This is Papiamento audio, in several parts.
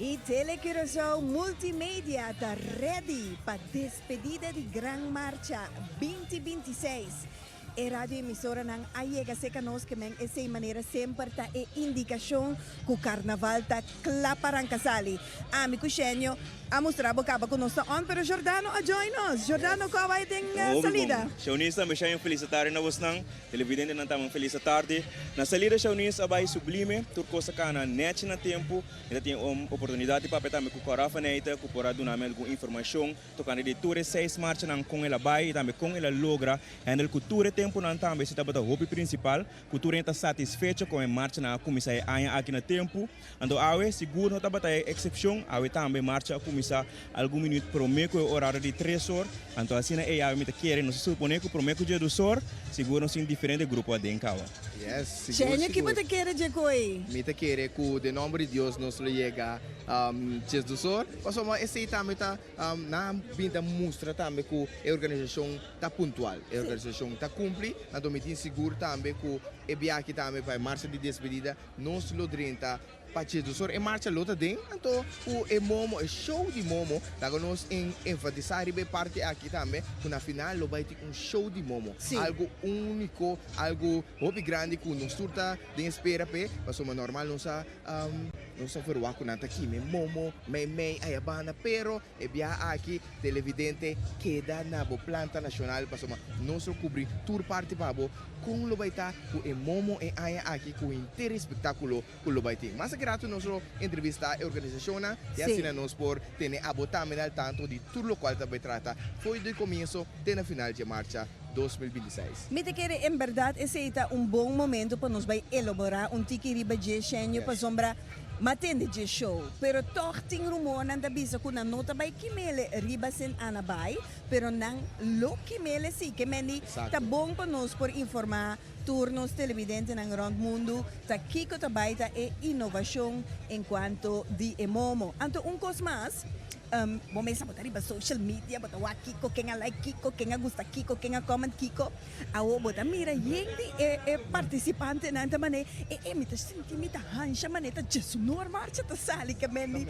I Tele Curaçao Multimedia ta ready pa despedida di Gran Marcha 2026. E radioemisoranan a yega serka nos ke men esei manera semper ta e indikashon ku karnaval ta kla pa ranka sali. Ami ku Shenio a mustra bo kaba ku nos ta on, pero Jordano a join nos. Jordano, ku a bai den Hopi bon. salida? Shaunis tambe sha un felis tardi na bosnan. Televidentenan tambe un felis tardi. Na salida Shaunis a bai sublime, tur kos a kana nèchi na tempu. Mi ta tin un oportunidat di papia tambe ku Cora van Eijten ku por a duna mi algun informashon tokante di tur e seis marchanan kon el a bai i tambe kon el a logra handle ku tur e tempunan tambe si tabata hopi prinsipal ku tur hende ta satisfecho kon e marchanan a kuminsá e aña aki na tempu. Anto awe sigur no tabata e eksepshon, awe tambe marcha a kuminsá algun minüt promé ku e orario di tres or, anto asina ei awe mi ta kere nos a suponé ku promé ku dje dos or sigur nos tin diferente grupo aden kawa. Yes, sigur Shenyo, ki bo sigur. ta kere dje koe? Mi ta kere ku den nomber di Dios nos lo yega djes dos or, pasobra esei tambe ta nan bin ta mustra tambe ku e organisashon ta puntual, e organisashon ta kumpli, anto mi tin sigur tambe ku e biaha aki tambe pa e marcha di despedida nos lo drenta pa djes dos or, e marcha lo ta den, anto ku e momo, e show di momo, laga nos enfatisá riba e parti aki tambe ku na final lo bai tin un show di momo, algu úniko, algu hopi grandi ku nos tur ta den espera p'e, pasobra normal nos a nos a verwagt ku nan ta kima e momo mei mei aya banda, pero e biaha aki televidente keda na bo planta nashonal pasobra nos lo kubri tur parti pa bo kon lo bai ta ku e momo e aña aki ku henter e espektakulo ku lo bai tin. Mas aki ratu nos lo entrevistá e organisashonnan i asina nos por tene abo tambe na al tanto di tur lokual ta bai trata fo'i di komienso te na final dje marcha 2026. Mi ta kere en berdad esey ta un bon momento pa nos bay elabora un tiki riba dje Shenyo pasobra m'a tende dje show pero tog tin rumornan ta bisa cu nan no ta bay kimele riba Sint Anna Bay pero nan lo kimele si ke mendi ta bon pa nos por informa tur nos televidentenan rond mundo ta kico ta bay ta e innovacion en cuanto di e momo. Anto un cos mas. Bo mesa bo ta riba social media, bo ta wak kiko, ken a like kiko, ken a gusta kiko, ken a comment kiko. Awo bo ta mira yen di e e participantenan ta mane, e e mi ta sinti mi ta hansha mane ta djesunor marcha ta sali ke men di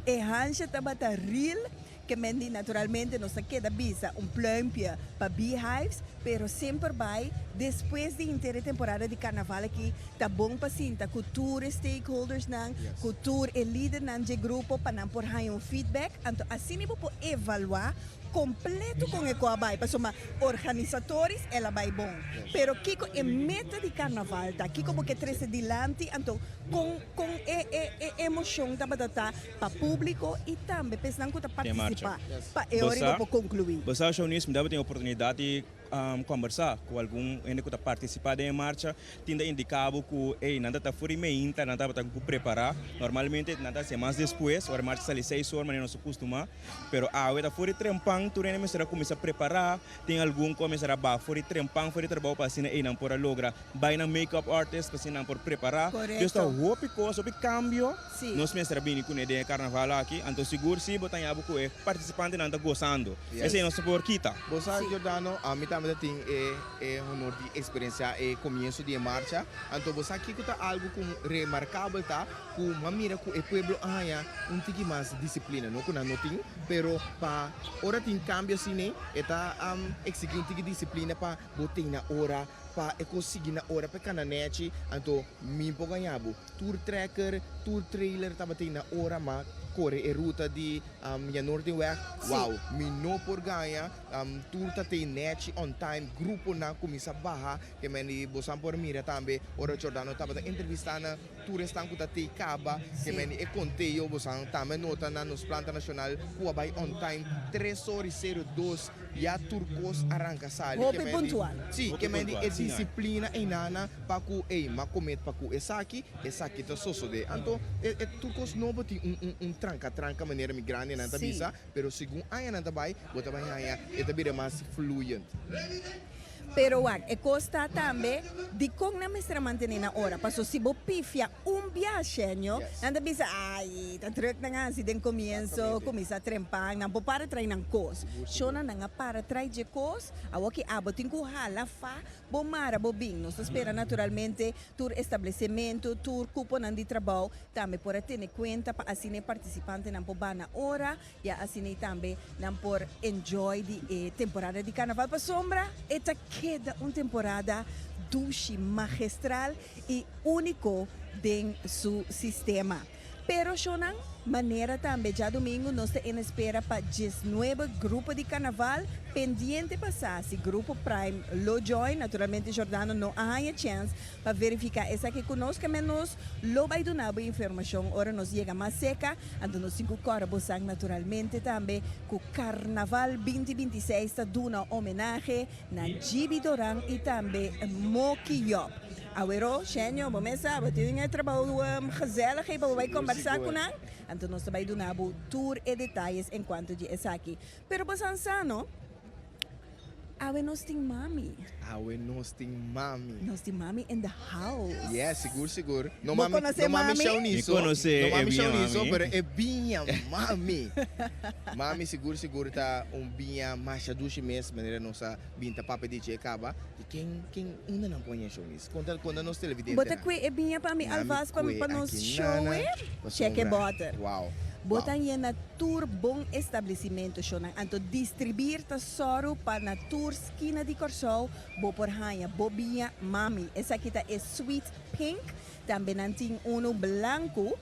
e hansha tabata real ke men di naturalmente nos ta keda bisa un pluimpje pa Beehives pero semper bai despues di henter e temporada di carnaval aki Ta bon pa sinta ku tur e stakeholdersnan, ku tur e lidernan dje grupo pa nan por haña un feedback. Anto asina bo por evaluá kompleto kon e ko a bai. Pasobra organisatoris el a bai bon, pero kiko e meta di karnaval ta? Kiko bo ke trese dilanti? Anto kon kon e e e emoshon tabata ta pa públiko i tambe pa esnan ku ta partisipá pa e ora bo por konkluí? Bo sa, Shaunis, mi tabatin oportunidat di Kombersá ku algun hende ku ta partisipá den e marcha tin ta indiká bo ku ey nan ta ta for di meinta nan tabata ku prepará. Normalmente nan ta hasié mas despues, ora e marcha sali seis or manera nos a kustumá. Pero awe ta for di trempan tur hende mester a kuminsá prepará. Tin algun ku a mester a baha for di trempan for di trabou pa asina ey nan por a logra bai nan make-up artist pa asina nan por prepará. Dios ta hopi kos, hopi kambio nos mester a bini kuné den e karnaval aki. Anto sigur si bo ta haña bo ku e partisipantenan ta gosando. Esei nos ta por kita. Bo sa, Giordano, ami tambe ta tin e e honor di eksperensiá e komienso di e marcha. Anto bo sa kiko ta algu ku remarkabel ta ku m'a mira ku e pueblo a haña un tiki mas disiplina. No ku nan no tin, pero pa ora tin kambio asina e ta eksigí un tiki disiplina pa bo tin na ora, pa e kos sigui na ora, pa e kana nèchi. Anto mi por gaña bo, tur trekker, tur trailer tabatin na ora, m'a kore e ruta di Janoordenweg, wow, mi no por gaña, tur ta tei nèchi on time, gruponan kuminsá baha, ke men di bosan por mira tambe ora Giordano tabata entrevistá nan, tur esnan ku ta tei kaba, ke men di e konteo bosan tambe nota na nos planta nashonal ku a bai on time, tres or i sero dos ya tur kos a ranka sali, ke men di, si, ke men di e disiplina einana pa ku ey m'a komet pa ku esaki, Esaki ta sosodé. Anto, e e tur kos nobo tin un un un tranka tranka manera mi grandinan ta bisa, pero segun añanan ta bai, bo ta bai haña e ta bira mas fluyend. Pero wak, e kos ta tambe, dikon nan mester a mantené nan ora? Paso si bo pifia un bia shenyo, nan ta bisa, ai, ta drùk nan hasi den komienso, kuminsá trempan, nan por para trai nan kos. Shona nan a para trai dje kos, awor ki abo tin ku hala fa bo mara bo bin. Nos ta spera naturalmente tur establesimentu, tur kuponan di trabou tambe por a tene kuenta pa asina e partisipantenan por ba na ora. Ya asina y tambe nan por enjoy di e temporada di carnaval pasobra e ta keda un temporada dushi, magestral y unico den su sistema. Pero shownan manera tambe djadomingo nos ta en espera pa diesnuebe grupo di carnaval pendiente pa sa si grupo Prime lo join. Naturalmente Jordano no a haña chance pa verifica esaki cu nos, keme nos lo bay duna bo informacion ora nos yega mas seca. Anto nos tin cu cora bo san naturalmente tambe cu Carnaval 2026 ta duna homenahe na Gibi Doran y tambe Moki Job. Awero, Shenyo, bo mes sa, bo tin e trabou gezellig ey pa bo bay combersa cu nan. Anto nos ta bay duna bo tur e detayes en cuanto di esaki. Pero bo san sa no? Awe nos tin mami. Awe nos tin mami. Nos tin mami in the house. Yes, sigur sigur. No Bo mami, conoce no mami mami? Shauniso. Mi conoce No e mami biña Shauniso, mami. pero e biña mami. Mami sigur sigur ta un biña masha dushi mes, manera nos a bin ta papia di dje caba. Di ken ken unda nan pone Shaunis? Conta conta nos Bo ta televidentenan. kue e biña pa mi Nami alvast pa kue pa nos aki show nana, e? Check e pasobra boter. wow. Bo ta Wow. yena tur bon establesimentu shownan, anto distribir ta sòru pa na tur skina di Kòrsou bo por haña bo biña mami. Esaki ta e sweet pink, tambe nan tin unu blanku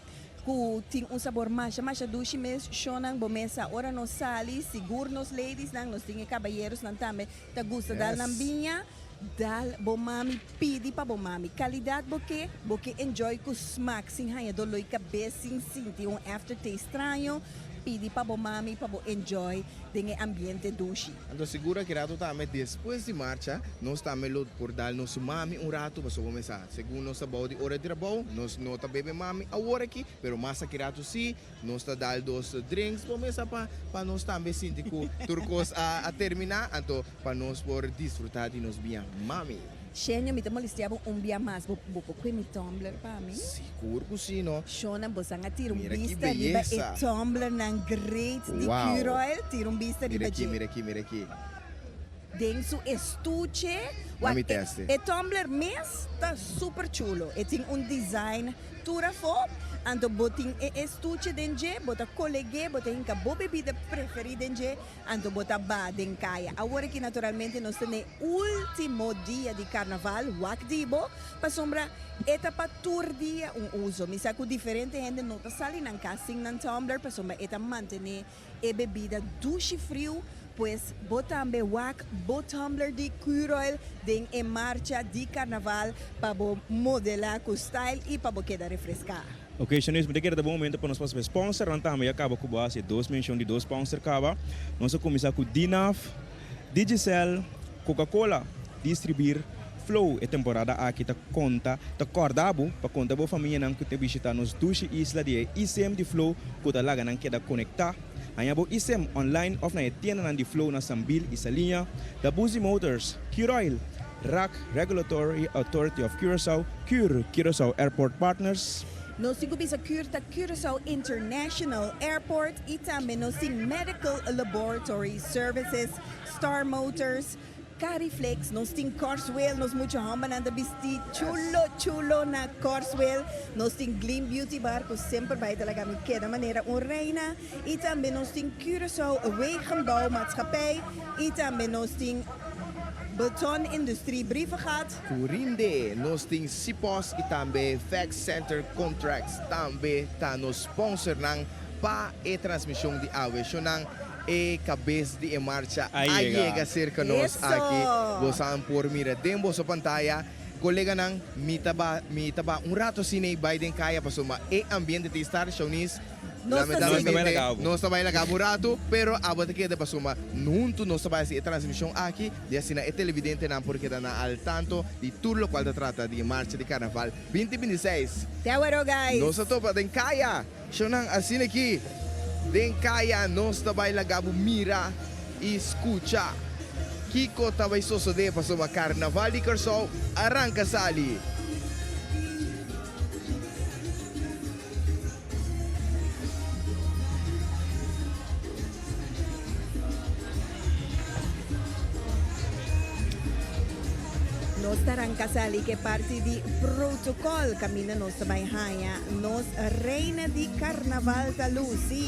ku tin un sabor masha masha dushi mes shownan. Bo mes sa ora nos sali, sigur nos ladiesnan, nos tin e kabayerosnan tambe ta gusta dal nan Yes. biña. Dal bo mami, pidi pa bo mami. Kalidat bo ke, bo ke enjoy ku smak sin haña doloi kabes, sin sinti un aftertaste straño. Pidi pa bo mami pa bo enjoy den e ambiente dushi. Anto sigur aki rato tambe despues di marcha nos tambe lo por dal nos mami un rato pasobra bo mesa segun nos ta bou di ora di trabou nos no ta bebe mami awor aki pero mas aki rato si Nos ta dal dos drinks bo mesa pa pa nos tambe sinti cu tur cos a a termina, anto pa nos por disfruta di nos biña mami. Shenio, mi ta molestia bo un bia mas, bo bo por cue mi tumbler pa mi? Sigur cu si no. Shona, bosan a tira un Mira ki bista riba e beyesa. tumblernan great di Wow. Curoil, tira un bista Mira riba aki, dje. mira aki, mira aki. Den su estuche. Mami Wak, e teste. e tumbler mes ta super chulo. E tin un design tur afó. Anto bo tin e estuche den dje, bo ta koleg'é, bo ta hinka bo bebida preferí den dje, anto bo ta ba den kaya. Awor aki naturalmente nos ta n'e último dia di karnaval, wak di bo, pasobra e ta pa tur dia un uso. Mi sa ku diferente hende no ta sali nan kas sin nan tumbler, pasobra e ta mantené E bebida dushi friu, pues bo tambe wak bo tumbler di Curoil den e marcha di carnaval pa bo modela cu style y pa bo keda refresca. Ok Shanice, mi ta kere ta bon momento pa nos pasa pa e sponsor, nan tambe ya caba cu bo haci e dos mencion di dos sponsor caba. Nos a cuminsa cu Dinaf, Digicel, Coca Cola, Distribir, Flow. E temporada aki ta conta, ta corda bo pa conta bo famianan cu ta bishita nos dushi isla di e eSIM di Flow cu ta laga nan keda conecta. Haña bo eSIM online of na e tiendanan di Flow na Sambil y Saliña, Dabuzi Motors, Curoil, rac, Regulatory Authority of Curaçao, cur, Curaçao Airport Partners. Nos tin cu bisa cur ta Curaçao International Airport y tambe nos tin Medical Laboratory Services, Star Motors, Cariflex, nos tin Corswell, nos mucha hombernan ta bisti chulo chulo na Corswell, nos tin Gleam Beauty Bar cu semper bay ta laga mi keda manera un reina y tambe nos tin Curaçao Wegenbouw Maatschappij y tambe nos tin Beton Industrie Brievengat. Curinde, nos tin Cipos y tambe Fax Center Contracts tambe ta nos sponsornan pa e transmision di awe. Shownan E kabes di e marcha a yega serka nos aki. Bosan por mira den boso pantaya. Koleganan, mi ta ba, mi ta ba un rato asina i bai den kaya pasobra e ambiente ta estar, Shaunis, lamentablemente nos ta bai laga bo un rato, pero abo ta keda pasobra huntu nos ta bai hasi e transmishon aki di asina e televidentenan por keda na al tanto di tur lokual ta trata di e marcha di karnaval 2026. Te awero guys! Nos ta topa den kaya! Shownan asina aki den kaya nos ta bai laga bo mira i skucha. Kiko ta bai sosodé pasobra Karnaval di Kòrsou a ranka sali? Nos ta ranka sali ku e parti di protokòl kaminda nos ta bai haña nos reina di karnaval ta lusi.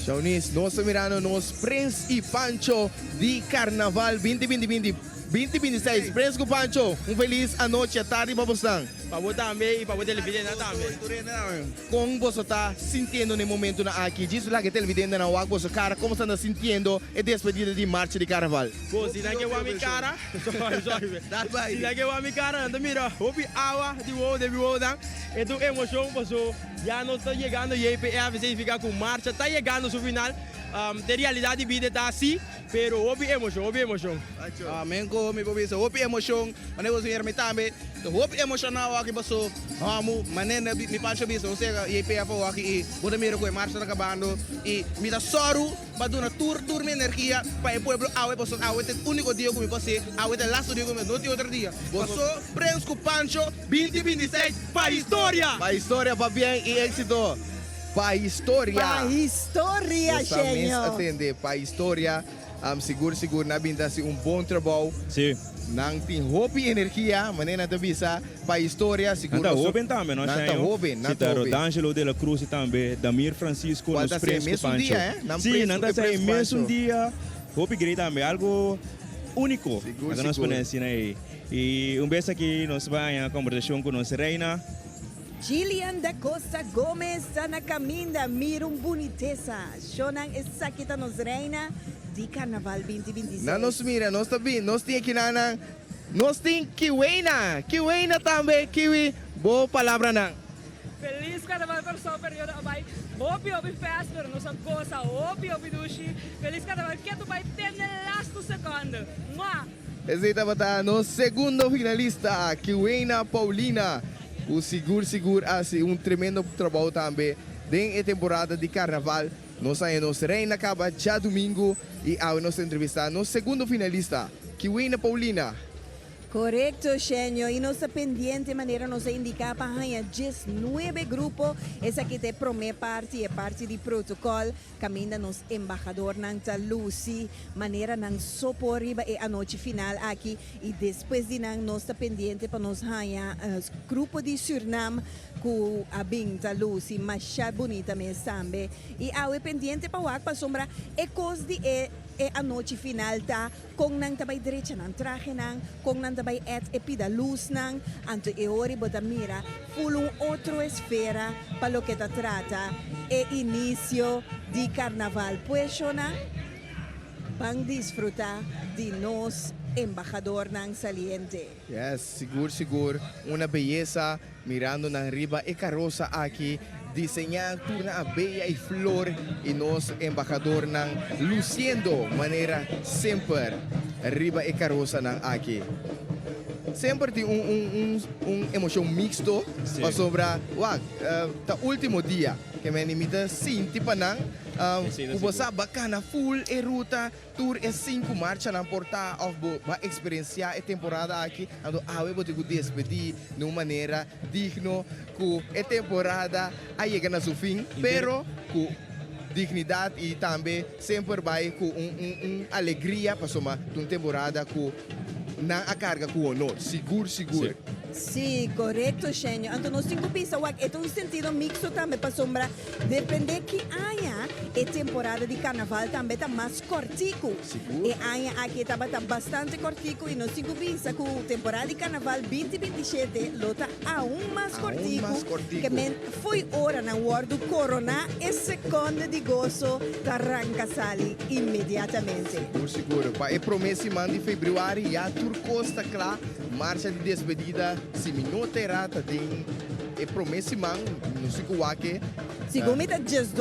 Shaunis, nos ta mirando nos Prins y Pancho di Carnaval 2020 2026. Prins cu Pancho, un feliz anochi, atardi pa bosnan. Pa bo tambe y pa bo televidentenan tambe. Con boso ta sintiendo na e momentonan aki? Djis laga e televidentenan wak boso cara, como bo ta sintiendo e despedida di marcha di Carnaval? Bo, si nan ke wak mi cara, sorry, sorry, si nan ke wak mi cara nan ta mira hopi awa di wowo den mi wowonan. E ta un emocion paso ya nos ta yegando JPF, significa cu marcha ta yegando su final. Den realidad di bida e ta asi. Pero hopi emocion, hopi emocion. Amen ku mi por bisa hopi emocion, manera boso mira mi tambe ta hopi emocionado aki paso homu manera mi pancho bisa nos yega YPF awoki i bo ta mira ku e marcha ta kabando i mi ta sòru pa duna tur tur mi energia pa e pueblo awe paso awe ta e uniko dia ku mi por hasi awe ta e lasto dia ku mi no tin otro dia paso Prens ku Pancho binti 26 pa historia! Pa historia pabien i exito! Pa historia. Pa historia, Bosa mes Shenyo. a tende. Pa historia. Sigur sigur nan a bin ta hasi un bon trabou. Sí. Nan tin hopi energia, manera nan ta bisa, pa historia. Sigur Nan ta nos hoben tambe, no, Nan ta Shenyo? hoben, nan Sí, ta ta hoben. Rodangelo de la Cruz y tambe Damir Francisco, Cual nos ta hasi e Prens ku mesun Pancho. dia, eh? Nan Sí, Prens nan ku ta e hasi e Prens mesun Pancho. dia. Hopi great tambe, algo único. Sigur, Laga nos sigur. pone asina ei. Y un bes aki nos bai haña combersacion cu nos reina. Gillian da Costa Gomez ta na caminda, mira un bunitesa, shonan esaki ta nos reina di Carnaval 2026. Na nos mira, nos ta bin, nos tin ekinan, nos tin Kiweina, Kiweina tambe, Kiwi, bo palabranan. Feliz Carnaval Kòrsou periodo a bai hopi hopi fast pero nos a gosa hopi hopi dushi Feliz Carnaval ketu bai te n'e lastu seconde Mua. Esei tabata nos segundo finalista, Kiweina Paulina, ku sigur sigur a hasi un tremendo trabou tambe den e temporada di Karnaval. Nos haña nos reina kaba djadumingu i awe nos ta entrevistá nos segundo finalista, Kiweina Paulina. Korekto, Shenyo. I nos ta pendiente manera nos a indiká pa haña diesnuebe grupo. Esaki ta e promé parti, e parti di protokòl. Kaminda nos embahadornan ta lusi manera nan so por riba e anochi final aki i despues di nan nos ta pendiente pa nos haña grupo di Surnam ku a bin ta lusi masha bunita mes tambe. I awe pendiente pa wak pasobra e kos di e e anochi final ta kon nan ta bai drecha nan trahenan, kon nan ta bai et e pida lusnan, anto e ora bo ta mira Ful un otro esfera pa loke ta trata e inicio di Carnaval. Pues shona, ban disfruta di nos embahadornan saliente. Yes, sigur sigur una beyesa mirando nan riba e carosa aki diseña tur nan a beya y flor y nos embahadornan luciendo manera semper riba e carosanan aki. Semper tin un un un Un emocion mixto pasobra wak ta ultimo dia ke meni mi ta sinti pa nan ku bo sa ba kana full e ruta tur e sinku marchanan por ta of bo ba experiencia e temporada aki anto awe bo tin ku despedi na un manera digno ku e temporada a yega na su fin pero ku dignidad y tambe semper bai ku un un alegria pasobra ta un temporada ku Nan a carga cu honor, sigur sigur. Sí, korekto Shenyo. Anto nos tin ku bisa wak e ta un sentido miksto tambe pasobra depende ki aña e temporada di karnaval tambe ta mas kòrtiku. Sigur. E aña aki e tabata bastante kòrtiku i nos tin ku bisa ku temporada di karnaval 2027 lo ta aun mas Aun kòrtiku mas kòrtiku. ke men fo'i ora nan wòrdu koroná e sekònde di goso ta ranka sali inmediatamente. Sigur sigur. Pa e promé siman di febrüari ya tur kos ta kla. Marcha di despedida, si mi no ta erá, ta den. E prome siman nos tin ku wak e. Segun mi ta 12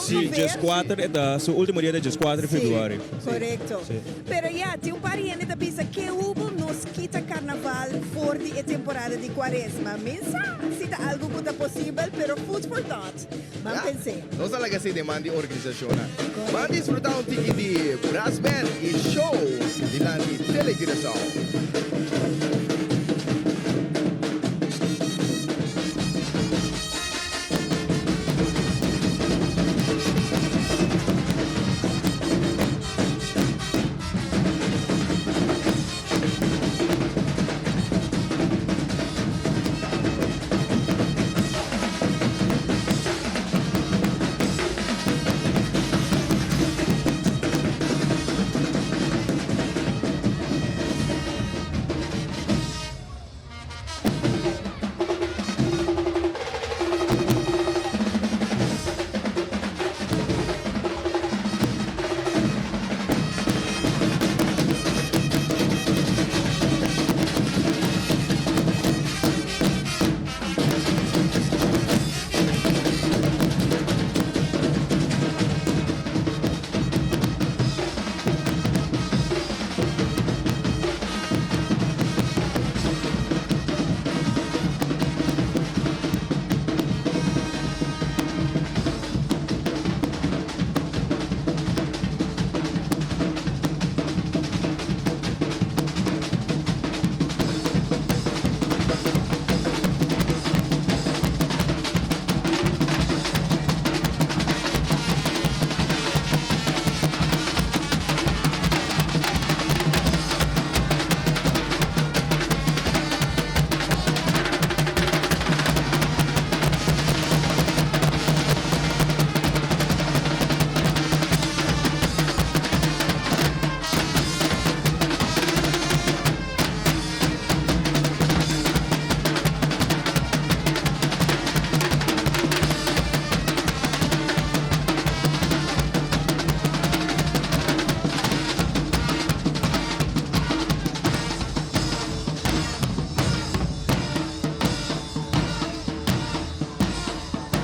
Sí, ongeveer. 14, e ta su ultimo dia ta 14 Sí, februari. korekto. Sí. Pero ya, tin un par di hende ta bisa ke hubo nos kita karnaval for di e temporada di kuaresma. Mi sa si ta algu ku ta posibel, pero food for thought. Ban Ya, pens'é. nos a laga esei den man di organisashonnan. Ban disfrutá un tiki di brass band i show dilanti Tele Curaçao.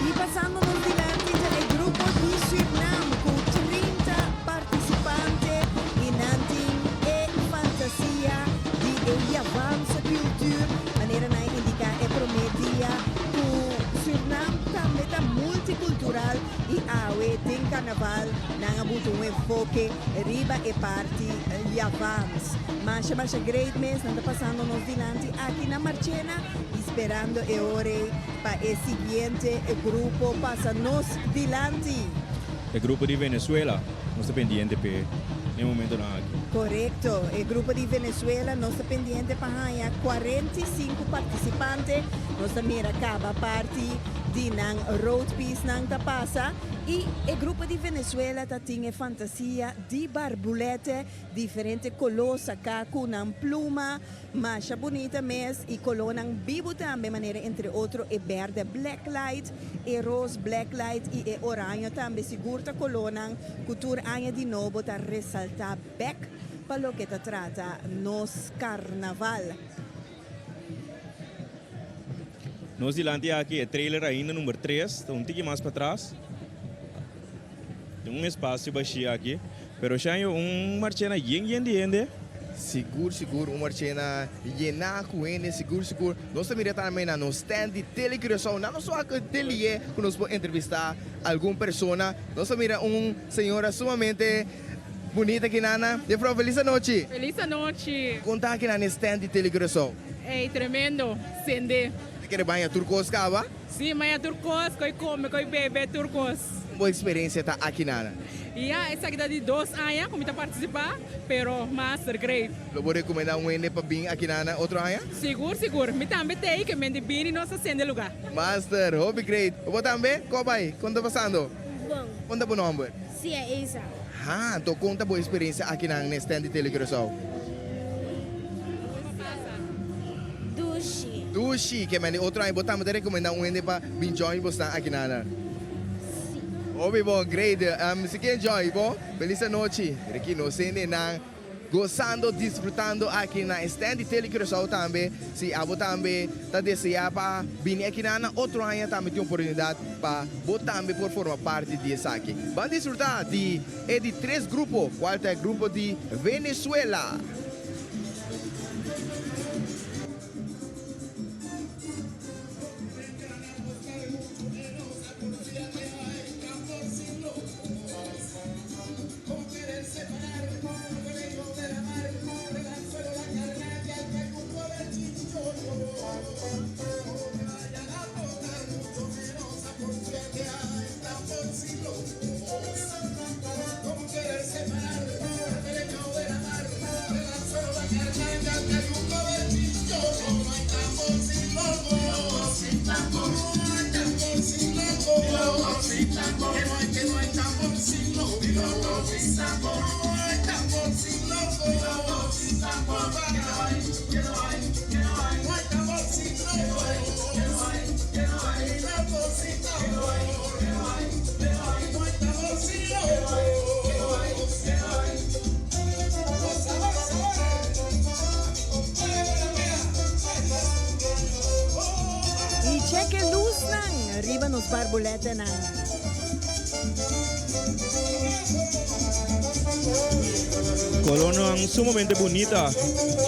Y pasando nos dilanti ta e grupo di Surinam cu 30 participante y nan tin e fantasia di e Javaanse cultuur manera nan a indica e prome dia cu Surinam tambe ta multicultural y awe den carnaval nan a buta un enfoke riba e parti Javaans. Masha masha great mes nan ta pasando nos dilanti aki na Marchena y sperando e ora ey pa e siguiente grupo pasa nos dilanti. E grupo di Venezuela nos ta pendiente p'e den momentonan aki. Korekto, e grupo di Venezuela nos ta pendiente pa haña 45 partisipante. Nos ta mira kaba parti di nan roadpiecenan ta pasa i e grupo di Venezuela ta tin e fantasia di barbulete, diferente koló saká ku nan pluma. Masha bunita mes y colornan bibu tambe manera entre otro e berde black light, e roos black light y e oraño tambe sigur ta colornan cu tur aña di nobo ta resalta bek pa loke ta trata nos carnaval. Nos dilanti aki e trailer ainda number tres ta un tiki mas patras. Tin un espacio bashi aki, pero Shanyo un marchena yen yen di hende. Sigur sigur un marchena yená ku hende sigur sigur. Nos ta mira tambe na nos stand di Tele Curaçao. Nan nos wak te lié ku nos por entrevistá algun persona. Nos ta mira un señora sumamente bunita aki nan. Juffrouw felis anochi. Felis anochi. Kon ta aki nan e stand di Tele Curaçao? Ey tremendo, sende. Bo ta kere baña tur kos kaba? Sí, baña tur kos, koi kome, koi bebe, tur kos. Bo eksperensia ta aki nan? Ya, esaki ta di dos aña ku mi ta partisipá, pero master great. Lo bo rekomendá un hende pa bin aki nan otro aña? Sigur, sigur. Mi tambe t'ei ke men di bini nos ta sende lugá. Master, hopi great. Bo tambe? Kon bai? Kon ta pasando? Bon. Kon ta bo nòmber? Sia Esa. Ha, anto kon ta bo eksperensia aki nan n'e stand di Tele Curaçao? Dushi. Dushi! Ke men di otro aña bo tambe ta rekomendá un hende pa bin join bo stan aki nan? gozando, disfrutando aki na stand di Tele Curaçao tambe. Si abo tambe ta desea pa bini aki na na otro aña tambe tin oportunidad pa bo tambe por forma parti di esaki. Ban disfruta di e di tres grupo cual ta e grupo di Venezuela. Y check e luznan riba nos barbuletenan. Colornan sumamente bunita.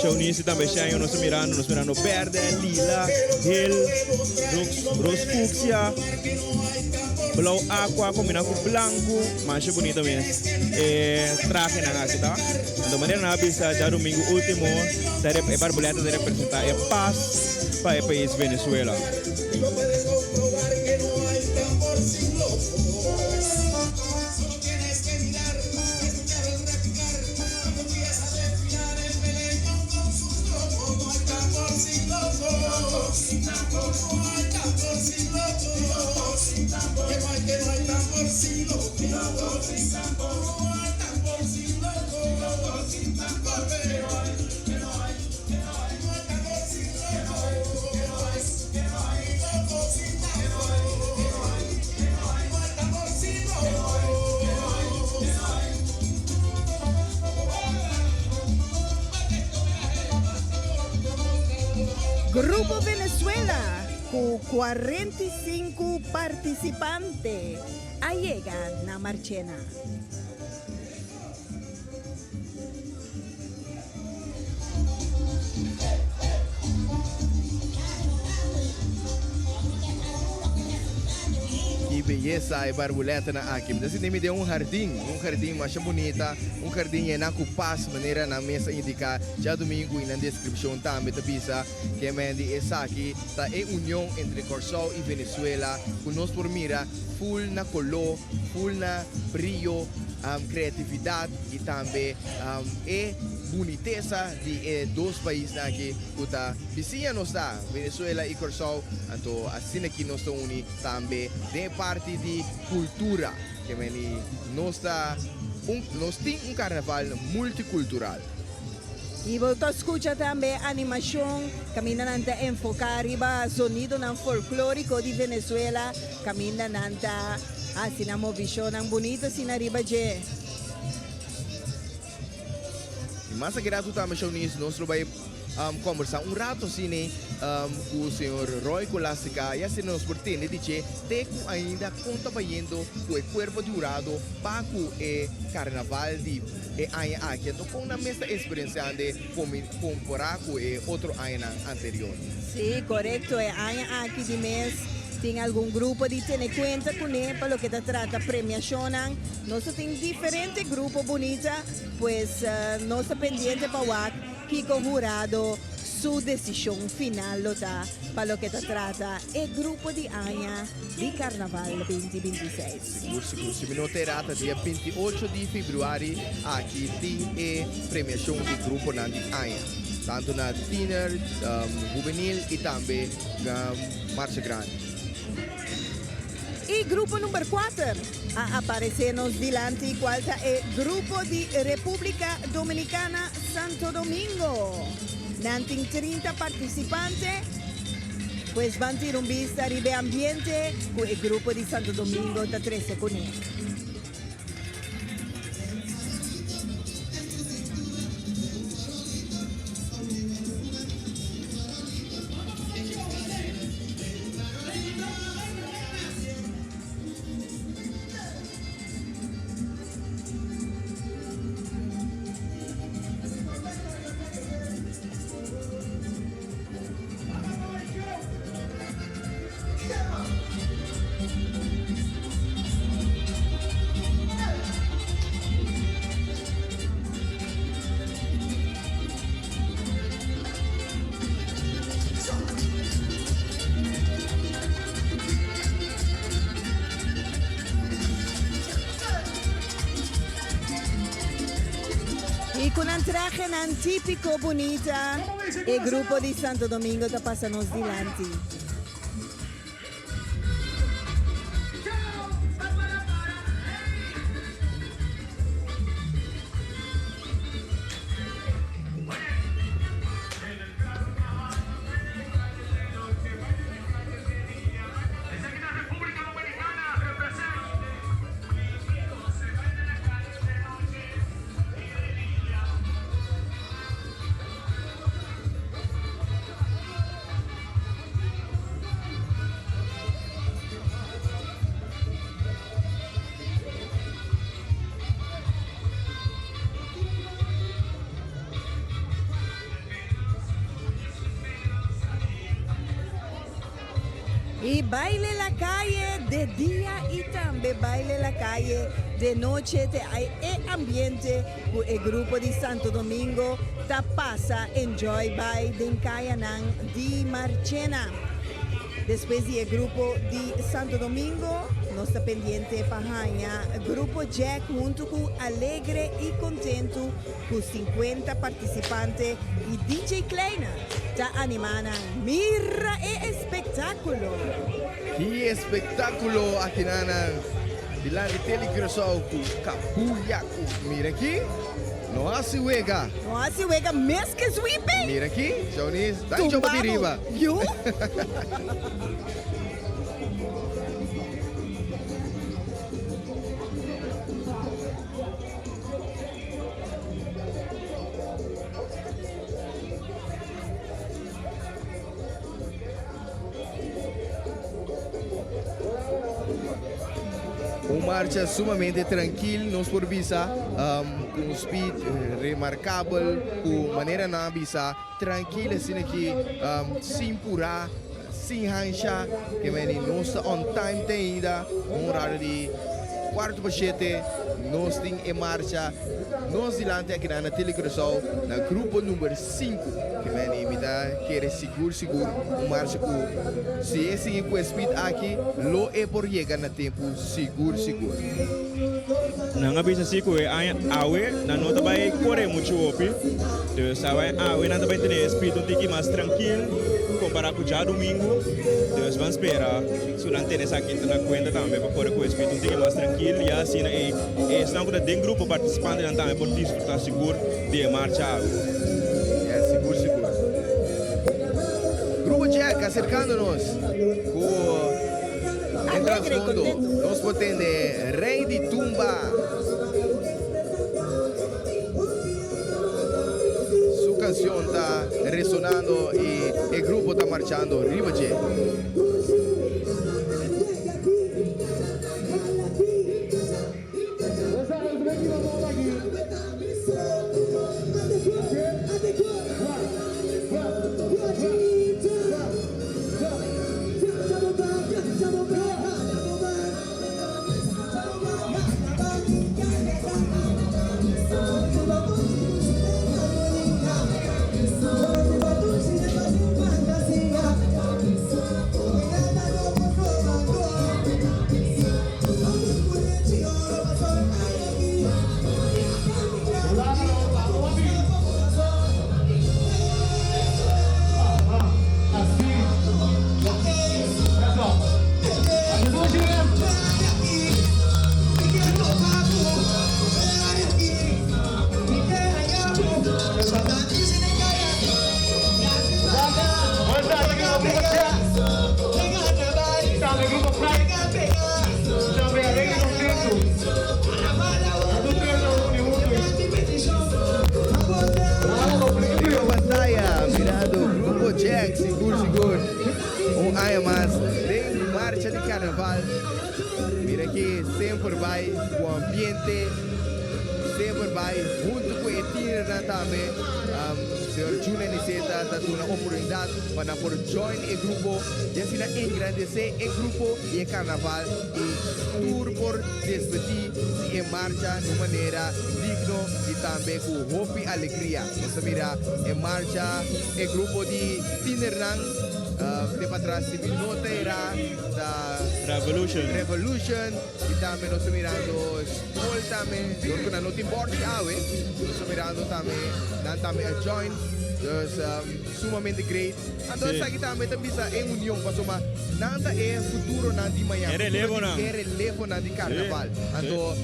Shaunisi tambe Shenyo nos ta mirando, nos mirando berde, lila, geel, roos fucsia, blauw aqua combina cu blanco. Masha bunita mes e trajenan aki ta. Anto manera nan a bisa djadomingo ultimo ta e barbuleta ta representa e paz pa e pais Venezuela. Grupo Venezuela ku 45 partisipante a yega na Marchena. Ki beyesa e barbuletanan aki. Mi ta sinti mi den un hardin, un hardin masha bunita, un hardin yena ku pas, manera nan mes a indiká djadumingu i nan deskripshon tambe ta bisa ke men di esaki ta e union entre Kòrsou i Venezuela ku nos por mira ful na koló, ful na briyo, kreatividat i tambe e bunitesa di e dos paisnan aki ku ta bisiña nos ta, Venezuela i Kòrsou. Anto asina ki nos ta uni tambe den e parti di kultura. Ke meni nos ta un nos tin un karnaval multikultural. I bo ta skucha tambe animashon kaminda nan ta enfoká riba zonidonan folklóriko di Venezuela, kaminda nan ta hasi nan movishonnan bunito asina riba dje. I mas aki ratu tambe Shawnice nos lo bai kombersá un rato asina ku señor Roy Colastica i asina nos por tende di dje te ku ainda kon ta bayendo ku e kuerpo di hurado pa ku e karnaval di e aña aki. Anto kon nan mes ta eksperensiando kompará ku e otro añanan anterior? Sí, korekto. E aña aki di mes tin algun grupo di tene kuenta kuné pa loke ta trata premiashonnan. Nos ta tin diferente grupo bunita, pues nos ta pendiente pa wak kiko hurado su desishon final lo ta pa loke ta trata e grupo di aña di Karnaval 2026. Sigur, sigur. Si mi no ta erá ta dia 28 di februari aki tin e premiashon di gruponan di aña. Tantu na tiener, hubenil i tambe marcha grandi. E grupo number kuater a aparesé nos dilanti kual ta e grupo di Repúblika Dominikana Santo Domingo. Nan tin 30 partisipante. Pues ban tira un bista riba e ambiente ku e grupo di Santo Domingo ta trese kuné. I ku nan trahenan típiko bunita, e grupo di Santo Domingo ta pasa nos dilanti. Y baile la calle de dia y tambe baile la calle de noche te hay e ambiente cu e grupo di Santo Domingo ta pasa enjoy bay den cayanan di Marchena. Despues di e grupo di Santo Domingo, nos ta pendiente pa haña Grupo Jack huntu ku Alegre i Kontentu ku sinkuenta partisipante i DJ Kleine ta animá nan. Mira e espektákulo! Ki espektákulo akinanan dilanti Tele Curaçao ku Kabuya ku mira aki no hasi wega. No hasi wega mes ke sweeping. Mira aki, Shaunis, dan joba di riba. Yu. Un marcha sumamente trankil, nos por bisa, ku un speed remarkabel, ku manera nan a bisa trankil asina aki, sin purá, sin hansha, ke meni nos ta on time te ainda, un horario di kuarto pa shete, nos tin e marcha nos dilanti akinan na Tele Curaçao na grupo number sinku, ke meni mi ta kere sigur sigur un marcha ku si e sigui ku e speed aki lo e por yega na tempu sigur sigur. Nan a bisa si ku e aña awe nan no ta bai kore muchu hopi, dus awe awe nan ta bai tene e speed un tiki mas trankil kompará ku djadumingu, dus ban spera su nan tene esaki na kuenta tambe pa kore ku e speed un tiki mas trankil ya asina e esnan ku ta den grupo partisipantenan tambe por disfrutá sigur. Di e marcha awe. Yes, sigur sigur. Grupo Jack acercándonos cu den Alegre y trasfondo contento. nos por tende Rey di Tumba. Su cancion ta resonando y e grupo ta marchando riba dje. Riba pantaya mirando Grupo Jack sigur sigur un aña mas den marcha di carnaval. Mira ki semper bai ku ambiente, semper bai hunto ku e tienernan tambe. Señor Junior Niceta ta duna oportunidad pa nan por join e grupo y asina engrandece e grupo y e carnaval y tur por despedí di e marcha na un manera digno y tambe cu hopi alegria. Nos ta mira e marcha, e grupo di tienernan te patras si mi no ta era ta. Revolution. Revolution y tambe nos ta mirando Skol tambe, dor cu nan no tin borchi awe, nos ta mirando tambe nan tambe a join, dus sumamente great. Anto esaki tambe ta bisa e union pasobra nan ta e futuronan di mañana, E relevonan. e relevonan di carnaval. Anto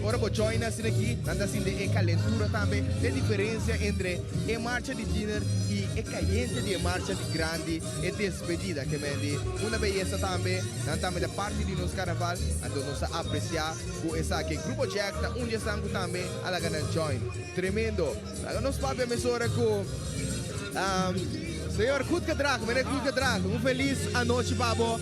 ora bo join asina aki nan ta sinti e calentura tambe, e diferencia entre e marcha di tiener y e cayente di e marcha di grandi. E despedida ke men di una beyesa tambe, nan tambe ta parti di nos carnaval, anto nos ta aprecia cu esaki. Grupo Jack ta un di esnan cu tambe a laga nan join. Tremendo. Laga nos papia mesora cu Señor Goed Gedrag, meneer Goed Gedrag, un feliz anochi pa bo.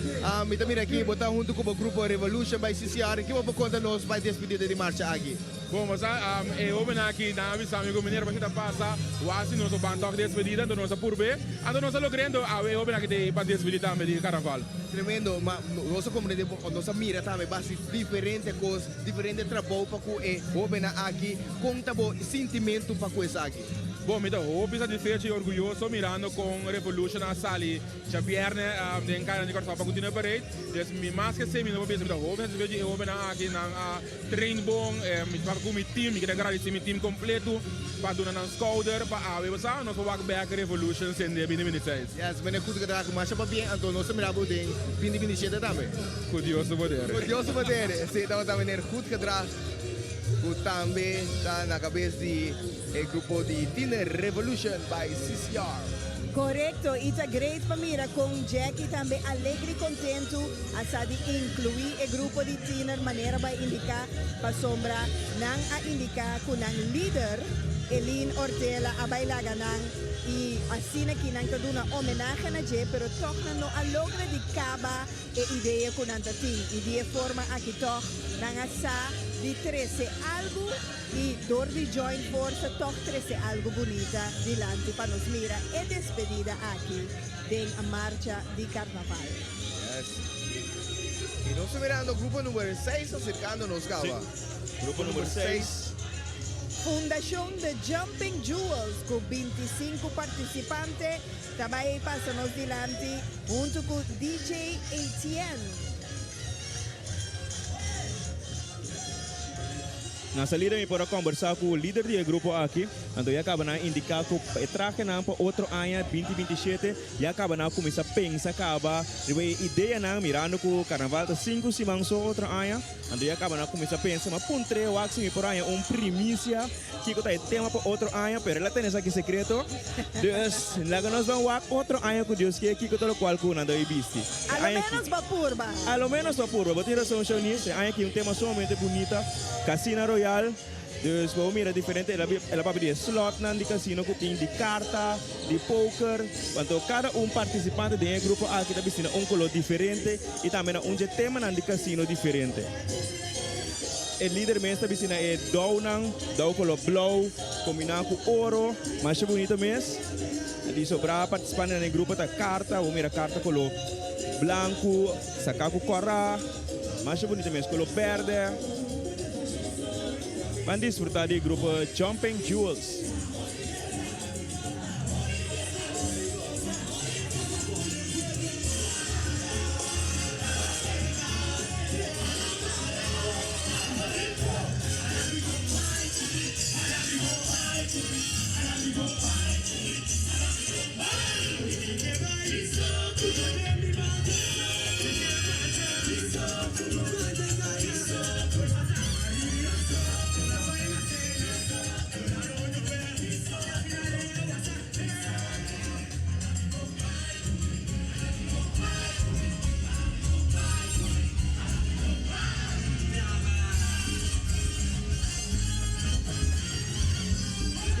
Mi ta mira aki bo ta hunto cu bo grupo Revolution by CCR. Ki bo por conta nos pa e despedida di marcha aki? Bon, bo sa, e hobennan aki nan a bisa mi ku meneer pa kita pasa wasi nos a ban tòg despedida, anto nos a purb'é, anto nos a logr'é, anto awe e hobennan aki ta ei pa despedí tambe di karnaval. Tremendo, ma nos a komprendé bo, nos a mira tambe basi diferente kos, diferente trabou pa ku e hobennan aki, kon ta bo sintimentu pa ku esaki? Bon, mi ta hopi satisfecho i orguyoso mirando kon Revolution a sali djabièrnè den kayanan di Kòrsou pa continue parade, dus mi mas ke esei mi no por bisa, mi ta hopi satisfecho di e hobennan aki, nan a. Train bon, mi ta papia ku mi team, mi kere agradesí mi team kompletu pa duna nan skouder pa awe bo sa nos por wak bek Revolution sende bini bini seis. Yes, meneer Goed gedrag, masha pabien, anto nos ta mira bo den bini bini shete tambe. Ku Dios su poder. Ku Dios su poder, esei tabata meneer Goed Gedrag ku tambe ta na kabes di e grupo di Tiener Revolution by CCR. Korekto, i ta great pa mira kon Jackie tambe alegre i kontentu A sa di inkluí e grupo di tiener manera bo a indiká pasobra nan a indiká ku nan lider, Elin Ortela, a bai laga nan i asina ki nan ta duna omenahe na dje pero tòg nan no a logra di kaba e idea ku nan ta tin i di e forma aki tòg nan a sa di trese algu i dor di join forsa tòg trese algu bunita dilanti pa nos mira e despedida aki den marcha di karnaval. Yes. Y nos ta mirando grupo number 6 acercando nos caba. Sí. Grupo number 6. Fundacion The Jumping Jewels cu 25 participante ta bay pasa nos dilanti hunto cu DJ Etienne. Na salida mi por a kombersá ku lider di e grupo aki, anto ya kaba nan a indiká ku e trahenan pa otro aña binti binti shete ya kaba nan a kuminsá pensa kaba riba e ideanan mirando ku karnaval ta sinku siman so otro aña, anto ya kaba nan a kuminsá pensa ma puntr'é wak si mi por haña un primisia kiko ta e tema pa otro aña pero el a tene esaki sekreto dus laga nos ban wak otro aña ku Dios ke kiko ta lokual ku nan ta bai bisti. A lo menos bo purba. A lo menos bo purba. Bo tin rason Shanice, e aña aki un tema sumamente bunita, Casina Royal. Dus bo mira diferente, el a el a papia di e slotnan di casino cu tin, di carta, di poker. Anto cada un participante den e grupo aki ta bisti na un color diferente y tambe na un dje temanan di casino diferente. E lider mes ta bisti na e dounan, dou color blauw combina cu oro, masha bunito mes. Di sobrá partisipantenan den grupo ta karta, bo mira karta koló blanku, saká ku kòrá, masha bunita mes, koló bèrdè. Ban disfrutá di e grupo Jumping Jewels.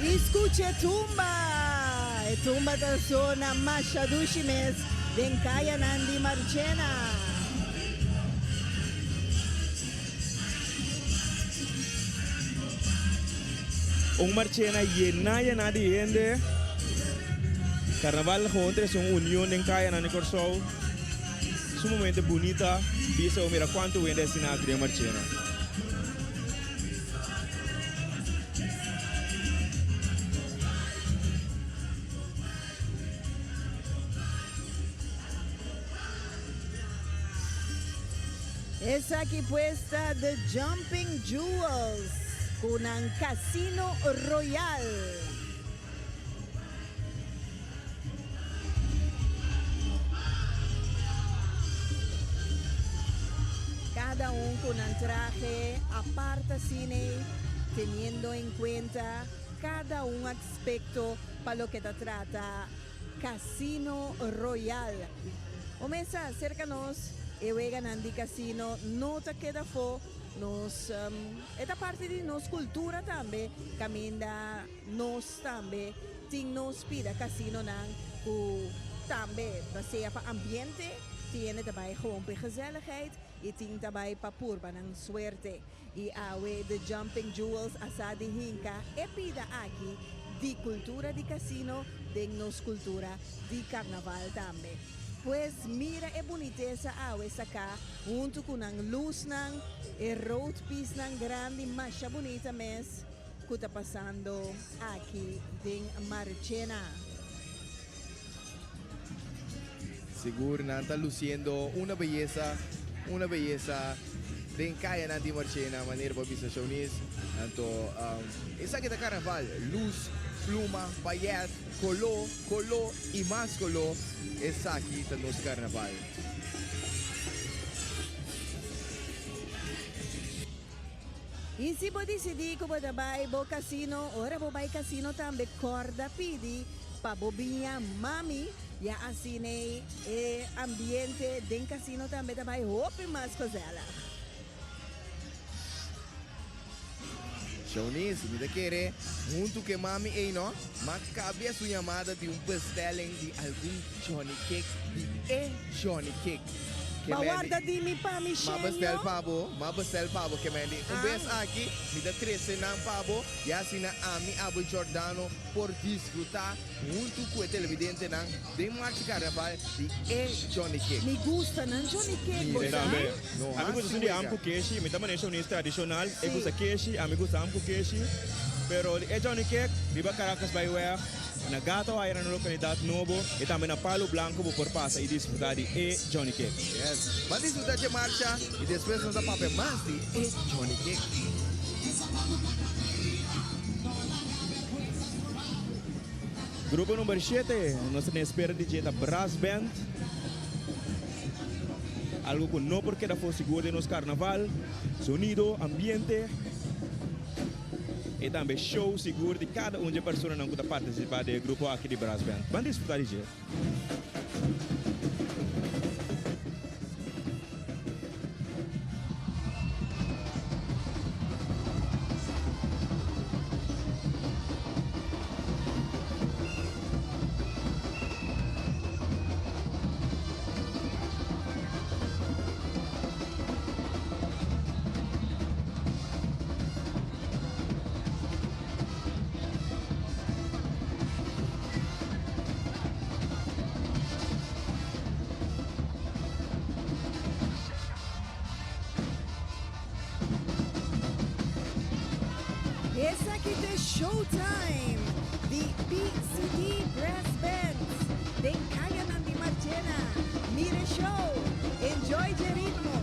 I skucha e tumba! E tumba ta sona masha dushi mes den kayanan di Marchena. Un Marchena yená yená di hende. Karnaval gewoon trese un union den kayanan di Kòrsou. Sumamente bunita bisa bo mira kuantu hende asina aki den Marchena. Esaki pues ta The Jumping Jewels ku nan Casino Royale. Kada un ku nan trahe apart asina teniendo en kuenta kada un aspekto pa loke ta trata Casino Royale. O mesa serka nos e weganan di casino no ta keda afó, nos e ta parti di nos kultura tambe kaminda nos tambe tin nos pida casinonan ku tambe ta sea pa ambiente, tin hende ta bai gewoon pa e gezelligheid y tin ta bai pa purba nan suerte. Y awe The Jumping Jewels a sa di hinca e pida aki di cultura di casino den nos cultura di carnaval tambe. Pues mira e bunitesa awe saca hunto cu nan luznan, e roadpiecenan grandi masha bunita mes cu ta pasando aki den Marchena. Sigur nan ta luciendo una beyesa, una beyesa den cayanan di Marchena, manera bo a bisa Showniz. Anto esaki ta carnaval, luz, pluma, payet, colo, colo y mas colo, esaki ta nos carnaval. Y si bo dicidi cu bo ta bay bo casino, ora bo bay casino tambe corda pidi pa bo biña mami, ya asin'ey e ambiente den casino tambe ta bay hopi mas gezellig. Showniz, mi ta kere huntu ku e mami ei no, ma kabia su yamada di un bestelling di algun Johnny Cake di e Johnny Cake. Ba warda di mi pa mi Ma bestel shenio. pa bo, ma bestel pa bo ke mendi. Un bes Ah. aki mi ta trese nan pa bo, ya asina ami, abo i Giordano por disfruta huntu ku e televidentenan den marcha karnaval di e Johnny Cake. Mi gusta nan Johnny Cake, bo Mi sa? tambe. No Ami gusta hasi esun di am wega. ku keshi, mi ta maneha un tradishonal, e Si. gusta keshi, ami gusta am ku keshi. Pero di e Johnny Cake, riba Caracas bai weg. Na Gato Haya na localidad nobo y tambe na Palo Blanco bo por pasa y disfruta di e Johnny Cake. Yes, ban disfruta dje marcha y despues nos a papia mas di e Johnny Cake. Grupo number shete, nos ta den espera di dje ta Brass Band. Algo cu no por keda for sigur den nos carnaval, sonido, ambiente. E tambe show sigur di kada un dje personanan ku ta partisipá den e grupo aki di brass band. Ban disfrutá di dje. Esaki ta Showtime di PCD Brass Band den kayanan di Marchena. Mira e show, enjoy dje ritmo!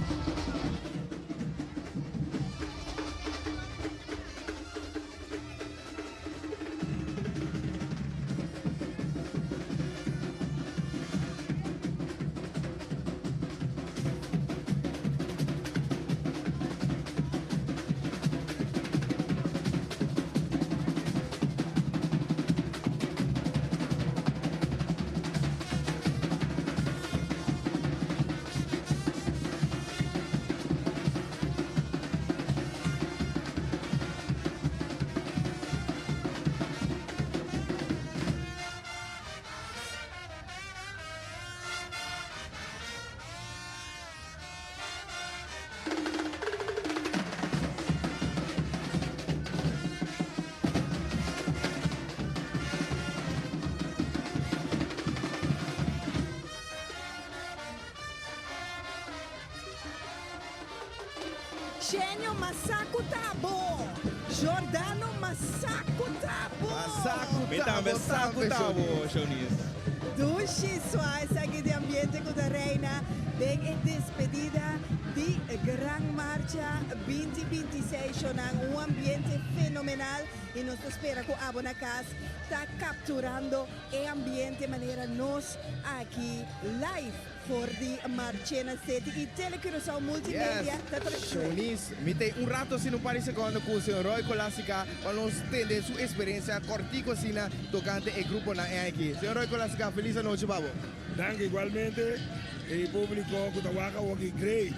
Shenio Masaku ta bo! Giordano Masaku ta bo! Masaku Mi ta tambe bo sa ku tambe, ta bo, Showniz. Showniz. Dushi sua esaki di ambiente ku ta reina den e despedida di. Marcha 2026 shonan, un ambiente fenomenal y nos ta spera cu abo na cas ta capturando e ambiente manera nos aki live for di Marchena City y Tele Curaçao Multimedia Yes, ta transmiti. Showniz, mi ta un rato asina un par di secondo cu señor Roy Colastica pa nos tende su experiencia cortico asina tocante e gruponan e aki. Señor Roy Colastica, feliz anochi pa bo. Danki igualmente e publico cu ta wak awoki great.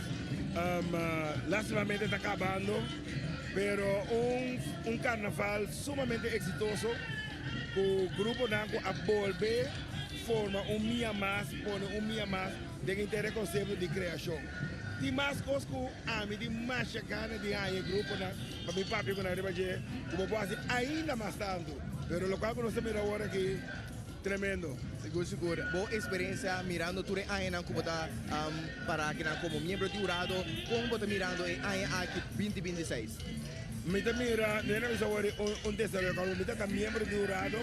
Lastimamente ta cabando pero un un carnaval sumamente exitoso cu gruponan cu a bolbe forma un mia mas pone un mia mas den inter e concepto di creacion. Tin mas cos cu ami tin masha gana di haña e gruponan pa mi papia cu nan riba dje cu bo por haci ainda mas tanto pero locual cu nos ta mira awor aki Tremendo. Sigur sigur. Bo experiencia mirando tur e añanan cu bo ta para akinan como miembro di hurado, con bo ta mirando e aña aki 2026? Mi ta mira, mi a bisa awor un desaroyo caba, mi ta ta miembro di hurado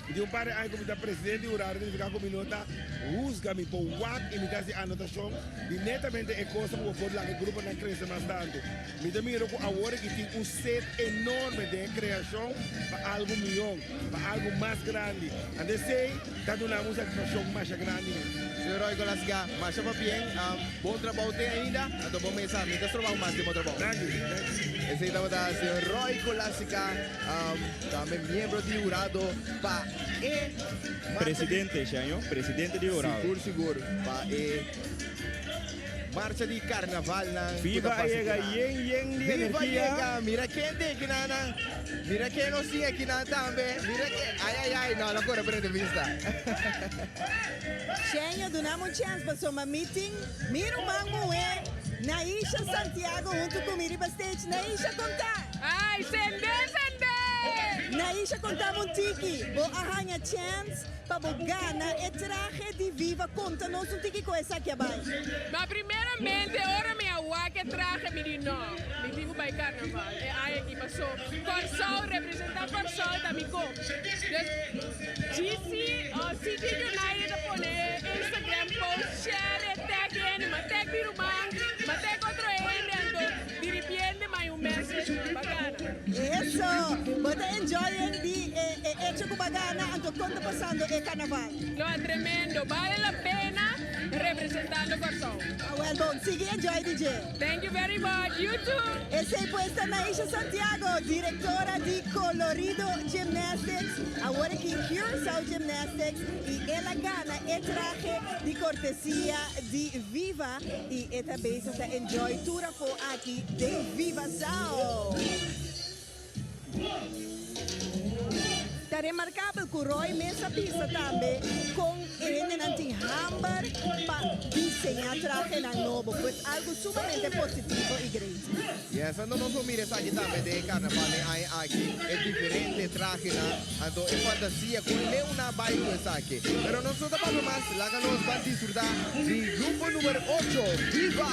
y tin un par di aña cu mi ta presidente di hurado, significa cu mi no ta huzga, mi por wak y mi ta haci anotacion di netamente e cosnan cu bo por laga e gruponan crece mas tanto. Mi ta mira cu awor aki tin un sed enorme den e creacion pa algo mion, pa algo mas grandi. Anto esey ta duna mi un satisfaccion masha grandi mes. Señor Roy Golaska, masha pabien. Bon trabou te ainda. Anto bo mes sa, mi ta stroba mas den bo trabou. Danki, danki. Esey tabata señor Roy Golaska, tambe miembro di hurado pa e marcha di. Presidente, señor, presidente di hurado. Sigur, sigur, pa e. Marcha di carnavalnan cu ta Viva a pasa yega akinan. yen yen di Viva energia. yega, mira ken ta akinan nan. Mira ken nos tin akinan tambe. Mira ken, ay ay ay, no, lo corre pa entrevista. Sheño, dunam un chance pasobra mi tin mi ruman muhe Naisha Santiago hunto cu mi riba stage. Naisha, conta! Ay, sende, sende! Naisha, contami un tiki. Bo a haña chance Pa bo gana e trahe di Viva konta nos un tiki ku esaki a bai. Ma primeramente ora mi a wak e trahe mi di no, mi tin ku bai karnaval e aña aki paso Kòrsou representá Kòrsou ta mi ko. Dus GC o CG United a pone e Instagram post share e tag hende, ma tag mi ruman, ma tag otro hende anto diripiente mi hay un message pa gana. Eso! Bo ta enjoying di e e hecho cu bo a gana, anto con ta pasando e carnaval? No, tremendo. Bale la pena representando Corsou. Awel bon, sigui enjoy di dje. Thank you very much. You too! Esey pues ta Naisha Santiago, directora di Colorido Gymnastics, awor aki Curaçao Gymnastics, y el a gana e trahe di cortesia di Viva y e ta bezig ta enjoy tur afo aki den Viva Sao. Ta remarkabel ku Roy mes a bisa tambe kon e hendenan tin hamber pa diseñá trahenan nobo, pues algu sumamente positivo i great. Yes, anto nos por mira esaki tambe den e karnaval den aña aki, e diferente trahenan, anto e fantasia kon leu nan a bai ku esaki. Pero nos no ta papia mas, laga nos ban disfruta di grupo numero ocho, Viva!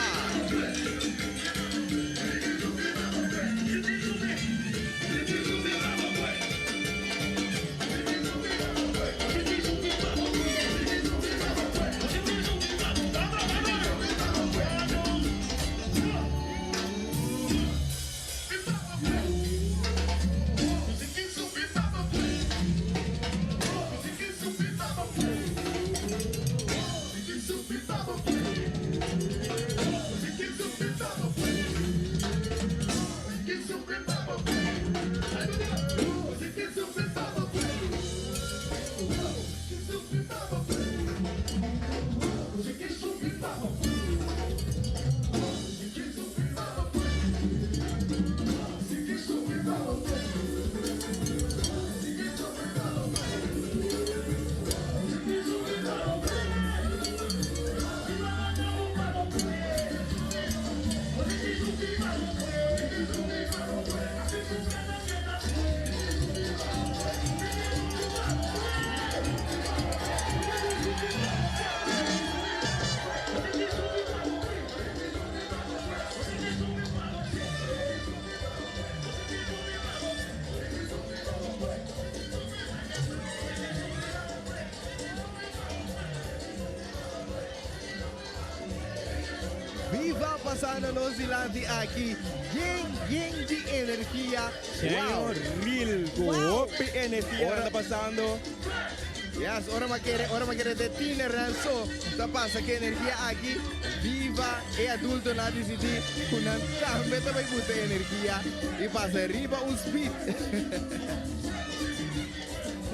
Viva! pasando nos dilanti aki. Yen yen di energia. Wow. Señor Real, ku hopi energia nan ta pasando. Yes, ora m'a kere, ora m'a kere te tienernan so ta pasa ku energia aki. Viva e adultonan a disidí ku nan tambe ta bai buta energia i pasa riba un speed.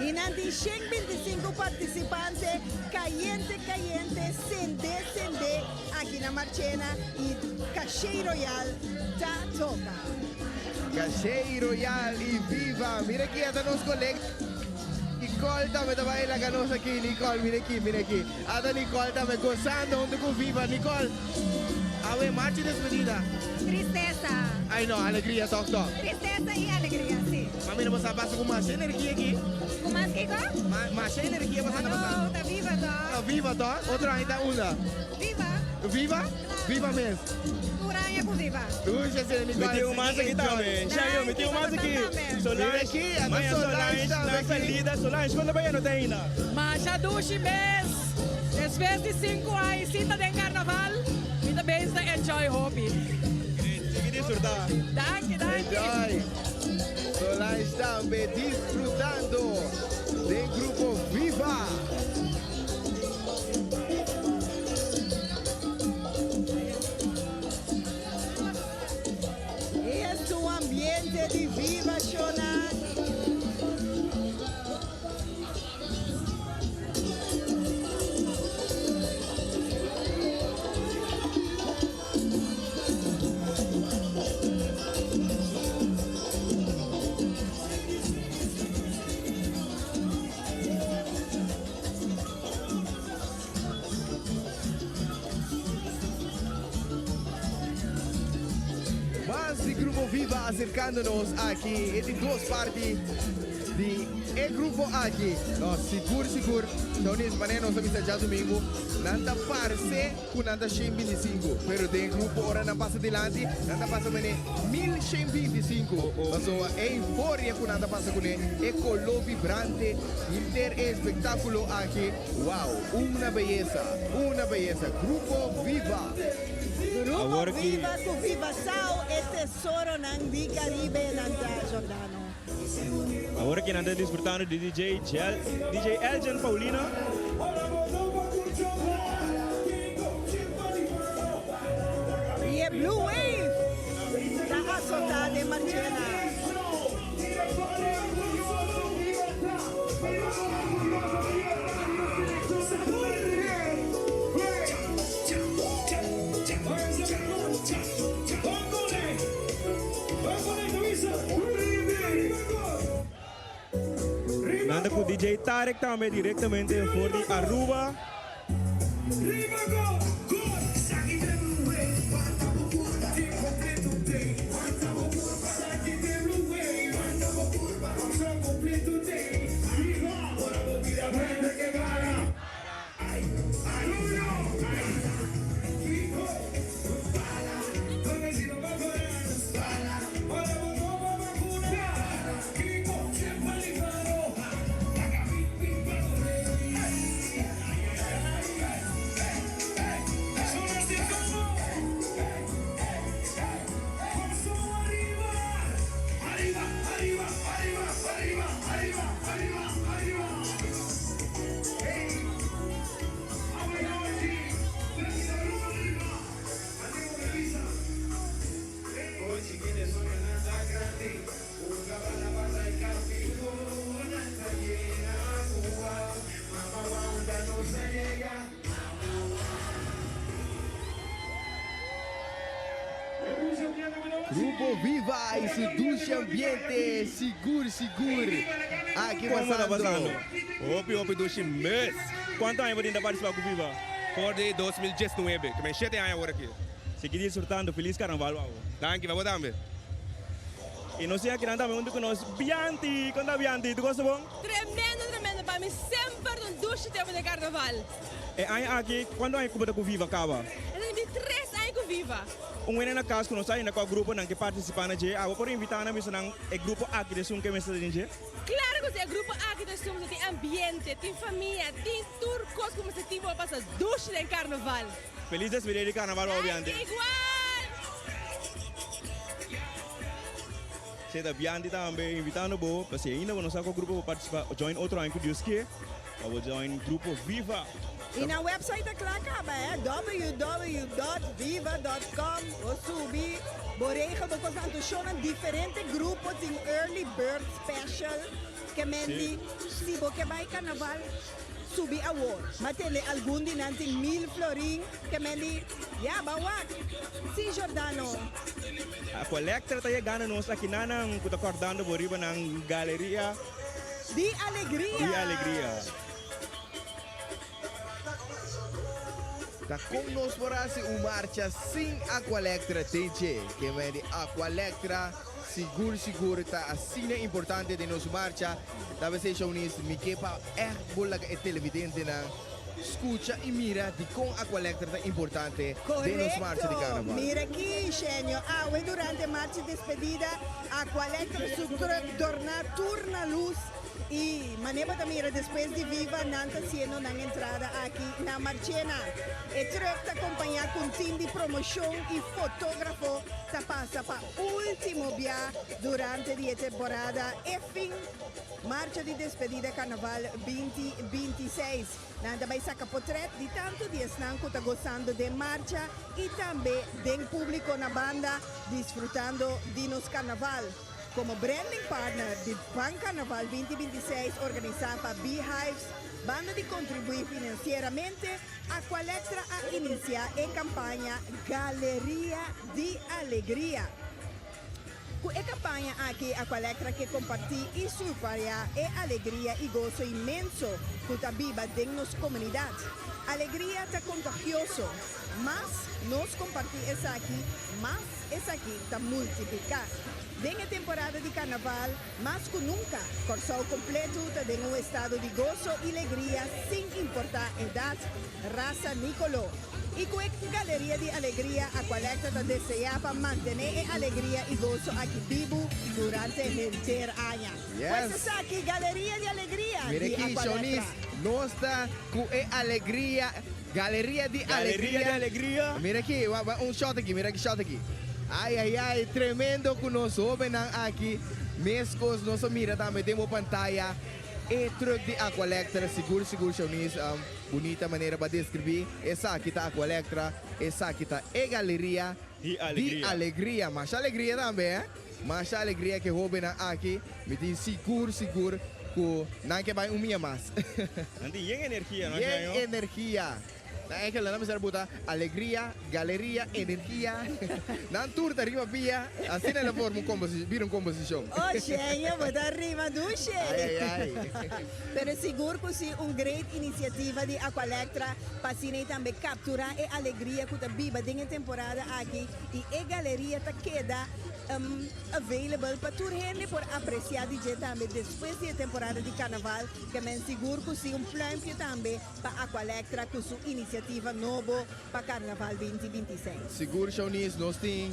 I nan tin 125 partisipante kayente kayente sende sende aki na Marchena i Cachey Royal ta toka. Cachey Royal i Viva! Mira aki ata nos kolega Nicole tambe ta bai laga nos aki. Nicole, mira aki, mira aki. Ata Nicole tambe gozando hunto ku Viva. Nicole, awe marcha despedida. Tristesa. Ay no, alegria tok tok. Tristesa i alegria, si. Ma mira bo sa pasa ku masha energia aki. Ku mas kiko? Masha energia bo sa ta pasa. Hallo, ta viva tok. Ta viva tok? Otro aña ta unda? Viva. Viva? Viva mes. Tur aña ku viva. Dushi asina mi Mi tin un mas aki tambe. Shayo, mi tin un mas aki. Solange. Mira aki, ata Maya Solange Solange tambe na aki. salida. Solange, kon ta bai? No ta ainda. Masha dushi mes. Despues di sinku aña sin ta den karnaval, mi ta bezig ta enjoy hopi. Great, sigui disfruta. Danki, danki. Enjoy. Solange tambe disfrutando den grupo Viva. Es un ambiente di Viva Shona. Mas di Grupo Viva acercando nos aki e di dos parti di e grupo aki. No, sigur sigur, Shaunis, manera nos a bisa djadumingu, nan ta parce cu nan ta 125, pero den grupo ora nan pasa dilanti, nan ta pasa mene 1125. Pasobra e euforia cu nan ta pasa cune, e color vibrante, henter e espectaculo aki, wow, una beyesa, una beyesa. Grupo Viva! Grupo Awor ki. Viva cu Vivasao e tesoronan di Caribe nan ta, Giordano. Awor ki nan ta disfrutando di DJ Jel, DJ Elgin Paulina. Y e Blue Wave ta azota den Marchena. Nan ta ku DJ Tarek tambe directamente for di Aruba. Grupo Viva y su dushi ambiente sigur sigur aki Como ta pasando. pasando? Hopi hopi dushi mes. Cuanto aña bo tin ta participa cu Viva? For di 2019, ke men shete aña awor aki. Sigui disfrutando, feliz carnaval wou. Danki, pa bo tambe. Y nos tin akinan tambe hunto cu nos Bianti. Con ta Bianti? Tu cosa bon? Tremendo tremendo pa mi semper ta un dushi tempo den carnaval. E aña aki, cuanto aña cu bo ta cu Viva caba? E ta di tres aña cu Viva. Un wende na cas cu no sa ainda cua gruponan ke participa na dje, abo por invita nan bisa nan e grupo aki ta esun ke mester ta den dje? Claro cu si, e grupo aki ta esun pasobra tin ambiente, tin famia, tin tur cos cu mester tin pa bo pasa dushi den carnaval. Feliz despedida di carnaval, Obiante. Danki igual! Seta Bianti tambe invitando bo pa si ainda bo no sa kua grupo bo participa join otro aña ku Dios ke pa bo join grupo Viva. Y nan website ta kla kaba eh, www.viva.com bo subi bo regel bo kos anto shownan diferente grupo tin early bird special ke men di si bo ke bai carnaval subi awor ma tende algun di nan tin mil florin ke men di ya ba wak si Jordano. Aqualectra ta yegando nos aki nanan ku ta kordando bo riba nan galeria Di alegria. Di alegria. Ta kon nos por hasi un marcha sin Aqualectra den dje? Ke men di Aqualectra sigur sigur ta asina importante den nos marcha. Ta besei Shownies mi ke pa ègt bo laga e televidentenan skucha i mira dikon Aqualectra ta importante den nos marcha di Korekto! karnaval. Mira aki, Shenio, awe durante marcha despedida Aqualectra su truck dorná tur na lus. Y mane bo ta mira despues di Viva nan ta haciendo nan entrada aki na Marchena. E truck ta acompaña cu un team di promocion y fotografo ta pasa pa ultimo bia durante di e temporada e fin Marcha di Despedida Carnaval 2026. Nan ta bay saca potret di tanto di esnan cu ta gozando den marcha y tambe den publico na banda disfrutando di nos Carnaval. Komo branding partner di Ban Carnaval 2026 organisá pa Beehives, banda di kontribuí finansieramente, Aqualectra a inisiá e kampaña Galeria di Alegria. Ku e kampaña aki Aqualectra ke kompartí i surpariá e alegria i goso inmenso ku ta biba den nos komunidat. Alegria ta kontagioso. Mas nos kompartí esaki, mas Esaki ta multipliká. Den e temporada di karnaval, mas ku nunka, Kòrsou kompletu ta den un estado di goso i legria sin importá edat, rasa ni koló. I ku e Galeria di Alegria Aqualectra ta deseá pa mantené e alegria i goso aki bibu durante henter aña. Pues Yes! esaki, Galeria di Alegria Mira di aki, Aqualectra. Shawnice, nos ta ku e alegria. Galeria di Galeria di Alegria. Alegria. Mira aki, wa, wa, un shot aki, mira ki shot aki. Ai, ai, ai, tremendo ku nos hobennan aki. Meskos nos a mira tambe den bo pantaya e truck di Aqualectra. Sigur, sigur, Shawnice, um, bunita manera pa describi. Esaki ta Aqualectra, esaki ta e Galeria Di di Alegria. Alegria. Masha alegria tambe, eh? Masha alegria ku e hobennan aki. Mi tin sigur, sigur ku nan ke bai un mia mas. Nan tin yen energia, no Yen Jaño? energia. Nan Angel nan mester buta alegria, galeria, energia. Nan tur ta riba pia. Asina el a forma un komposishon, bira un komposishon. Oh Jaño, bo ta rima dushi. Ai, ai, ai. Pero sigur ku si un great inisiativa di Aqualectra pa asina i tambe kapturá e alegria ku ta biba den e temporada aki i e galeria ta keda available pa tur hende por aprecia di dje tambe despues di e temporada di carnaval ke men sigur cu si un pluimpje tambe pa Aqualectra cu su iniciativa nobo pa carnaval 2026. Sigur Shawnice, nos tin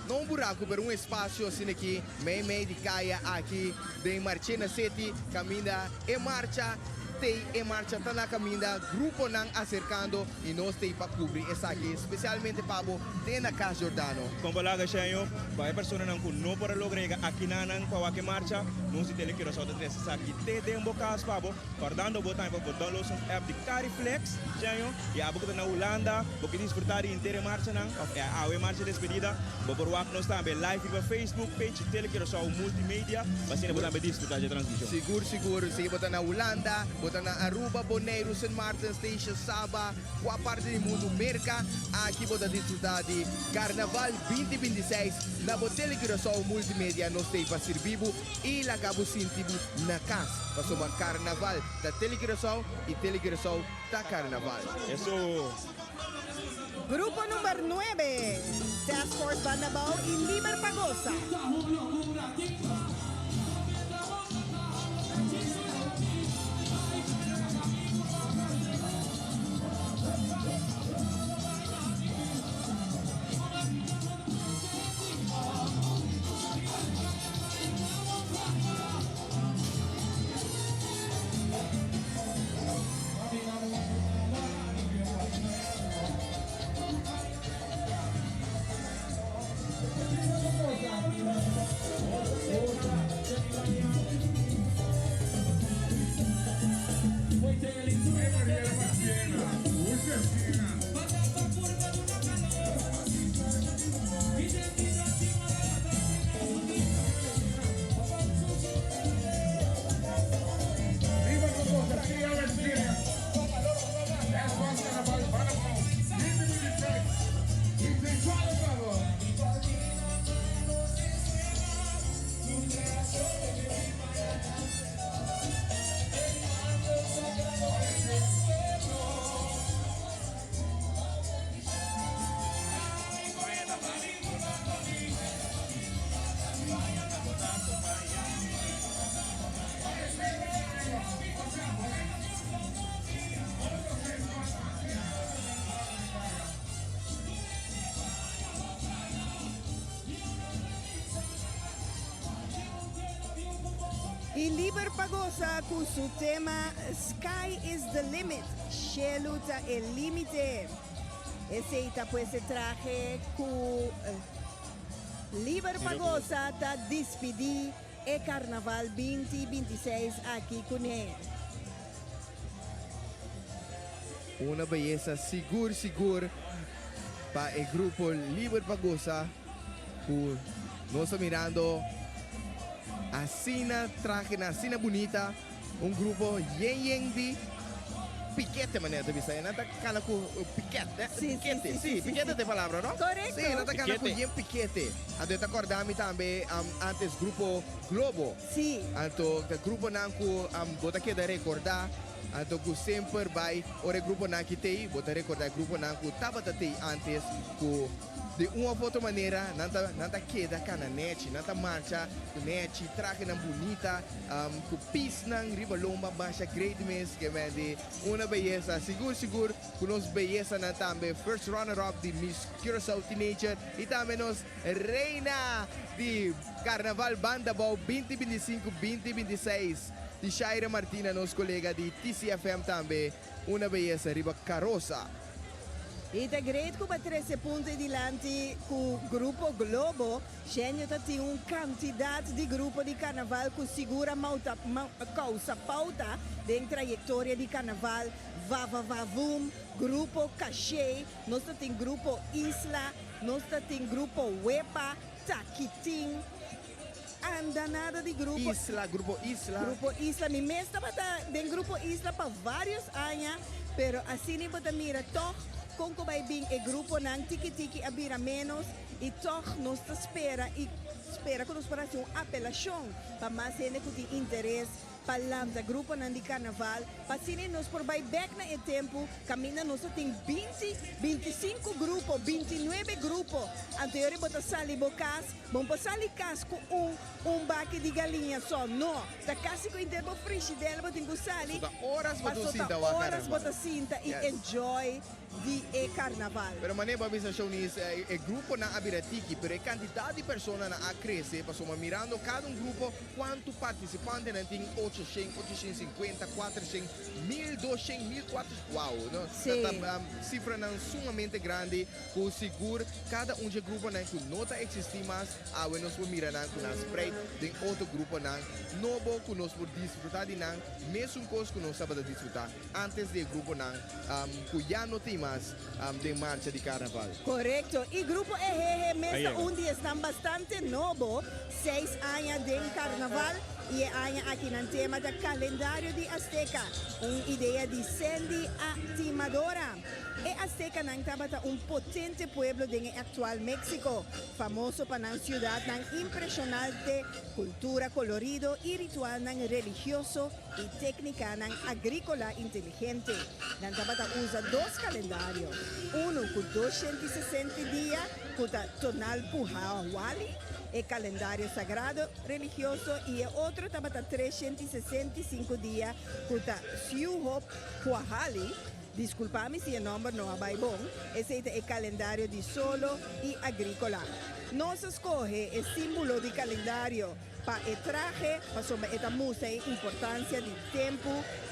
no un buraco pero un espacio asina aki mei mei di caya aki den Marchena City caminda e marcha tei e marcha ta na caminda gruponan acercando y nos tei pa cubri esaki especialmente pa bo te na Cas Giordano. Kon bo laga Sheño, pa e personanan ku no por a logra yega akinanan pa wak e marcha, nos di Tele Curaçao ta trese esaki te den bo kas pa bo, kòrdando bo tambe pa bo download nos app di Cariflex, Sheño, i abo ku ta na Hulanda, bo ke disfrutá di henter e marchanan, òf e awe marcha despedida, bo por wak nos tambe live riba Facebook page di Tele Curaçao Multimedia, pa asina bo tambe disfrutá dje transmishon. Sigur sigur, si bo ta na Hulanda, bo ta na Aruba, Boneiru, Sint Maarten, Statia, Saba, Kua parti di mundu Merka aki bo ta disfrutá di Karnaval 2026 na bo Tele Curaçao Multimedia nos t'ei pa sirbi bo i laga bo sinti bo na kas pasobra Karnaval ta Tele Curaçao i Tele Curaçao ta Karnaval. Eso! Grupo number nuebe, Task Force Banda Bou i Liber pa Gosa. Liber pa Gosa ku su tema Sky is the limit, Shelu ta e limite. Esei ta pues e trahe ku Liber pa Gosa ta dispidí e Karnaval binti 26 aki kuné. Una beyesa sigur sigur pa e grupo Liber pa Gosa ku nos ta mirando asina trahenan asina bunita, un grupo yen yen di pikete manera ta bisa, nan ta kana ku piket, pikete, si pikete ta e palabra no? Korekto. Si nan ta kana ku yen pikete, anto e ta kòrda mi tambe antes grupo Globo. Si. Anto ta gruponan ku bo ta keda rekordá, anto ku semper bai ora e gruponan aki t'ei, bo ta rekordá e gruponan ku tabata t'ei ántes ku di un òf otro manera nan ta nan ta keda kana nèchi, nan ta marcha ku nèchi, trahenan bunita, ku pisnan riba lomba masha great mes, ke men di una beyesa. Sigur sigur ku nos beyesanan tambe first runner up di Miss Curaçao Teenager i tambe nos Reina di Carnaval Banda Bou binti 25 binti 26 di Shaira Martina nos colega di TCFM tambe una beyesa riba carosa. I ta great cu ba trece punto e dilanti cu Grupo Globo. Genio ta tin un cantidad di grupo di carnaval cu sigur a mauta causa pauta den trayectoria di carnaval, Va Va Va Voom, Grupo Caché, nos ta tin Grupo Isla, Nos ta tin grupo Wepa, Takitin, andanada di grupo. Isla, grupo Isla. Grupo Isla, mi mes tabata den grupo Isla pa varios aña, pero asina bo ta mira tog con cu bay bin e gruponan tiki tiki a bira menos y tog nos ta spera y spera cu nos por haci un apelacion pa mas hende cu tin interes pa lanta gruponan di karnaval, pa asina nos por bai bek na e tempu kaminda nos a tin 20, 25 grupo, 29 grupo. Anto yori bo ta sali bo kas, bo no por sali kas ku un un baki di galiña so, no. Ta kasi ku inter bo frishidèr bo tin ku sali, So ta oras bo ta paso ta sinta wak oras bo karnaval. ta sinta i enjoy di e karnaval. Pero manera bo a bisa Shownice, e gruponan a bira tiki, pero e kantidat di personanan a krese pasobra mirando kada un grupo kuantu partisipantenan tin, 800, 850, 400, 1200, 1400, wow, no? Sí. Ta ta sifranan sumamente grandi ku sigur kada un dje gruponan ku no ta eksistí mas, awe nos por mira nan ku nan spreid den otro gruponan nobo ku nos por disfrutá di nan mesun kos ku nos tabata disfrutá antes di e gruponan ku ya no tin mas den marcha di karnaval. Korekto, i Grupo Ehehe mes ta un di esnan bastante nobo, seis aña den karnaval, i e aña aki nan tema ta Kalendario di Azteka, un idea di Sandy Atimadora. E aztekanan tabata un potente pueblo den e aktual Meksiko, famoso pa nan siudatnan impreshonante, kultura kolorido i ritualnan religioso i téknikanan agríkola inteligente. Nan tabata usa dos kalendario, unu ku 260 dia ku ta Tonalpohualli, e kalendario sagrado religioso, i e otro tabata 365 dia ku ta Xiuhpohualli, diskulpa mi si e nòmber no a bai bon, esei ta e kalendario di solo i agríkola. Nos a skohe e símbolo di kalendario Pa e trahe, pasobra e ta mustra e importancia di tempu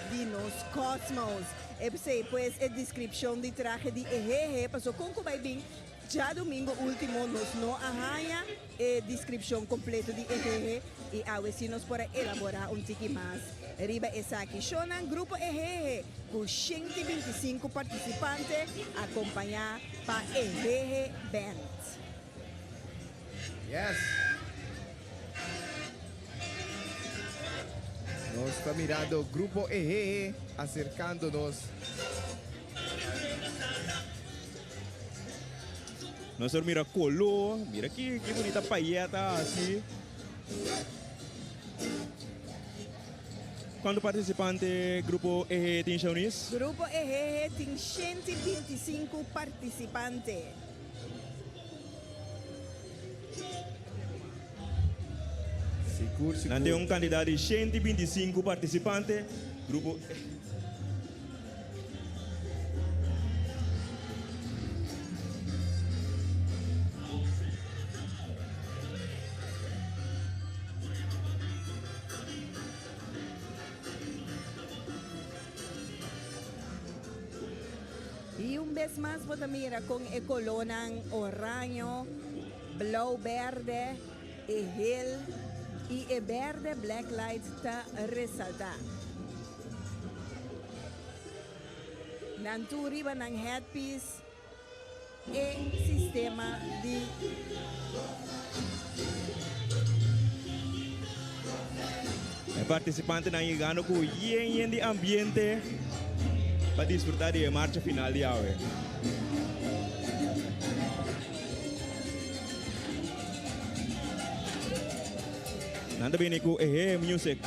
di nos cosmos. E p'esey pues e descripcion di trahe di e hehe, paso con cu bay bin djadomingo ultimo nos no a haya e descripcion completo di e hehe y awe si nos por a elabora un tiki mas riba esaki. Shownan Grupo E Hehe cu 125 participante acompaña pa E Hehe Band. Yes. Nos ta mirando Grupo Ehehe acercándonos. Nos por mira color, mira ki ki bunita payeta asi. Cuanto participante Grupo Ehehe tin, Shaunis? Grupo Ehehe tin 125 participante. Sigur, sigur. Nan tin un kantidat di 125 partisipante. Grupo E. I un bes mas bo ta mira kon e kolónan oraño, blou bèrdè, e hel i e bèrdè black light ta resaltá. Nan tur riba nan headpiece e sistema di. E participantenan yegando cu yen yen di ambiente pa disfruta di e marcha final di awe. Nan ta bini cu Ehe Music.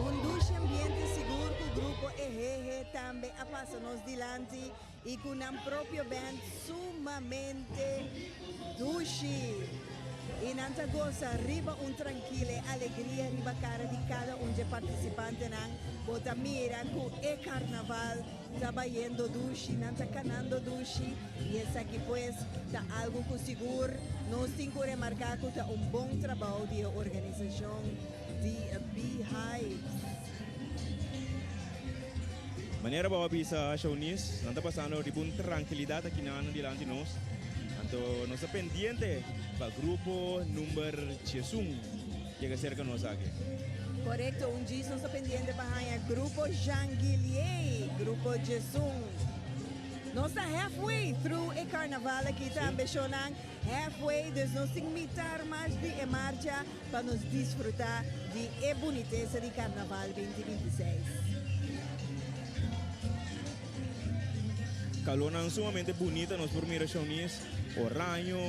Un dushi ambiente sigur cu Grupo Ehehe tambe a pasa nos dilanti y cu nan propio band sumamente dushi. Y nan ta goza riba un trankile alegria riba cara di cada un dje participantenan. Bo ta mira cu e carnaval ta bayendo dushi, nan ta canando dushi y esaki pues ta algo cu sigur nos tin cu remarca cu ta un bon trabao di e organisacion di Beehives. Manera bo a bisa Shaunis, nan ta pasando riba un trankilidat aki nan dilanti nos. Anto nos ta pendiente pa grupo number 11 yega serka nos aki. Korekto, un djis nos ta pendiente pa haña grupo Jean Guillier, grupo 11. Nos ta halfway through e karnaval aki tambe, shownan. Halfway, dus nos tin mitar mas di e marcha pa nos disfruta di e bunitesa di Carnaval 2026. Calornan sumamente bunita nos por mira Shaunis, oraño,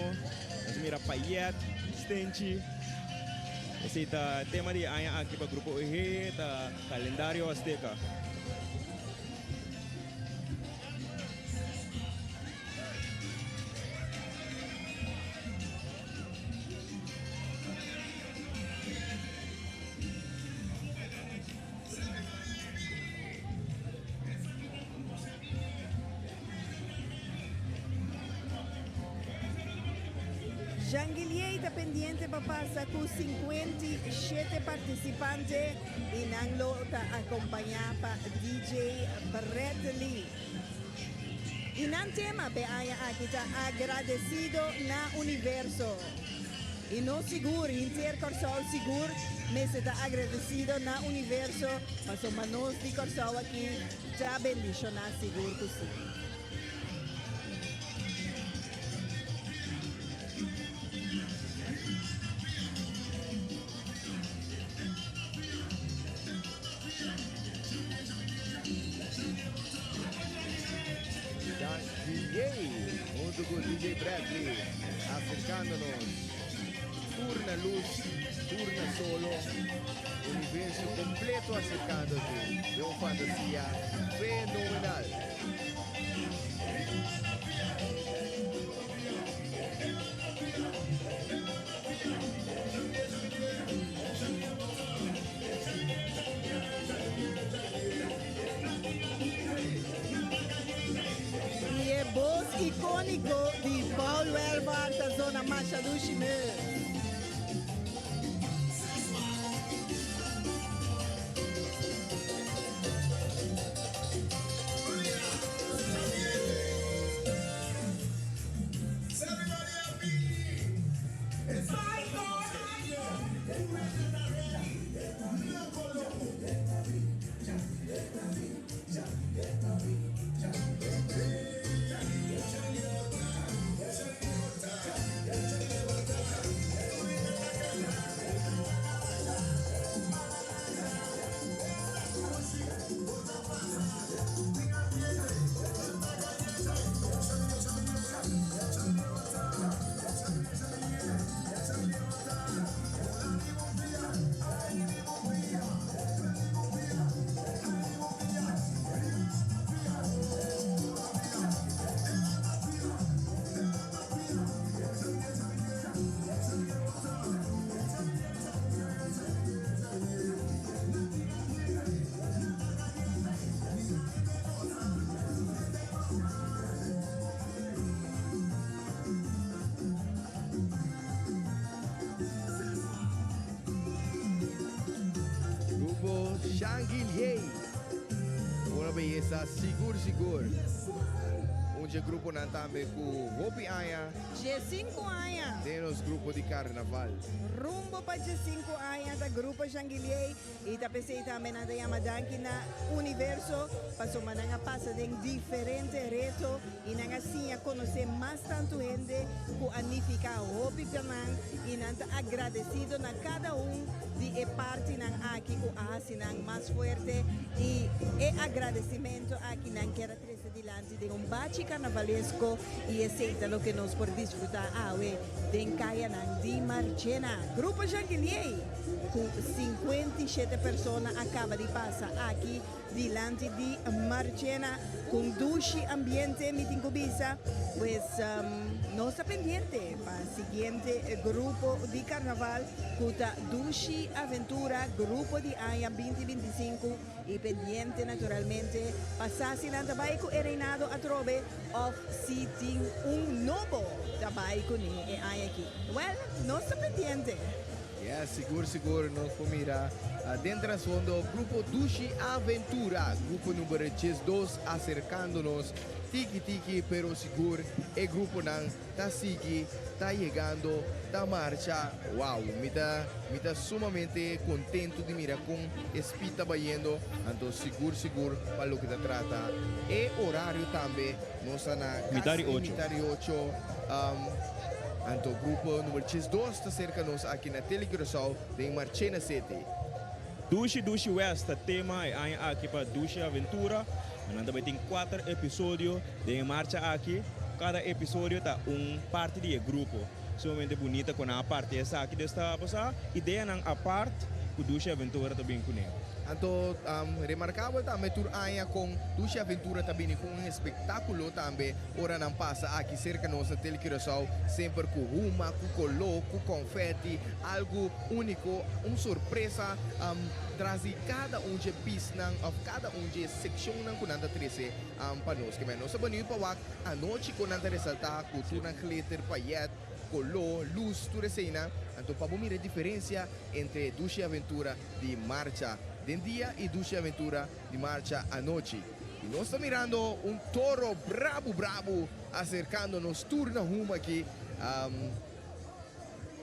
nos mira payet, stenchi. Esey ta tema di e aña aki pa Grupo Ohe, ta Calendario Azteca. Jean Guillier ta pendiente pa pasa cu 57 participante y nan lo ta acompaña pa DJ Bradley. Y nan tema p'e aña aki ta Agradecido na Universo. Y nos sigur, henter Kòrsou sigur mester ta agradecido na Universo pasobra nos di Kòrsou aki ta bendiciona sigur cu si. DJ hunto cu DJ Bradley acercándonos. Tur na luz, tur na solo, universo completo acercando aki den un fantasia fenomenal. Y e voz iconico di Paul Welvaart ta zona masha dushi mes. Grupo Shangiliei. Una beyesa sigur sigur. Un dje gruponan tambe ku hopi aña. Diescinco aña. Den nos grupo di carnaval. Rumbo pa diescinco aña ta Grupo Shangiliei y ta pesey tambe nan ta yama danki na Universo pasobra nan a pasa den diferente reto y nan a siña conoce mas tanto hende cu a nifica hopi pa nan y nan ta agradecido na cada un di e partinan aki cu a haci nan mas fuerte y e agradecimento aki nan kier a trece dilanti den un bachi carnavalesco y esey ta loke nos por disfruta awe den cayanan di Marchena. Grupo Jean-Guilier cu 57 persona a caba di pasa aki Dilanti di Marchena cu un dushi ambiente mi tin cu bisa, pues nos ta pendiente pa siguiente grupo di carnaval cu ta Dushi Aventura grupo di aña binti 25 y pendiente naturalmente pa sa si nan ta bay cu e reinado atrobe of si tin un nobo ta bay cune e aña aki. Well, nos ta pendiente. Yes, sigur sigur nos por mira den trasfondo grupo Dushi Aventura, grupo number 12 acercándonos tiki tiki pero sigur e gruponan ta sigui ta yegando ta marcha. Wow, mi ta mi ta sumamente contento di mira con e speed ta bayendo, anto sigur sigur pa loke ta trata e horario tambe nos ta na Mitar di casi ocho. mitar di ocho. Anto grupo number 12 ta serka nos aki na Tele Curaçao den Marchena City. Dushi Dushi West ta tema e aña aki pa Dushi Aventura. Nan ta bai tin kuater episodio den e marcha aki. Kada episodio ta un parti di e grupo. Sumamente bunita ku nan a parti esaki. Dus ta bo sa ideanan apart ku Dushi Aventura ta bin kuné. Anto remarkabel tambe tur aña kon Dushi Aventura ta bini ku un espektákulo tambe ora nan pasa aki serka nos na Tele Curaçao, semper ku huma, ku koló, ku konfèti, algu úniko, un sorpresa tras di kada un dje pisnan òf kada un dje sekshonnan ku nan ta trese pa nos. Kimen nos ta beniut pa wak anochi kon nan ta resaltá ku tur nan glitter, payèt, koló, lus, tur eseinan. Anto pa bo mira e diferensia entre Dushi Aventura di marcha den dia y Dushi Aventura di marcha anochi. Y nos ta mirando un toro brabu brabu acercando nos tur na huma aki.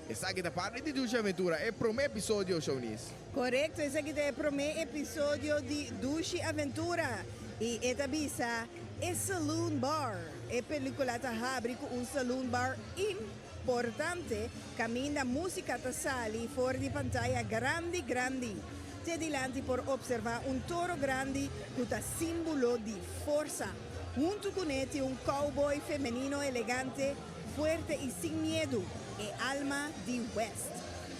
Esaki ta parti di Dushi Aventura, e prome episodio, Shownice. Corecto, esaki ta e prome episodio di Dushi Aventura y e ta bisa e Saloon Bar. E pelicula ta habri cu un saloon bar importante caminda musica ta sali for di pantaya grandi grandi. Te dilanti por observa un toro grandi cu ta simbolo di forsa. Hunto cune tin un cowboy femenino elegante, fuerte y sin miedo. E alma di West.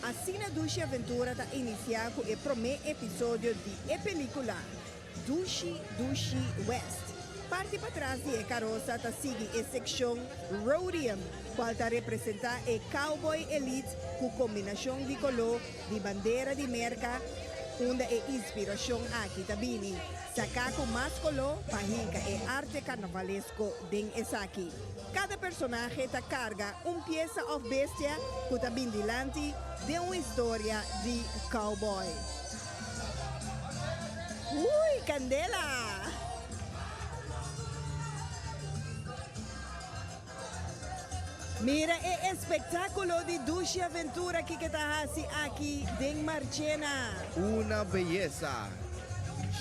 Asina Dushi Aventura ta inicia cu e prome episodio di e pelicula Dushi Dushi West. Parti patras di e carosa ta sigui e seccion Rhodium, cual ta representa e cowboy elite cu combinacion di color di bandera di Merca, unda e inspiracion aki ta bini. Saca cu mas color pa hinca e arte carnavalesco den esaki. Kada personahe ta karga un piesa òf bestia ku ta bin dilanti den un historia di cowboy. Ui, kandela! Mira e espektákulo di dushi aventura kiko ta hasi aki den Marchena. Una beyesa!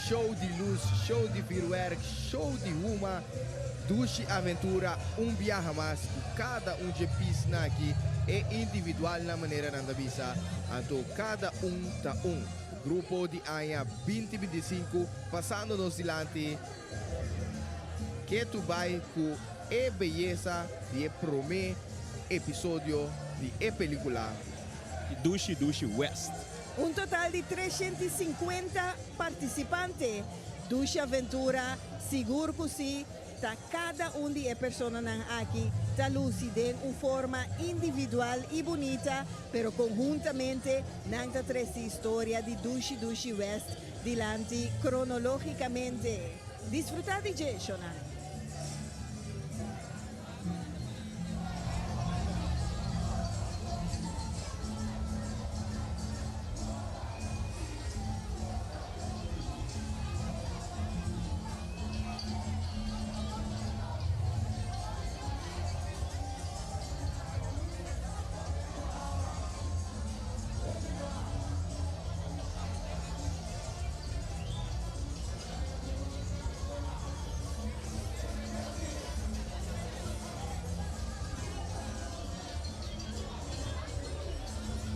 Show di lus, show di vuurwerk, show di huma, dushi aventura un biaha mas ku kada un dje pisnan aki e individual na manera nan ta bisa, anto kada un ta un. Grupo di aña 2025 pasando nos dilanti ketu bai ku e beyesa di e prome episodio di e pelicula. Dushi Dushi West. Un total di 350 participante. Dushi Aventura, sigur cu si, ta cada un di e personanan aki ta luci den un forma individual y bunita, pero conhuntamente nan ta trece historia di Dushi Dushi West dilanti cronologicamente. Disfruta di dje, shonan!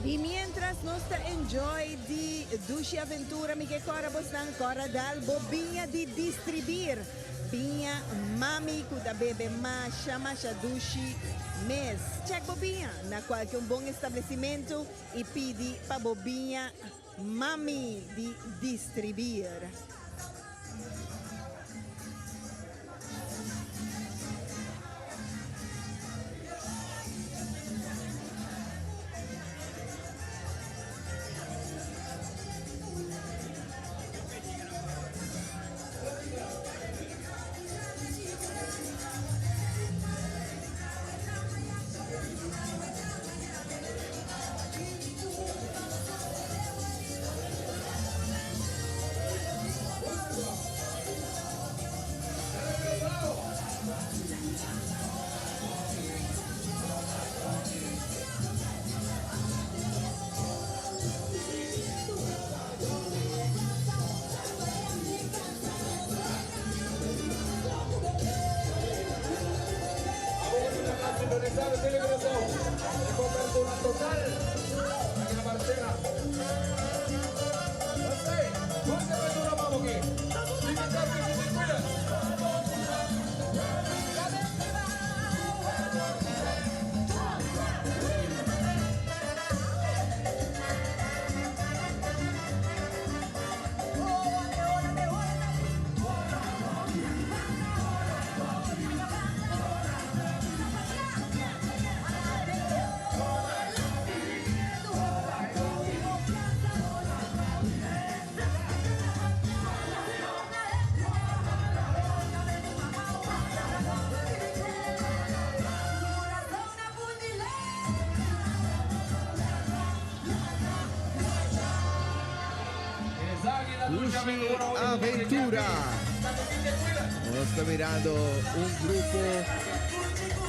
Y mientras nos ta enjoy di dushi aventura mi ke kora bosnan kora dal bo biña di distribir biña mami ku ta bebe masha masha dushi mes. Check bo biña na kualke un bon establecimentu y pidi pa bo biña mami di distribir. Dushi Aventura. Nos ta mirando un grupo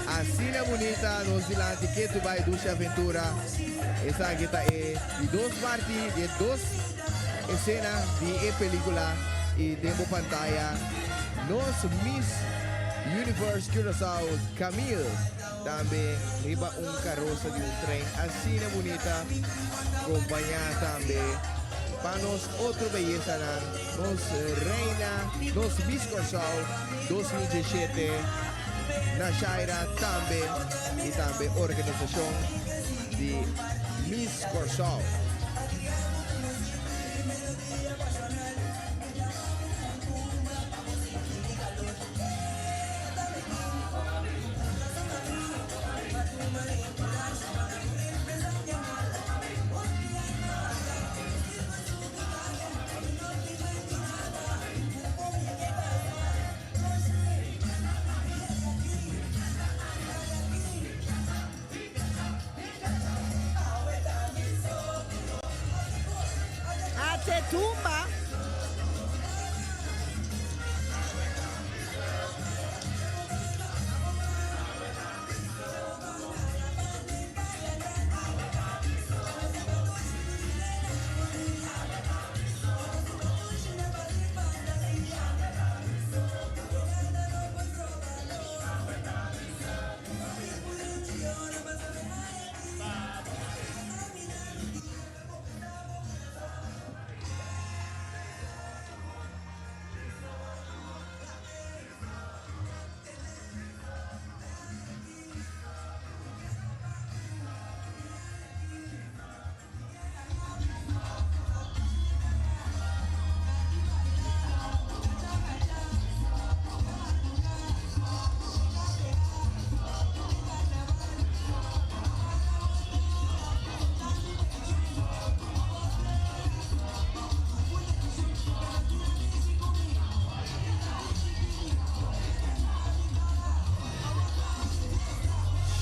asina bunita nos dilanti ketu bai Dushi Aventura. Esaki ta e di dos parti di e dos esena di e pelicula y den bo pantaya nos Miss Universe Curaçao Camille tambe riba un carosa di un trein asina bunita compaña tambe pa nos otro beyesanan nos reina nos Miss Curaçao 2017 Nashaira tambe y tambe organisacion. di Miss Kòrsou. Ate tumba.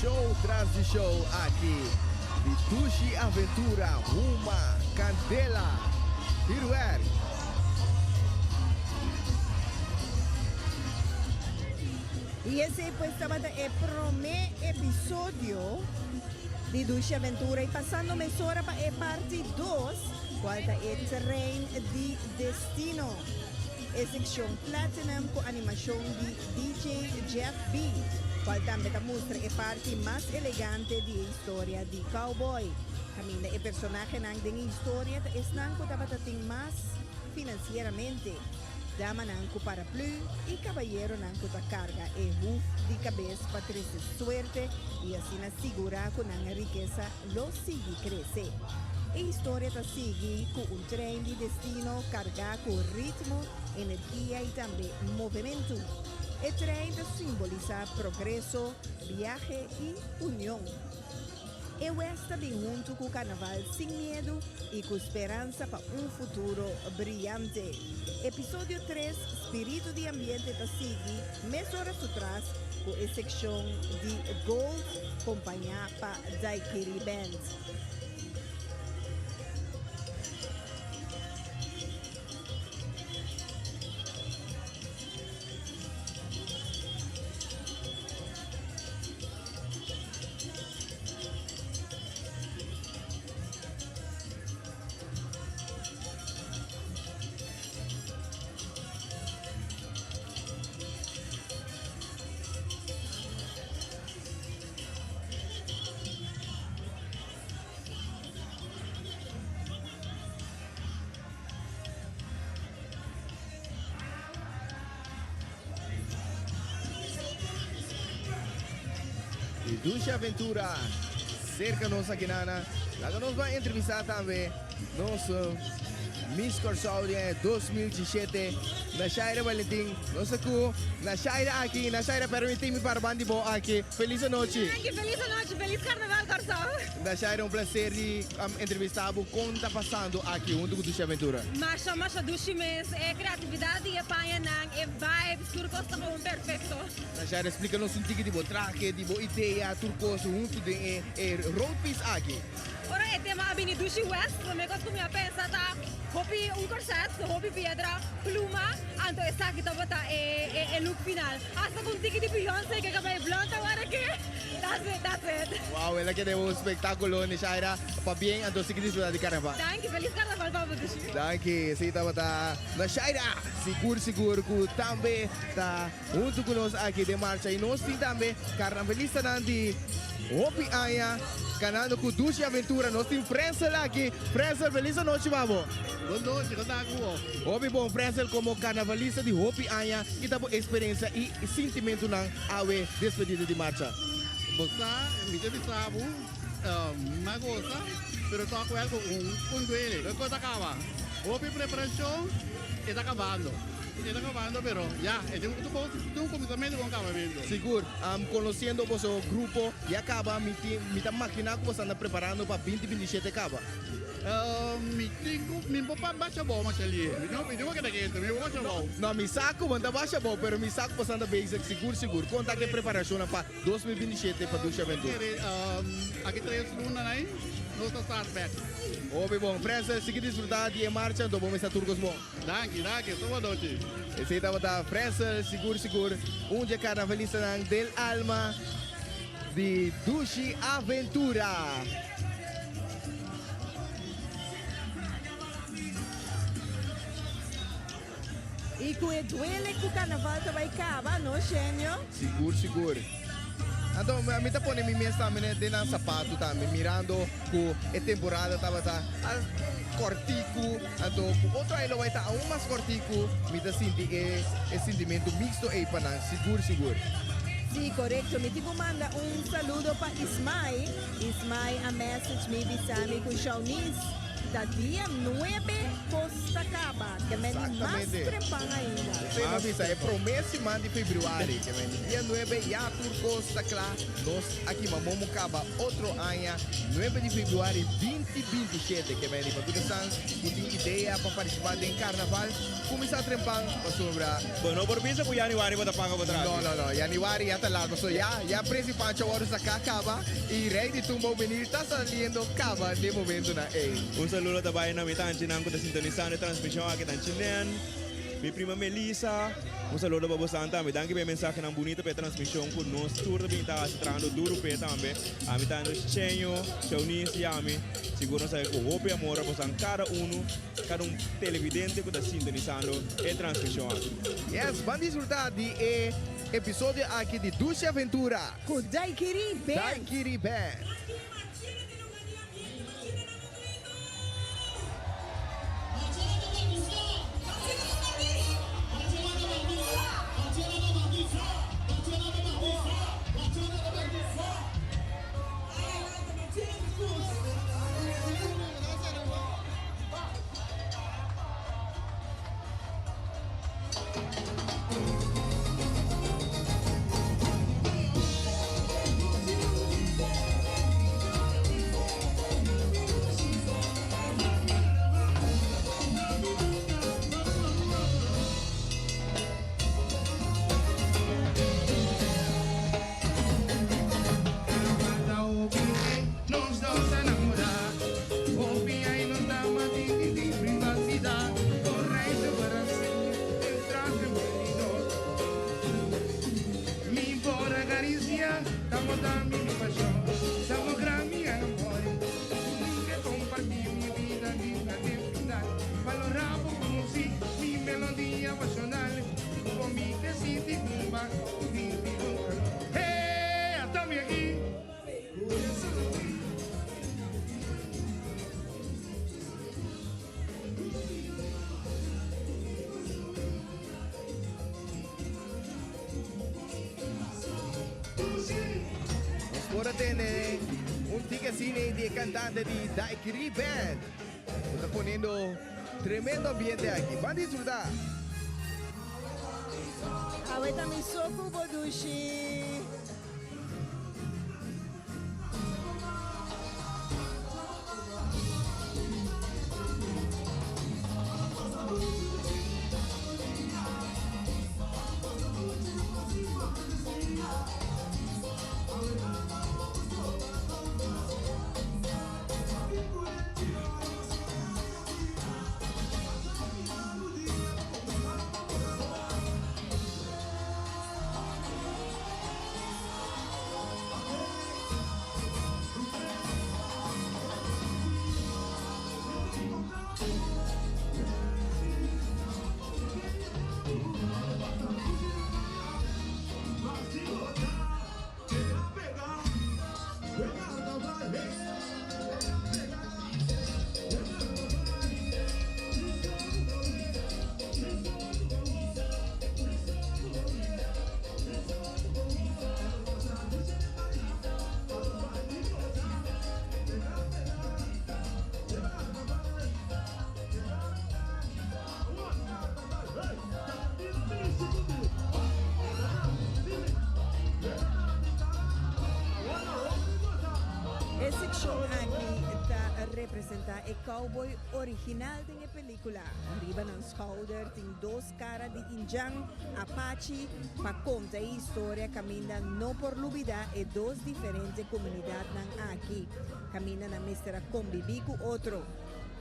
Show tras di show aki di Dushi Aventura Huma Candela Vuurwerk. Y esey pues tabata e prome episodio di Dushi Aventura y pasando mesora pa e parti dos cual ta e Trein di Destino. E seccion Platinum cu animacion di DJ Jeff B. Cual tambe ta mustra e parti mas elegante di e historia di cowboy. Caminda e personahenan den e historia ta esnan cu tabata tin mas financieramente, damanan cu paraplu y cabayeronan cu ta carga e huf di cabes pa trece suerte y asina sigura cu nan rikesa lo sigui crece. E historia ta sigui cu un trein di destino carga cu ritmo, energia y tambe movementu. E trein ta simbolisa progreso, biahe y union. E West ta bin huntu cu Carnaval sin miedu y cu speransa pa un futuro briyante. Episodio tres, Spiritu di Ambiente ta sigui mesora su tras cu e seccion di Gold compaña pa Daiquiri Band. Di Dushi Aventura cerca nos aki nana. Laga nos ban entrevista tambe nos Miss Kòrsou di aña 2017, Nashaira Valentin. Nos ta ku Nashaira aki. Nashaira, permití mi para ban di bo aki. Felis anochi. Danki, felis anochi. Felis Karnaval Kòrsou. Nashaira, un placer di entrevistá bo. Kon ta pasando aki huntu ku Dushi Aventura? Masha, masha dushi mes. E kreatividat di e pañanan, e vibes, tur kos ta gewoon perfekto. Nashaira, splika nos un tiki di bo trahe, di bo idea, tur kos huntu den e roadpiece aki. Ora e tema a bini Dushi West, prome kos ku mi a pensa ta hopi un corset, hopi piedra, pluma, anto esaki tabata e look final. Hasta ku un tiki di Beyonce ke kabei blond awor aki. That's it, that's it. Wow, el a keda un spektakulo, Nishaira. Pabien, anto sigui disfruta di karnaval. Danki, felis karnaval pa bo Dushi. Danki, esei tabata Nishaira. Sigur sigur ku tambe ta huntu ku nos aki den marcha i nos tin tambe karnavalistanan di hopi aña kanando ku Dushi Aventura. Nos tin Frensel aki. Frensel, felis anochi pa bo. Bon nochi, kon ta ku bo? Hopi bon, Frensel, komo karnavalista di hopi aña, ki ta bo eksperensia i sintimentunan awe despedida di marcha? Bo sa, mi ta bisa bo. M'a gosa, pero tòg wèl ku un un duele. E kos a kaba. Hopi preparashon, e ta kabando. E ta kabando, pero ya, e tin un kuminsamentu ku un kabamentu. Sigur, konosiendo boso grupo ya kaba, mi tin mi ta makiná ku boso anda preparando pa binti 27 kaba. Mi tin ku, mi por pa basha bou masha lihe. Mi no, mi tin ku keda kente, mi por basha bou. No, mi sa ku bo no ta basha bou, pero mi sa ku boso anda bezig sigur sigur. Kon ta ku e preparashonnan pa 2027 pa Dushi Aventura? Aki tres luna nai, nos ta start bek. Hopi bon. Frensel, sigui disfruta di e marcha, anto bo mester tur kos bon. Danki, danki. Tur bon nochi. Esei tabata Frensel, sigur sigur un dje karnavalistanan del alma di Dushi Aventura. I ku e duele ku karnaval ta bai kaba, no Shenio? Sigur, sigur. Anto mi ta pone mi mes tambe den nan sapatu tambe, mirando ku e temporada tabata kòrtiku, anto ku otro aña lo bai ta aun mas kòrtiku, mi ta sinti e e sintimentu mixto ei pa nan, sigur, sigur. Sí, korekto. Mi tin ku manda un saludo pa Ismai. Ismai a message mi bisa mi ku Shaunis ta dia nuebe kos ta kaba, ke men di mas trempan ainda. Esei mi a bisa e prome siman di februari, ke men di dia nuebe ya tur kos ta kla, nos a kima momo kaba otro aña nuebe di februari 2027, ke men di pa tur esnan ku tin idea pa partisipa den karnaval kuminsá trempan pasobra. Bo no por bisa ku yanüari bo ta paga bo trapi. No, no, no, yanüari ya ta laat pasobra ya ya presi Pancho a wòrdu saká kaba i Rei di Tumba Hubenil ta saliendo kaba den momentunan ei. Un saludo ta bai na mi tanchinan ku ta sintonisando e transmishon aki, Tanchi Nen, mi prima Melisa, un saludo pa bosan tambe. Danki pa e mensahenan bunito pa e transmishon ku nos tur ta bin ta hasi trahando duru p'e tambe. Ami ta Andres Cheño, Shaunis i ami sigur nos a haña ku hopi amor pa bosan kada unu, kada un televidente ku ta sintonisando e transmishon aki. Yes, ban disfruta di e episodio aki di Dushi Aventura. Ku Daiquiri Band. Daiquiri Band. Nos por a tene un tiki asina di e cantante di Daiquiri Band cu ta poniendo tremendo ambiente aki. Ban disfruta! Awe ta mi so cu bo dushi. representá e cowboy original den e pelíkula. Riba nan schouder tin dos kara di indjan Apache pa konta e historia kaminda no por lubidá e dos diferente komunidatnan aki, kaminda nan mester a kombibí ku otro.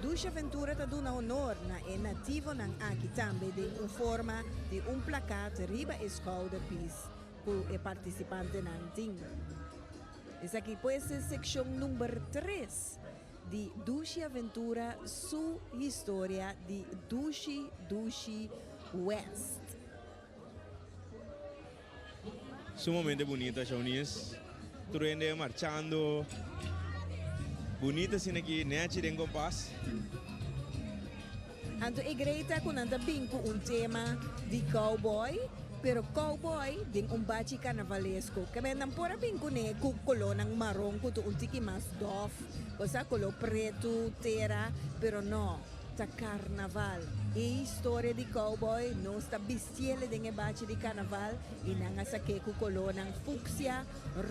Dushi Aventura ta duna honor na e nativonan aki tambe den un forma di un plakat riba e schouderpiece ku e partisipantenan tin. Esaki pues e sekshon number tres di Dushi Aventura su historia di Dushi Dushi West. Sumamente bunita Shaunis. Tur hende marchando. Bunita asina aki nechi den kompas. Anto e greta ku nan ta bin ku un tema di cowboy, pero cowboy den un bachi carnavalesko. Kebé nan por a bin kuné ku kolónan maron ku ta un tiki mas dof, osea koló pretu, tera, pero no, ta carnaval. E historia di cowboy nos ta bistiele den e bachi di carnaval i nan a sak'é ku kolónan fucsia,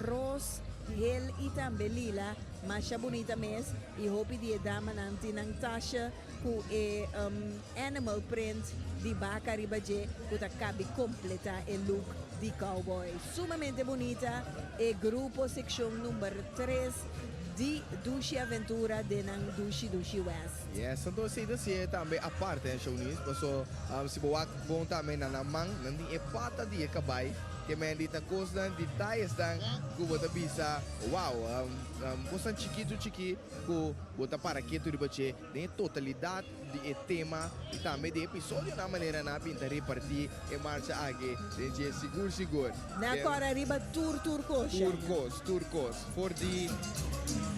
ros, hel i tambe lila, masha bunita mes i hopi di e damanan tin nan tashe ku e animal print di baka riba dje ku ta kabi kompletá e look di cowboy. Sumamente bunita e grupo sekshon number tres di Dushi Aventura den nan Dushi Dushi West. Yes, anto esei ta si'e tambe aparte, Shownies, paso si bo wak bon tambe na nan man, nan tin e pata di e kabai, ke men di ta kosnan, detayesnan ku bo ta bisa, wow, kosnan chikitu chiki ku bo ta para ketu riba dje. Den e totalidat di e tema i tambe di e episodionan manera nan a bin ta repartí e marcha aki den dje sigur sigur. Nan a kòrda riba tur tur kos, Tur kos, tur kos. For di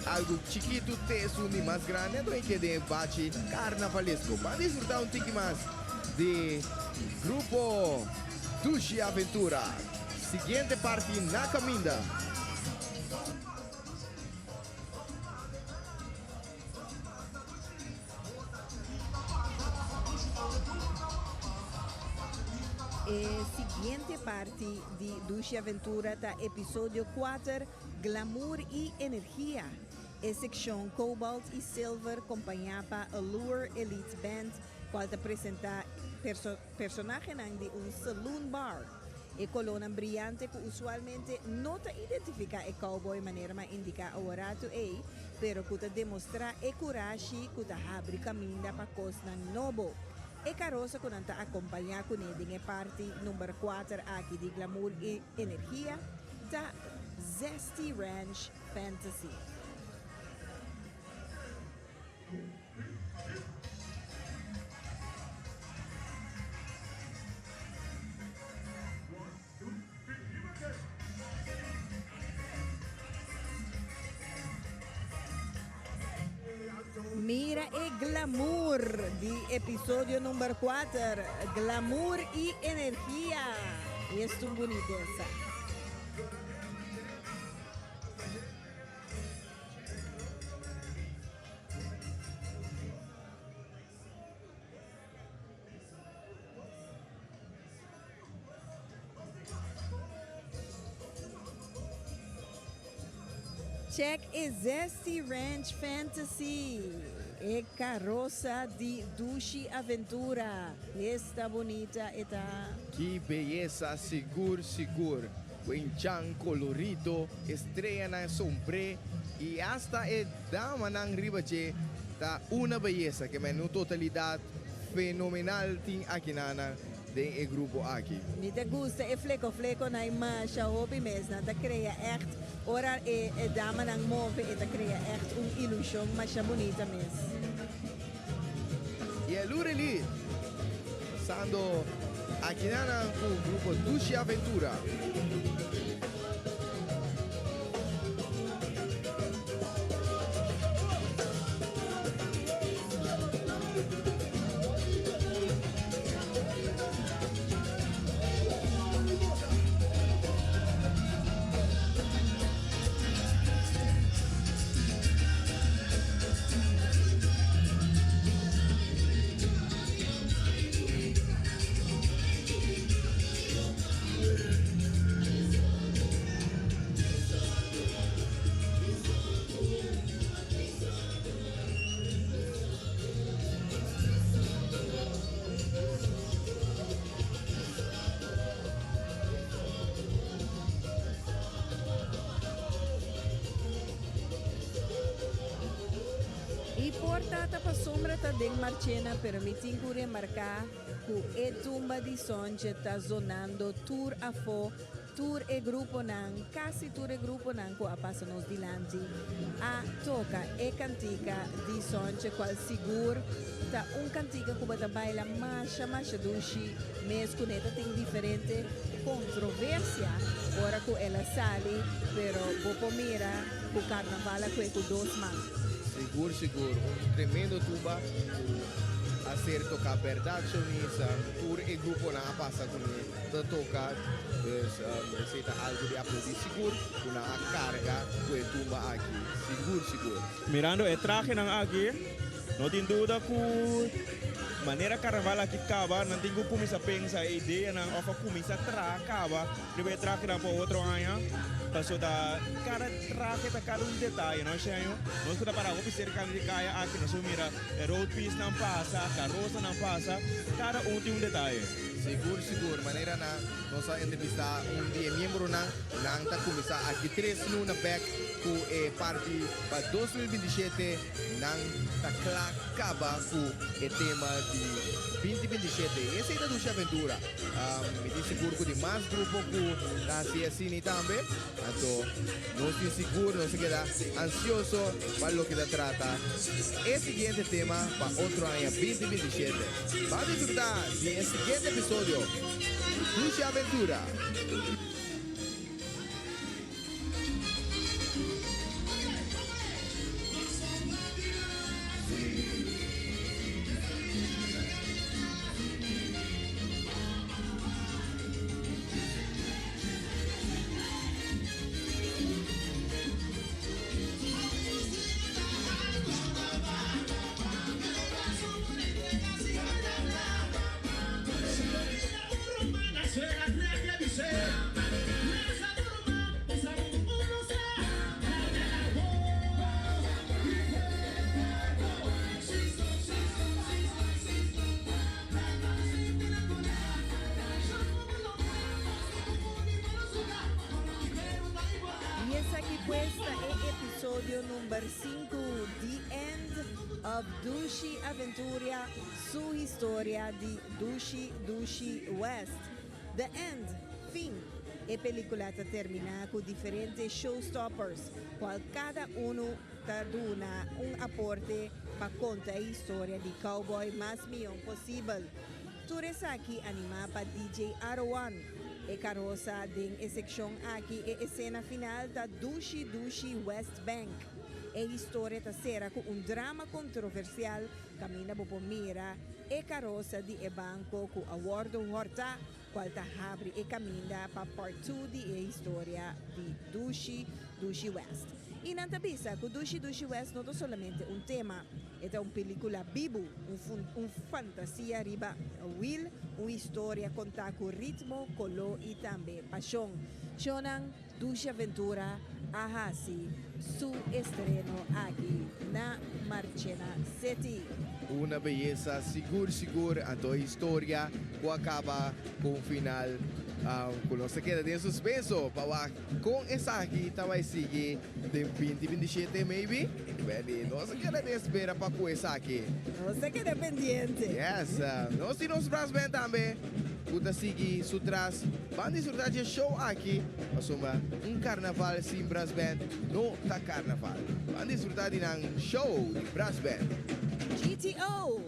algu chikitu te esun di mas grandi anto e keda den e bachi karnavalesko. Ban disfrutá un tiki mas di Grupo Dushi Aventura. Siguiente parti na kaminda. E siguiente parti di Dushi Aventura ta episodio kuater, Glamour i Energia. E sekshon Cobalt i Silver kompañá pa Allure Elite Band, kual ta presentá personahenan di un saloon bar. E kolónan briante ku usualmente no ta identifiká e cowboy manera m'a indiká aworatu ei, pero ku ta demostrá e kurashi ku ta habri kaminda pa kosnan nobo. E karosa ku nan ta akompañá kuné den e parti number kuater aki di Glamour i Energia ta Zesty Ranch Fantasy. Mira e glamour di episodio number 4, Glamour y Energia. Esta un bunitesa. Check e Zesty Ranch Fantasy, e karosa di Dushi Aventura. Esta bunita e ta. Ki beyesa sigur sigur. Ku enchan kolorido, e streanan sombré i asta e damanan riba dje ta una beyesa ke men un totalidat fenomenal tin akinanan den e grupo aki. Mi ta gusta e fleko flekonan masha hopi mes, nan ta krea ègt ora e damanan move e ta krea ègt un ilushon masha bunita mes. I e Lurely pasando akinanan ku grupo Dushi Aventura. Por ta pasobra ta den Marchena, pero mi tin ku remarká ku e tumba di Sontje ta zonando tur afó, tur e gruponan, kasi tur e gruponan ku a pasa nos dilanti a toka e kantika di Sontje, kual sigur ta un kantika ku bo ta baila masha masha dushi mes kuné. Ta tin diferente kontroversia ora ku el a sali, pero bo por mira ku karnaval a kue ku dos man. Sigur sigur, un tremendo tumba ku a ser toká bèrdat Shonisa, tur e gruponan a pasa kuné ta toka, dus esei ta algu di aplaudí sigur ku nan a karga ku e tumba aki, sigur sigur. Mirando e trahenan aki, no tin duda ku manera karnaval aki kaba nan tin ku kuminsá pensa e ideanan òf a kuminsá traha kaba riba e trahenan pa otro aña, pasobra ta kada trahe ta kada un detaye, no Sheño? Nos ku ta para hopi serka di kaya aki nos por mira e roadpiecenan pasa, karosanan pasa, kada un tin un detaye. Sigur sigur, manera nan nos a entrevistá un di e miembronan, nan ta kuminsá aki tres luna bèk ku e parti pa 2027, nan ta kla kaba ku e tema di 2027. I esei ta Dushi Aventura. Mi tin sigur ku tin mas grupo ku ta hasi asini tambe. Anto nos tin sigur nos ta keda ansioso pa loke ta trata e siguiente tema pa otro aña 2027. Ban disfruta di e siguiente episodio di Dushi Aventura. Y esaki pues ta e episodio number sinku, The End of Dushi Aventuria, su historia di Dushi Dushi West. The End, Fin. E pelicula ta termina cu diferente showstoppers, cual cada uno ta duna un aporte pa conta e historia di cowboy mas miyon posibel. Tur esaki animá pa DJ Arowan. E karosa den e sekshon aki e esena final ta Dushi Dushi West Bank. E historia ta sera ku un drama kontroversial kaminda bo por mira e karosa di e banko ku a wòrdu hòrtá kual ta habri e kaminda pa part two di e historia di Dushi Dushi West. I nan ta bisa ku Dushi Dushi West no ta solamente un tema. E ta un pelicula bibu, un un fantasia riba wiel, un historia contá cu ritmo, coló y tambe pasion. Shownan Dushi Aventura a haci su estreno aki na Marchena City. Una beyesa sigur sigur, anto e historia cu a caba cu un final cu nos ta keda den suspenso pa wak. Kon esaki ta bai sigui den 2027 maybe? Welly, nos a keda den espera pa ku esaki. Nos a keda pendiente. Yes, nos tin nos brass band tambe ku ta sigui su tras. Ban disfruta dje show aki pasobra un karnaval sin brass band no ta karnaval. Ban disfruta di nan show di brass band. GTO!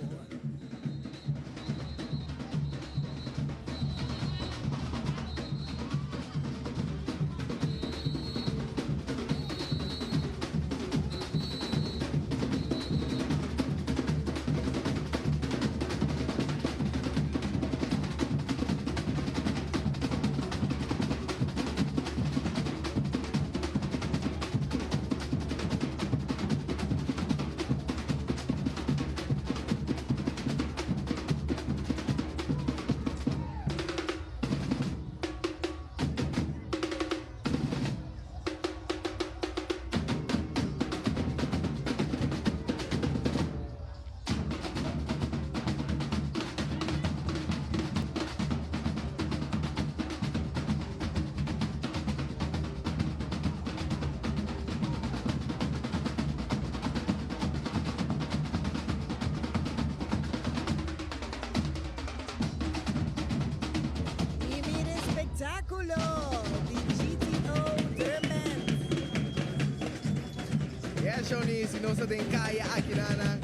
Shawnice, y nos ta den caya aki nana.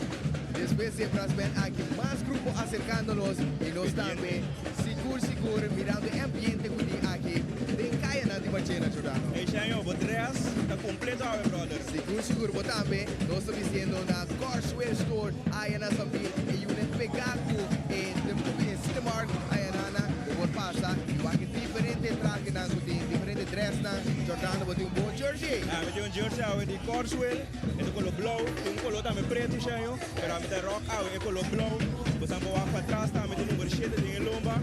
Despues di e brass band aki, mas grupo acercando nos y nos tambe sigur sigur mirando e ambiente cu tin aki den cayanan di Marchena, Giordano. Hey Shenyo, bo dress ta completo awe brother. Sigur sigur, bo tambe. Nos ta bistiendo na Corswell Store aya na Sambil, e unit pega cu e The Movie e Cinemark aya nana. Bo por pasa y wak e diferente trahenan cu tin, diferente dressnan. Giordano, bo tin un bon jersey. Ah, mi tin un jersey awe di Corswell. E ta color blauw, tin un color tambe preto sheño, pero ami ta rock awe e color blauw. Bo san por wak patras tambe tin number shete den e lomba.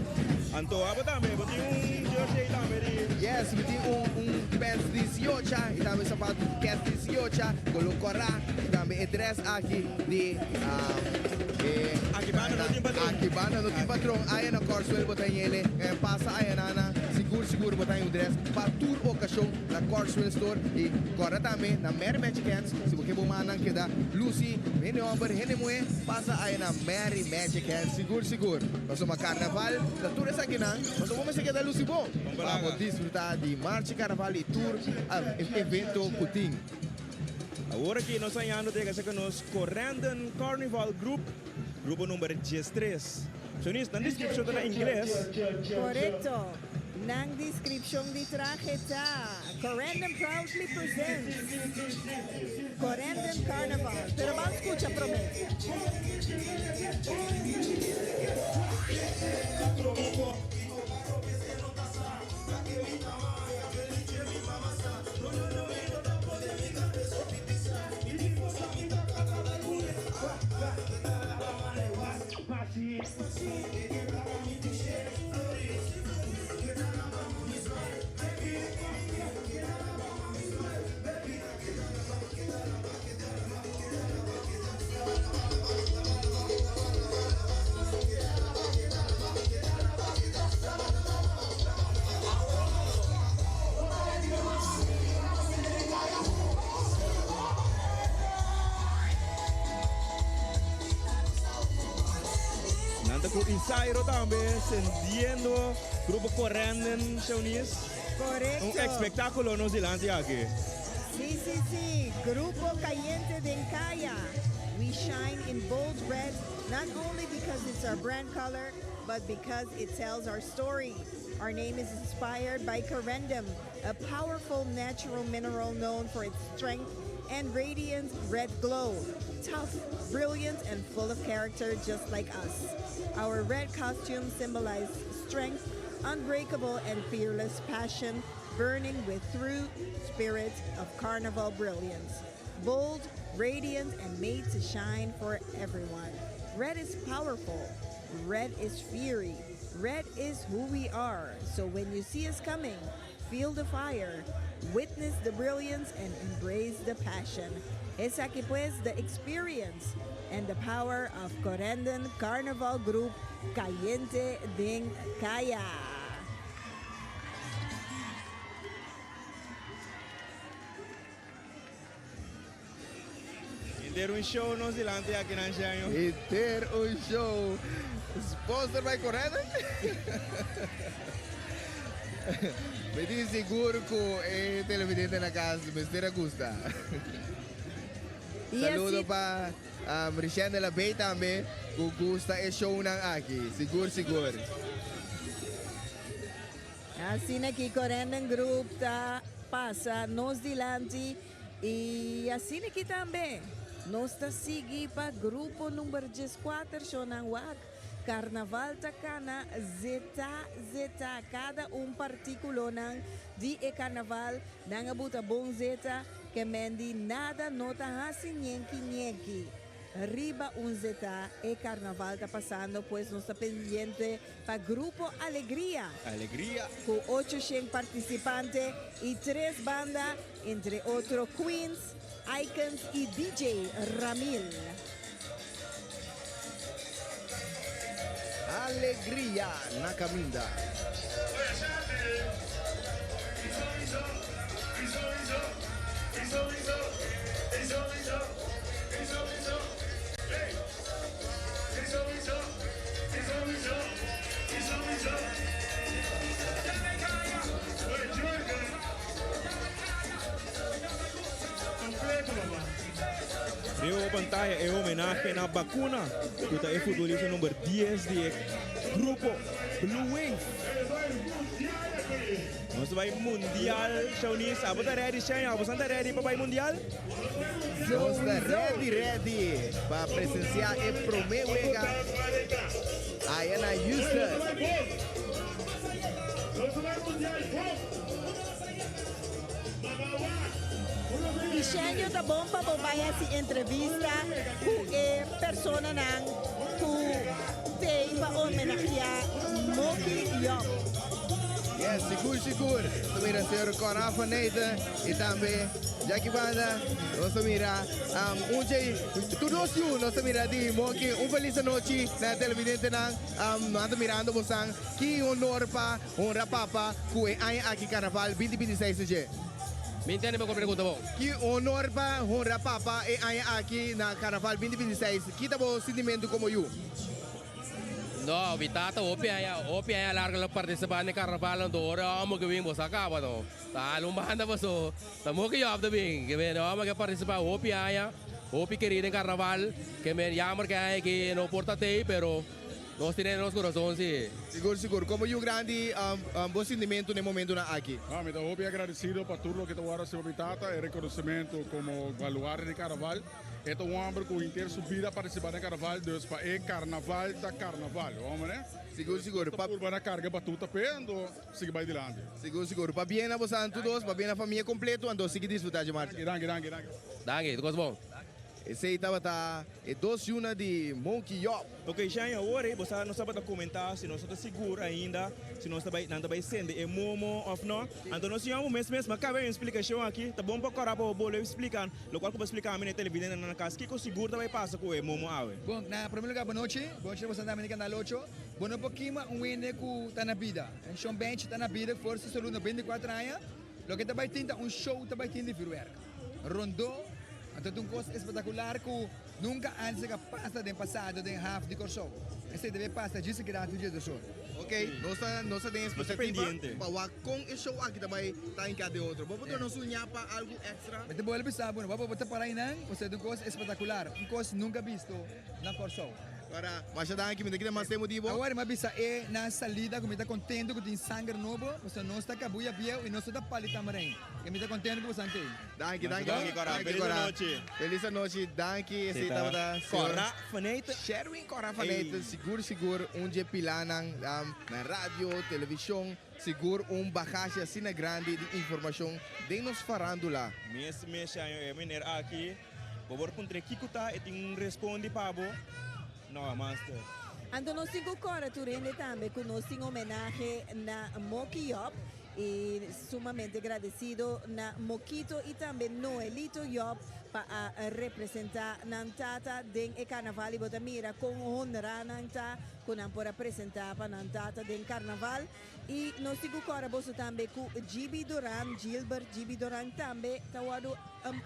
Anto abo tambe, bo tin un jersey tambe di. Yes, mi tin un un pants diesiocha y tambe zapato kets diesiocha, color cora y tambe e dress aki di e. Aki banda no tin patron. Aki banda no tin patron. Aya na Corswell bo ta yele, pasa aya nana, sigur sigur bo ta haña un dress pa tur ocasion. Na Corswell Store y corda tambe na Merry Magic Hands si bo ke bo mannan keda luci hende homber hende muhe pasa aya na Merry Magic Hands sigur sigur pasobra carnaval ta tur esakinan pasobra bo mester keda luci bon pa bo disfruta di marcha carnaval y tur evento cu tin. Awor aki nos hañando ta yega cerca nos Corendon Carnival Group, grupo number diestres. Shanice, nan descripcion ta na ingles. Corecto. Nan descripcion di trahe ta, Corendon proudly presents Corendon Carnival. Pero ban scucha prome. Nan ta ku Isairo tambe sendiendo grupo Corenden Shawnies. Correcto. Un espectáculo nos dilanti aki. Si, si, si. Grupo Cayente den Caya. We shine in bold red not only because it's our brand color, but because it tells our story. Our name is inspired by corundum, a powerful natural mineral known for its strength and radiant red glow. Tough, brilliant, and full of character, just like us. Our red costumes symbolize strength, unbreakable and fearless passion, burning with true spirit of carnival brilliance. Bold, radiant, and made to shine for everyone. Red is powerful. Red is fury. Red is who we are. So when you see us coming, feel the fire, witness the brilliance, and embrace the passion. Esaki pues the experience and the power of Corendon Carnival Group Cayente den Caya. Henter un show nos dilanti aki nan Sheño. Henter un show. Sponsor by Corendon. Mi tin sigur cu e televidente na cas mester a gusta. Y Saludo así pa Richelle de la Bey tambe cu gusta e shownan aki. Sigur sigur. Asina ki Corendon Group ta pasa nos dilanti y asina ki tambe nos ta sigui pa grupo number dieskuater shownan wak Carnaval ta cana zeta zeta cada un particulonan di e carnaval nan a buta bon zeta ke mendi nada no ta haci ñenki ñenki riba un zeta e carnaval ta pasando pues nos ta pendiente Pa Grupo Alegria. Alegria. Ku ochoshen partisipante i tres banda, entre otro Queens, Icons i DJ Ramil. Alegria na kaminda. Riba bo pantaya e homenahe na Bacuna, ku ta e futbolista number dies di e grupo Blue Wave. Nos ta bai Mundial, Shaunis. Abo ta ready, Shane? Abo san ta ready pa bai Mundial? Nos ta ready, ready pa presencia e prome wega aya na Houston. Ishenio ta bon pa bo bai hasi entrevista ku e personanan ku tei pa homenageá Moki Yòp. Yes, sigur sigur. Ta mira señor Cora van Neten y tambe Jackie Banda. Nos ta mira um, un dje, tur dos yu nos ta mira di Moki. Un feliz anochi na e televidentenan. Um, nos ta mirando bosan. Ki honor pa Honra papa ku e aña aki Karnaval binti 26 na dje. Mi ntende bo ku pregunta bo. Ki honor pa honra papa e aña aki na Karnaval binti 26. Ki ta bo sintimentu komo yu? No, mi tata hopi aña, hopi aña largo lo participa den Karnaval anto ora homo ke bin bo sa kaba no. Ta hala un banda paso ta moki yòp ta bin. Ke men homo ke participa hopi aña, hopi keri den Karnaval. Ke men jammer ke aña aki no por ta tei pero. Nos tene den nos corazon si. Sigur sigur. Como yu grandi bo sintimentu na e momentunan aki? Ah, mi ta hopi agradecido pa tur loke ta wòrdu hasi pa mi tata, e reconocimento como baluarte di Carnaval. E ta un homber cu henter su bida a participa den Carnaval, dus pa e Carnaval ta Carnaval, e homber ne? Sigur sigur. Ta purba na carga e batuta p'e, anto sigui bay dilanti. Sigur sigur. Pabien na bosan tur dos, pabien na famia completo, anto sigui disfruta dje marcha. Danki, danki, danki. Danki, tur cos bon. Esey tabata e dos yuna di Monkey Yop. Ok Shani awor ey bo sa nos tabata comenta si nos no ta sigur ainda si nos ta bay nan ta bay sende e momo of no anto nos yama bo mes mes ma cabe un explicacion aki ta bon pa cora pa bo bolbe explica locual cu bo explica ami na e televidente nan na cas kico sigur ta bay pasa cu e momo awe. Bon, na primer lugar bonochi, bonochi na boso tambe di Canal ocho. Bo no por kima un hende cu ta na bida. Un shon benchi ta na bida, forsa salud 94 aña. Loke ta bay tin ta un show ta bay tin di vuurwerk. Rondó, anto ta un kos espetakular ku nunka antes a pasa den pasado den haf di Kòrsou. Esei debe pasa djis gratu dje dosor. Ok, nos ta nos ta den expectativa pa wak kon e show aki ta bai ta hinká den otro. Bo por duna nos un ñapa, algu extra? Mi ta bolbe bisa bo, bo ta para einan, pasobra ta un kos espetakular, un kos nunka bisto na Kòrsou. Ora, masha danki, mi ta kere mas tempu di bo. Awor mi a bisa e na salida ku mi ta kontentu ku tin sanger nobo, pasobra nos ta kabuya bieu i nos no ta pali tamarein. I mi ta kontentu ku boso antei. Danki, danki. Danki, Cora. Danki, Feliz Cora. anochi. Feliz anochi, danki. Esei tabata señor Cora van Eeten. Sherwin Cora van Eeten, sigur sigur un dje pilanan na radio, televishon, sigur un bagashi asina grandi di informashon den nos farandula. Mes mes año e meneer aki. Bo por puntr'é kiko ta, e tin un respondi pa bo. No, master. Anto nos tin ku kòrda tur hende tambe ku nos tin homenahe na Moki Job i sumamente gradesido na Mokito i tambe Noelito Job pa a representá nan tata den e karnaval i bo ta mira kon honrá nan ta ku nan por a presentá pa nan tata den karnaval. I nos tin ku kòrda boso tambe ku Gibi Doran, Gilbert Gibi Doran tambe ta wòrdu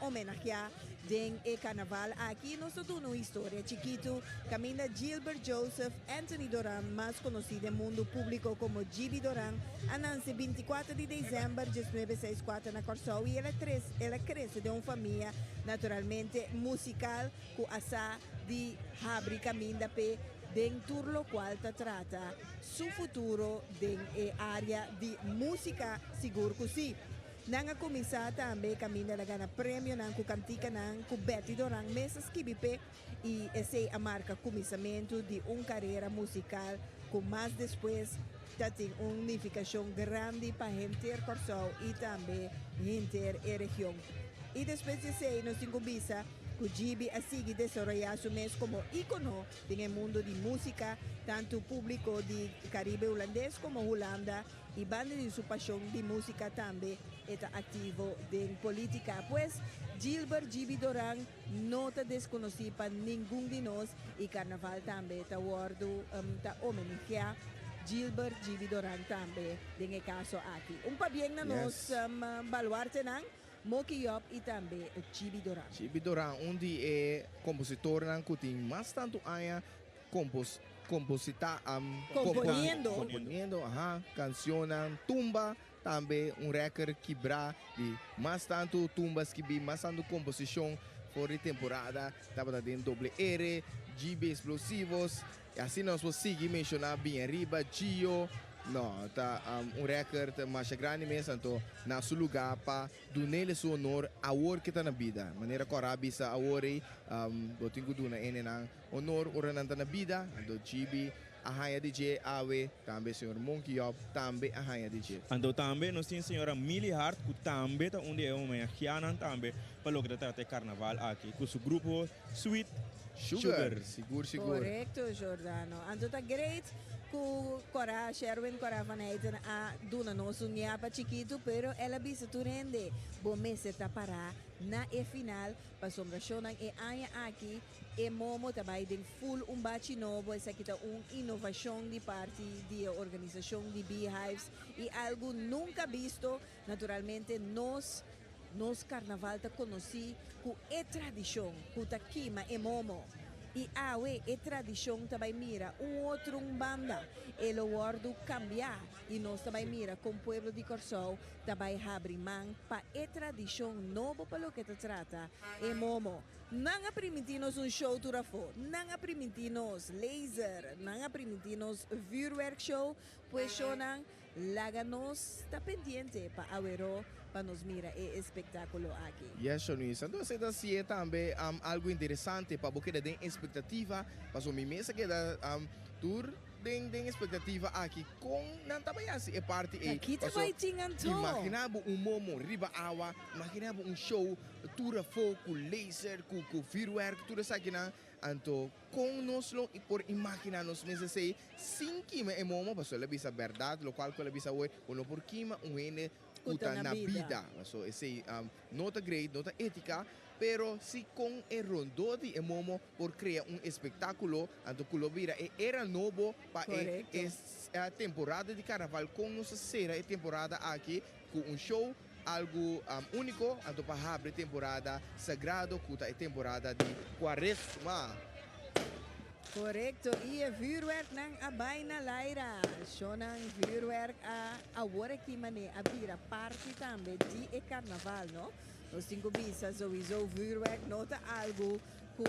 homenageá den e karnaval aki. Nos ta duna un historia chikitu kaminda Gilbert Joseph Anthony Doran, mas konosí den mundu públiko komo Gibi Doran, a nanse 24 di desèmber 1964 na Kòrsou i el a el a krese den un famia naturalmente musikal ku a sa di habri kaminda p'e den tur lokual ta trata su futuro den e área di músika? Sigur ku sí! Nan a kuminsá tambe kaminda el a gana premionan ku kantikanan ku Betty Doran mes a skibi p'e i esei a marka kuminsamentu di un karera musikal ku mas despues ta tin un nifikashon grandi pa henter Kòrsou i tambe henter e region. I despues di esei nos tin ku bisa ku Gibi a sigui desaroyá su mes komo íkono Den e mundo di músika, tantu públiko di Karibe Hulandes komo Hulanda i banda di su pashon di músika tambe e ta aktivo den polítika. Pues, Gilbert Gibi Doran no ta deskonosí pa ningun di nos i karnaval tambe ta wòrdu ta omenageá Gilbert Gibi Doran tambe den e kaso aki. Un pabien na nos baluartenan. Moki Job i tambe Chibi Doran. Chibi Doran, un di e kompositornan ku tin mas tantu aña kompos komposita Komponiendo. komponiendo, aha, kansionnan, tumba, tambe un rèker kibrá di mas tantu tumba skibí, mas tantu komposishon. For di temporada tabata den Doble R, GB Explosivos, y asina nos por sigui menciona bien riba, Gio, no, ta un record masha grandi mes, anto na su lugar pa dunele su honor awor ke ta na bida. Manera Cora a bisa awor ey, bo tin cu duna enenan honor ora nan ta na bida, anto GB a haña di dje awe, tambe señor Monkey Job tambe a haña di dje. Anto tambe nos tin señora Milly Hart cu tambe ta un di e homenajeanan tambe pa loke ta trata e carnaval aki cu su grupo Sweet Sugar. Sigur sigur. Correcto Jordano. Anto ta great cu Cora, Sherwin Cora van Heijden a duna nos un ñapa chikitu pero el a bisa tur hende bo mester ta para na e final pasobra shownan e aña aki E momo ta bai den full un bachi nobo, esaki ta un innovacion di parti di e organisacion di Beehives y algo nunca bisto. Naturalmente nos nos carnaval ta conoci cu e tradicion cu ta kima e momo y awe e tradicion ta bai mira un otro un banda, e lo wordo cambia y nos ta bai mira con pueblo di Corsou ta bai habri man pa e tradicion nobo pa loke ta trata e momo. Nan a primintí nos un show tur afó, nan a primintí nos laser, nan a primintí nos vuurwerk show, pues shownan laga nos ta pendiente pa aweró pa nos mira e espektákulo aki. Yes Shanice, anto esei ta hasié tambe algu interesante pa bo keda den espektativa, pasobra mi mes a keda tur den den espektativa aki kon nan ta bai hasi e parti ei, Ta kita pasobra bai tin anto? imagina bo un momo riba awa, imagina bo un show Tur afó ku laser, ku ku vuurwerk, tur esakinan. Anto kon nos lo por imaginá nos mes esei sin kima e momo? Pasobra el a bisa bèrdat, lokual ku el a bisa awor, bo no por kima un hende ku ta na bida. Pasobra esei no ta great, no ta étika, pero si kon e rondó di e momo por krea un espektákulo, anto ku lo bira e era nobo pa e e temporada di karnaval. Kon nos a sera e temporada aki ku un show? Algu úniko anto pa habri temporada sagrado ku ta e temporada di Kuaresma. Korekto, i e vuurwerknan a bai na laira. Shownan vuurwerk a awor aki manera a bira parti tambe di e karnaval, no? Nos tin ku bisa souiso vuurwerk no ta algu ku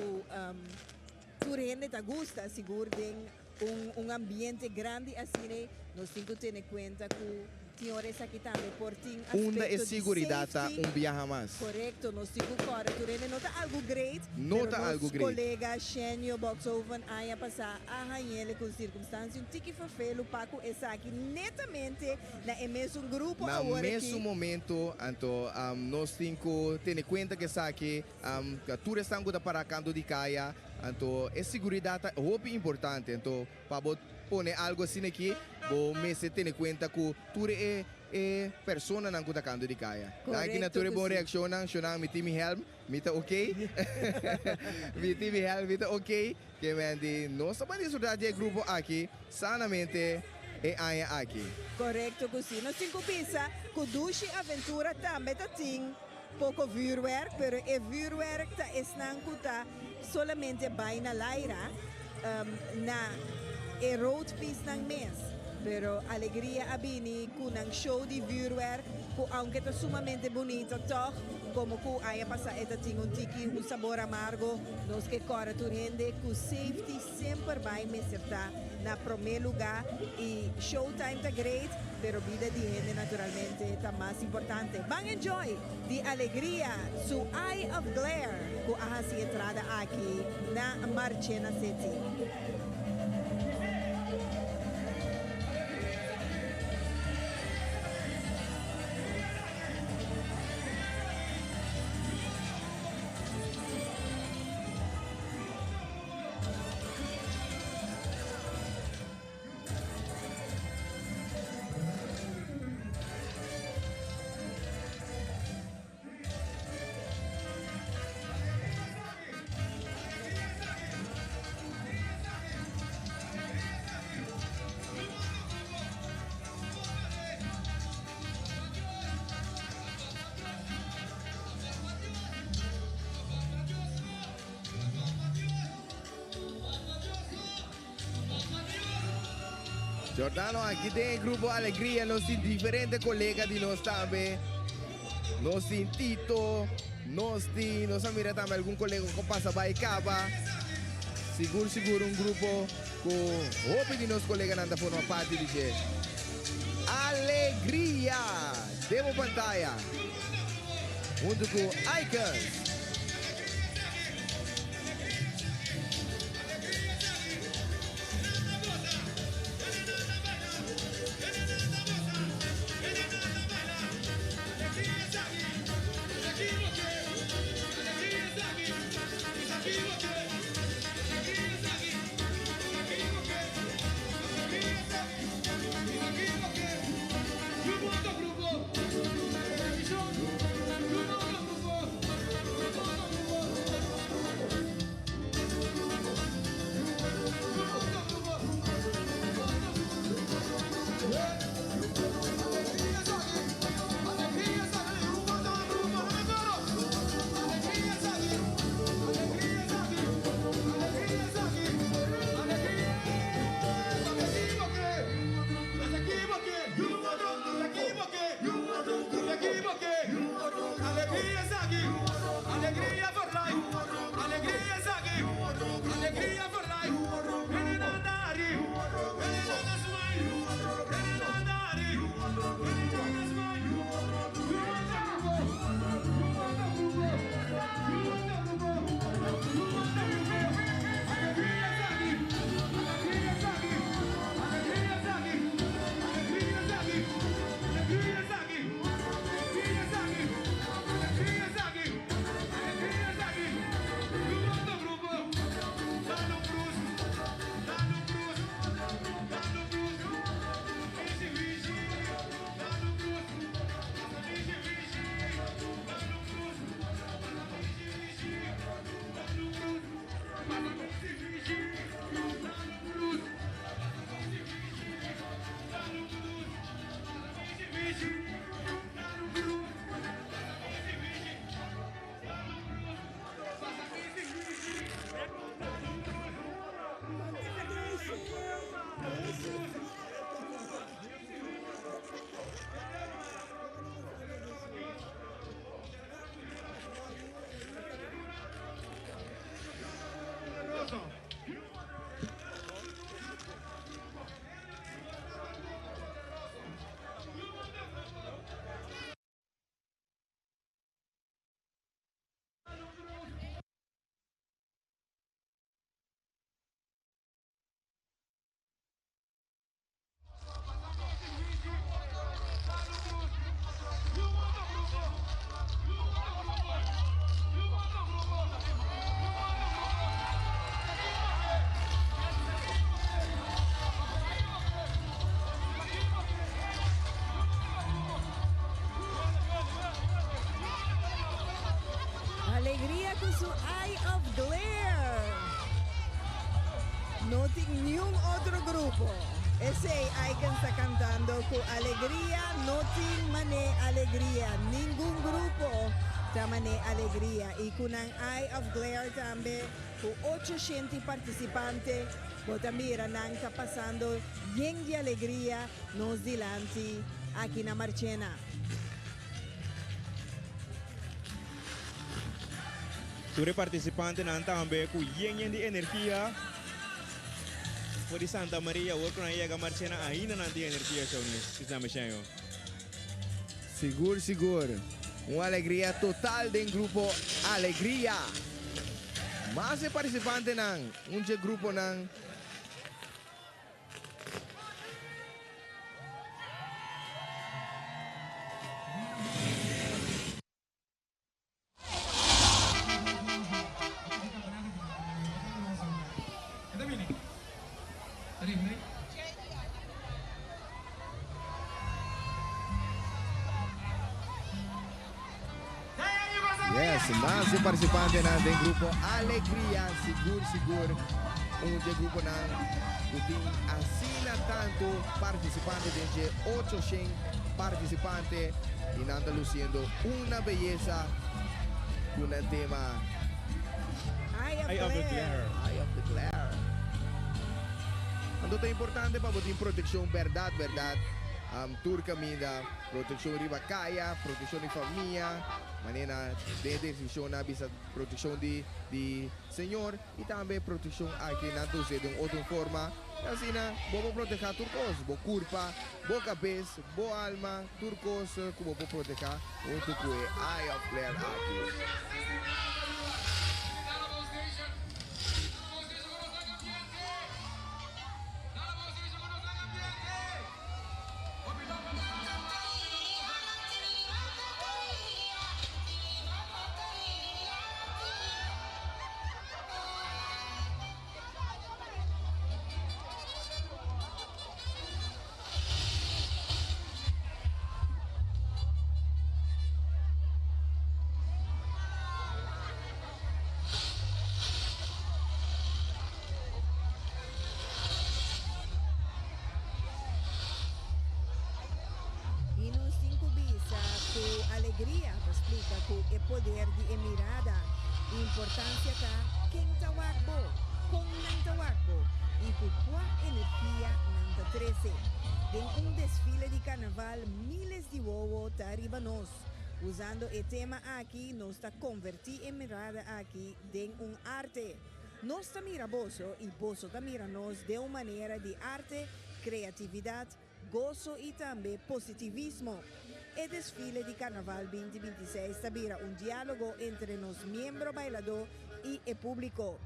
tur hende ta gusta, sigur den un un ambiente grandi asina nos tin ku tene kuenta ku tin ora esaki tambe por tin Unda e aspekto di siguridat ta safety. un biaha mas? Korekto, nos tin ku kòrda tur hende no ta algu great, No pero ta nos algu great. kolega Shenio Boxhoven aña pasá a hañ'ele ku sirkumstansia un tiki ferfelu pa ku esaki netamente na e mesun grupo Na awor mesun aki. momento, anto nos tin ku tene kuenta ku esaki Tur esnan ku ta pará kantu di kaya, anto e siguridat ta hopi importante. Anto pa bo pone algu asina aki, bo mester tene kuenta ku tur e e personanan ku ta kantu di kaya. Danki na Korekto tur e ku bon si. reakshonnan. Shonnan, mi tin mi hèlm, mi ta okey. Mi tin mi hèlm, mi ta okey. Ke men di nos ta ban disfrutá di e grupo aki sanamente e aña aki. Korekto ku si. Nos tin ku bisa ku Dushi Aventura tambe ta tin. Poko vuurwerk, pero e vuurwerk ta esnan ku ta solamente bai na laira na e roadpisnan mes. Pero Alegria a bini ku nan show di vuurwerk ku aunke ta sumamente bunita tòg komo ku aña pasá e ta tin un tiki un sabor amargo, nos ke kòrda tur hende ku safety Semper bai mester ta na prome luga y showtime ta great pero bida di hende naturalmente ta mas importante. Ban enjoy di Alegria su Eye of Glare cu a haci entrada aki na Marchena City. Jordano aki den e grupo Alegria nos tin diferente colega di nos tambe. Nos tin Tito. Nos tin, nos a mira tambe algun kolega ku a pasa bai kaba. Sigur sigur un grupo ku hopi di nos koleganan ta forma parti di dje. Alegria den bo pantaya huntu ku Icons. Alegria ku su Eye of Glare. No tin niun otro grupo. Esei Icons ta cantando cu alegria, no tin mane alegria. Ningun grupo ta mane alegria. Y cu nan Eye of Glare tambe cu 800 participante, bo ta mira nan ta pasando yen di alegria nos dilanti aki na Marchena. Tur e participantenan tambe cu yen yen di energia for di Santa Maria. Awor cu nan yega Marchena ainda nan tin energia, Shaunis. Kico nan Beshenyo? Sigur sigur. Un alegria total den grupo Alegria. Mas e participantenan, un dje gruponan. Yes, mas di participantenan den grupo Alegria, sigur sigur un dje gruponan ku tin asina tantu participante den dje 800 participante y nan ta luciendo una beyesa ku nan tema Eye of the Glare. Eye of the Glare. Anto ta importante pa bo tin proteccion berdad berdad. Tur kaminda, protekshon riba kaya, protekshon di famia, manera den e deskripshon a bisa protekshon di di Señor i tambe protekshon aki nan ta us'é den un otro forma. I asina bo por protehá tur kos, bo kurpa, bo kabes, bo alma, tur kos ku bo por protehá huntu ku e Eye of Claire aki. I nos tin ku bisa ku alegria ta splika ku e poder di e mirada. Importansia ta ken ta wak bo, kon nan ta wak bo i ku kua energia nan ta trese. Den un desfile di karnaval miles di wowo ta riba nos. Usando e tema aki nos ta konvertí e mirada aki den un arte. Nos ta mira boso i boso ta mira nos den un manera di arte, kreatividat, goso i tambe positivismo. E desfile di Karnaval 2026 ta bira un diálogo entre nos miembro bailadó i e públiko.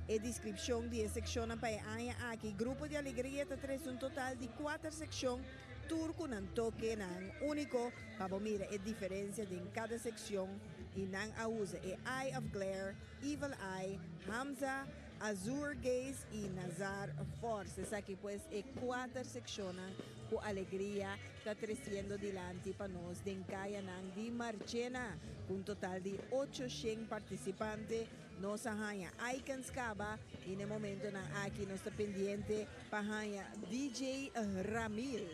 E deskripshon di e sekshonnan pa e aña aki, Grupo di Alegria ta trese un total di kuater sekshon, tur ku nan tokenan úniko pa bo mira e diferensia den kada sekshon i nan a usa e Eye of Glare, Evil Eye, Hamza, Azure Gaze i Nazar Force. Esaki pues e kuater sekshonnan ku Alegria ta tresiendo dilanti pa nos den kayanan di Marchena. Ku un total di 800 partisipante nos a haña Icons kaba i na e momentonan aki nos ta pendiente pa haña DJ Ramil.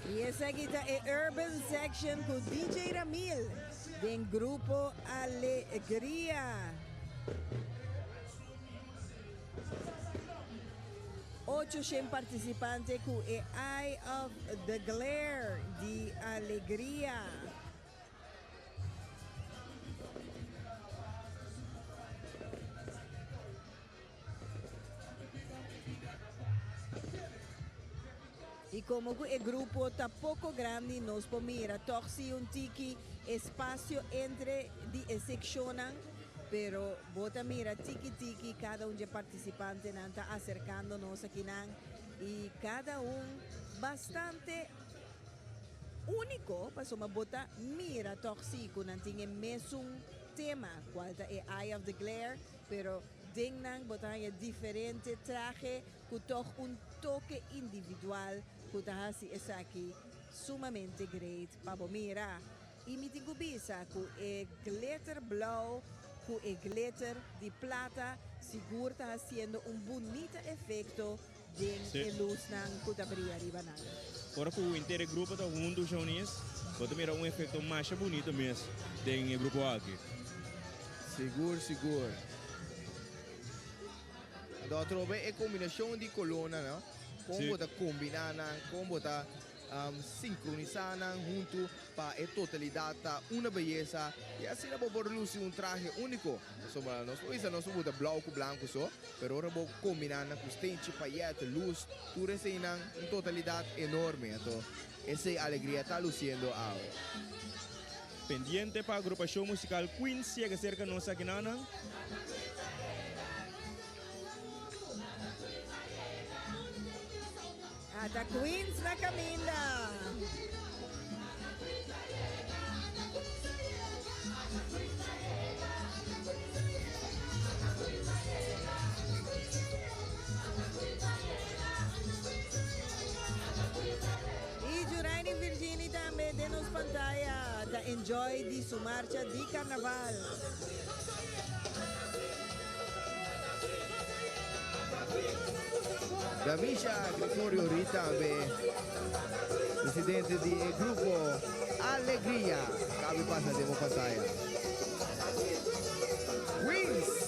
Y esaki ta e Urban Section cu DJ Ramil den Grupo Alegria. 800 participante cu e Eye of the Glare di Alegria. Y como cu e grupo ta poco grandi nos por mira toch si un tiki espacio entre di e seccionnan, pero bo ta mira tiki tiki cada un dje participantenan ta acercando nos akinan y cada un bastante unico pasobra bo ta mira toch si cu nan tin e mesun tema cual ta e Eye of the Glare, pero den nan bo ta haña diferente trahe ku tòg un toke individual ku ta hasi esaki sumamente great pa bo mira. I mi tin ku bisa ku e glitter blou ku e glitter di plata sigur ta hasiendo un bunita efekto den e lusnan ku ta bria riba nan. Ora ku henter e grupo ta huntu, Shaunis, bo ta mira un efekto masha bunito mes den e grupo aki. Sigur, sigur. Anto atrobe e kombinashon di kolónan, no? Kon bo ta kombiná nan, kon bo ta. Sinkronisá nan huntu pa e totalidat ta una beyesa i asina bo por lusi un trahe úniko. Pasobra nos por bisa nos por buta blou ku blanku so, pero ora bo kombiná nan ku stenchi, payèt, lus, tur eseinan un totalidat enorme. Anto esei alegria ta lusiendo awe. Pendiente pa agrupashon musikal Queens yega serka nos akinanan. Ata Queens na caminda. Y Juraini Virgini tambe den nos pantaya ta enjoy di su marcha di carnaval. Damisha Gregorio Rita tambe, presidente di e grupo Alegria, cabe pasa den bo pantaya. Queens!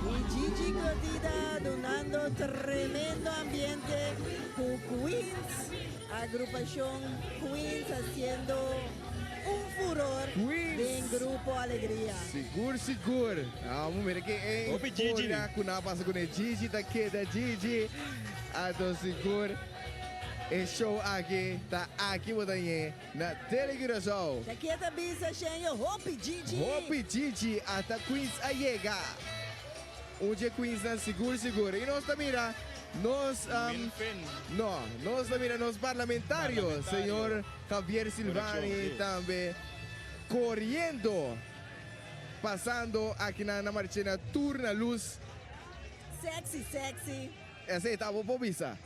Y Gigi Cotida dunando tremendo ambiente cu Queens, agrupacion Queens haciendo un furor den Grupo Alegria. Sigur sigur. Amo mira ke e Hopi Gigi. euforia ku nan a pasa kuné. Gigi ta keda Gigi. Anto sigur e show aki ta aki bo ta ñe na Tele Curaçao. Ta keda bisa Shenyo hopi Gigi. Hopi Gigi ata Queens a yega. Un dje Queensnan sigur sigur. I nos ta mira nos no nos ta mira nos parlamentario señor Javier Silvani tambe koriendo pasando akinan na Marchena tur na lus. Sexy sexy. Esey ta bo por bisa.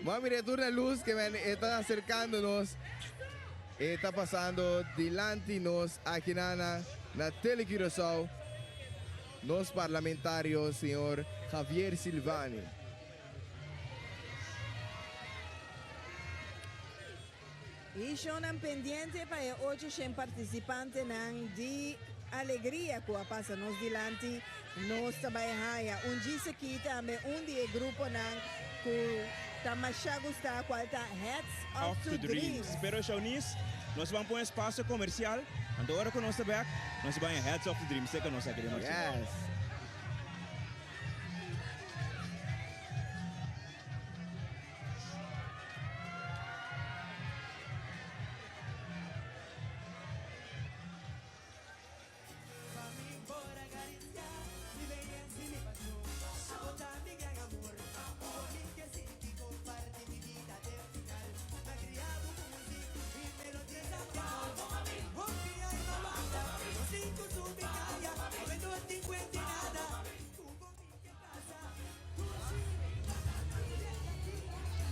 Bo a mira e tur na lus ke men e ta aserkando nos. E ta pasando dilanti nos akinan na Tele Curaçao. Nos parlamentario señor Javier Silvani. E shownan pendiente pa e 800 participantenan di Alegria cu a pasa nos dilanti, nos ta bay haya un djis aki tambe un di e gruponan cu ta masha gusta cual ta Hats Off to Dreams. Pero Shawnice, nos ban pon espacio comercial, anto ora cu nos ta bek, nos ta bay Hats Off to Dreams, seca nos aki den Marchena. Yes.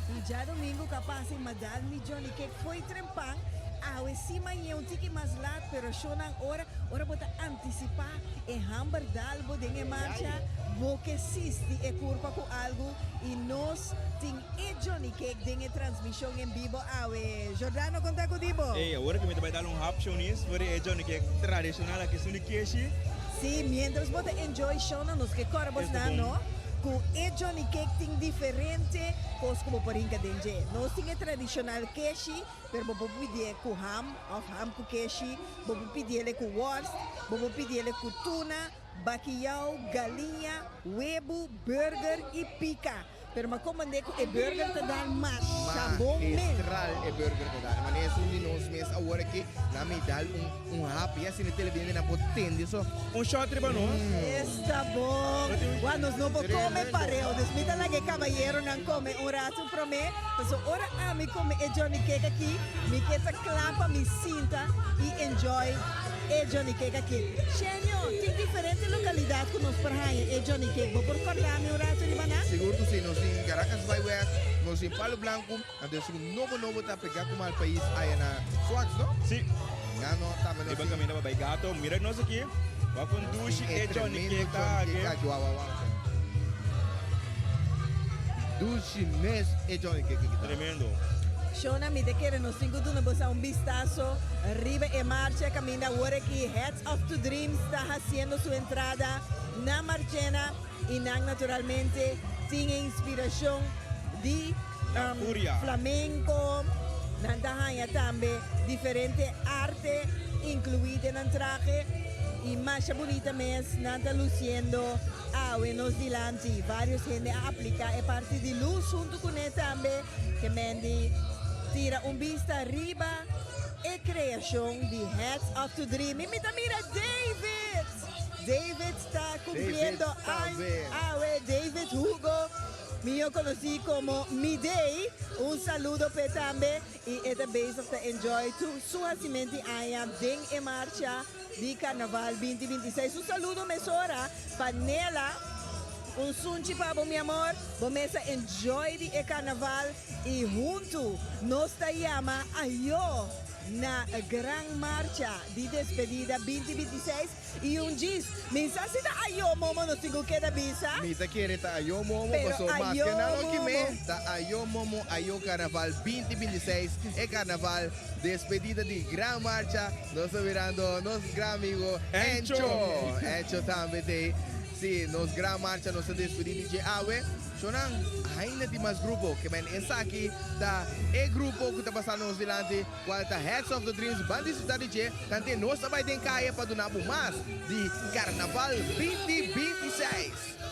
Y djadomingo ca pasa y Madal mi Johnny Cake foi trempan. Awe si mañe un tiki mas lat pero shownan ora ora bo ta anticipa e hamber dal bo den e marcha bo ke sisti e curpa cu algo y nos tin e Johnny Cake den e transmision en bibo awe. Jordano con ta cu di bo? Ey, awor cu mi ta bay dal un hap shownies for di e Johnny Cake tradicional aki esun di keshi. Si, mientras bo ta enjoy shownan nos ke cora bos nan no cu e Johnny Cake tin diferente cos cu bo por hinca den dje. Nos tin e tradicional keshi. Pero bo por pidié ku ham òf ham ku keshi, bo por pidiele ku wòrst, bo por pidiele ku tuna, bakiyou, galiña, webu, burger i pika. Pero mi a komand'é ku e burger ta dal masha bon mes. Magistral e burger ta dal. Manera esun di nos mes awor aki, nan mi dal un un hap i asina e televidentenan por tende so. Un shot riba nos. Esta bon. Wak, nos no por kome pareu. Dus mi ta laga e kabayeronan kome un ratu promé. Paso ora ami come e Johnny Cake aki, mi ke ta kla pa mi sinta y enjoy e Johnny Cake aki. Shenio, tin diferente localidad cu nos por haña e Johnny Cake. Bo por corda mi un rato riba nan? Sigur cu si, nos tin Caracas by West, nos tin Palo Blanco, anto esun nobo nobo ta pega cu mal pais aya na Swax, no? Si. Nga no, tambe nos Riba tin. caminda pa bay Gato, mira nos aki, wak un dushi E e Johnny tremendo Cake ta Johnny Cake aki. aki, wak wak wak. Dushi mes e Johnny Cake aki ta. Tremendo. Shona, mi ta kere nos tin cu duna boso un bistaso riba e marcha caminda awor aki Hats Off to Dreams ta haciendo su entrada na Marchena y nan naturalmente tin e inspiracion di La Furia. flamenco, nan ta haya tambe diferente arte inclui den nan trahe y masha bunita mes nan ta luciendo. Awe nos dilanti varios hende a aplica e parti di luz hunto cune tambe ke Mandy tira un bista riba e creacion di Hats Off to Dream. Y mi ta mira David! David ta cumpliendo aña awe. David Hugo, miyo conoci como Midei. Un saludo p'e tambe. Y e ta bezig ta enjoy su hacimento di aña den e marcha. Di Carnaval 2026 Un saludo mesora pa Nela Un sunchi pa bo mi amor Bo mes a enjoy di e Carnaval y hunto nos ta yama ayo na Gran Marcha di Despedida 2026 y un djis Mi sa si ta ayo momo nos tin cu keda bisa Mi ta kere ta ayo momo Pero paso mas ayo ke nan loke me momo. ta ayo momo ayo Carnaval 2026 e Carnaval Despedida di Gran Marcha. Nos ta mirando nos gran amigo Encho. Encho tambe t'ei. Sí, nos gran marcha nos ta despedí di dje awe. Shownan, ainda tin mas grupo. Ke men esaki ta e grupo ku ta pasando nos dilanti, kual ta Hats Off to Dreams. Ban disfrutá di dje. Tante nos ta bai den kaya pa duna bo mas di Karnaval 2026.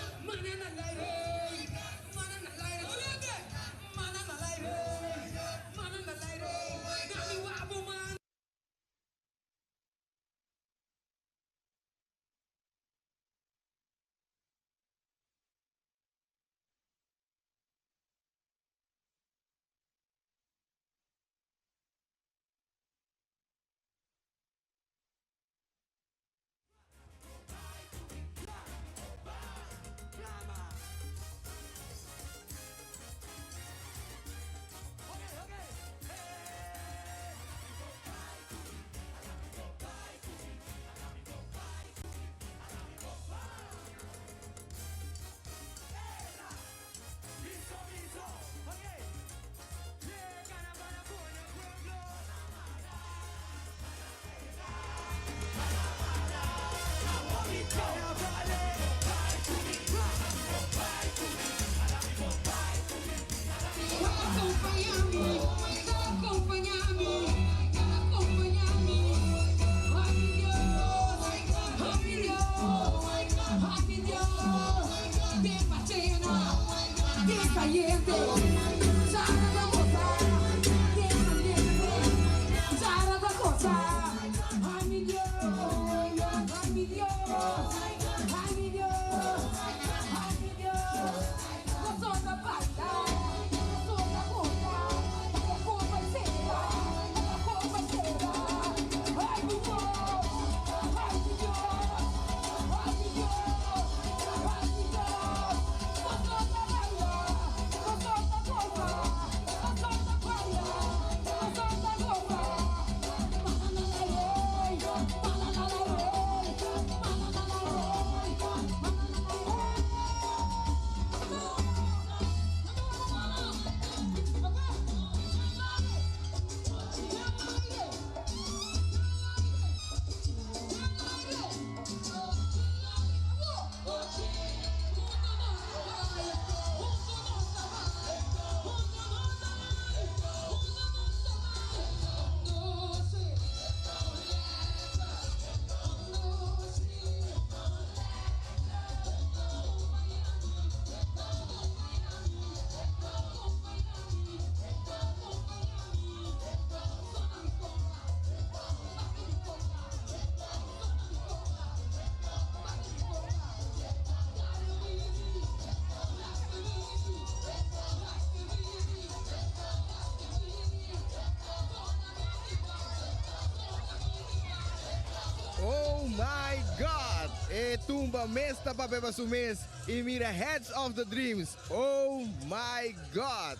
E tumba mes ta papia pa su mes y mira Heads of the Dreams. Oh my God!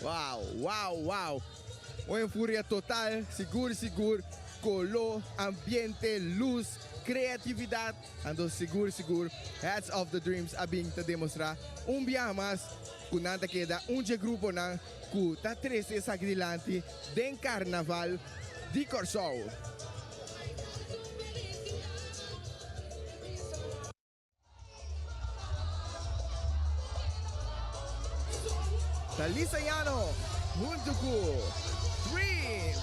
Wow, wow, wow. Un euforia total, sigur sigur, color, ambiente, luz, creatividad. Anto sigur sigur Heads of the Dreams a bin ta demostra un biaha mas cu nan ta keda un dje gruponan cu ta trece esaki dilanti den Carnaval di Corsou. Ta Lisa Yano huntu cu Dreams.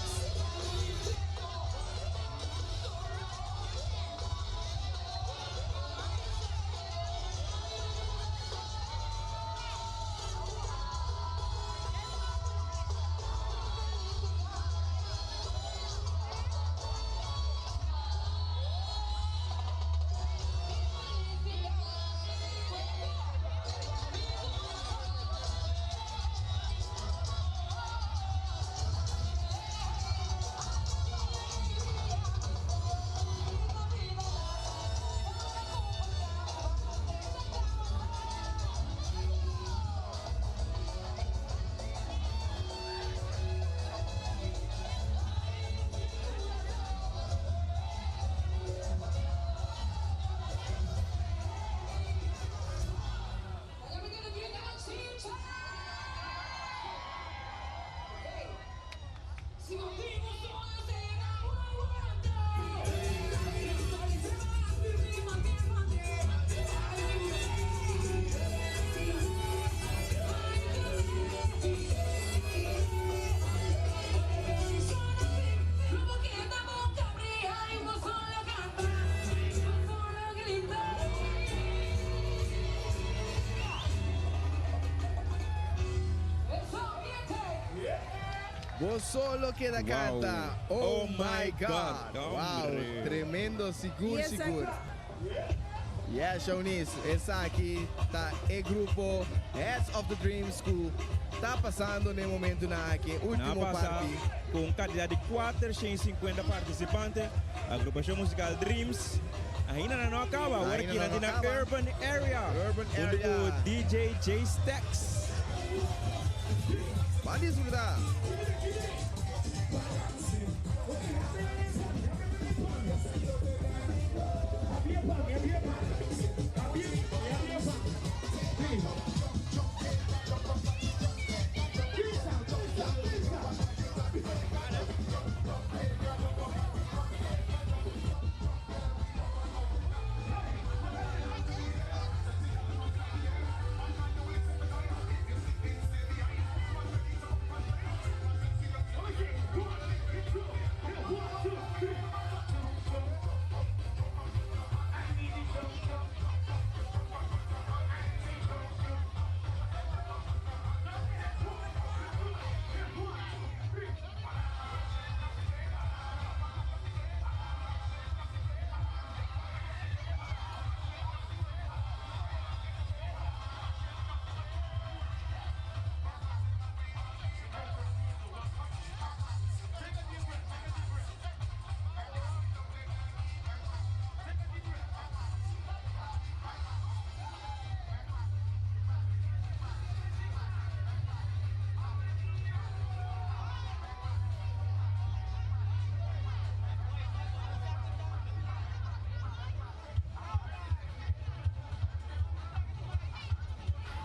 Bo solo keda canta. Oh my God. Wow, tremendo sigur sigur. Yes, Shawnice, esaki ta e grupo Heads of the Dreams cu ta pasando n'e momentonan aki, e ultimo Nan a pasa parti. cu un cantidad di 450 participante. Agrupacion musical Dreams ainda nan no a caba, awor Ainda aki nan nan no tin na caba. Urban Area Urban hunto cu Area. DJ J Stacks. Ban disfruta!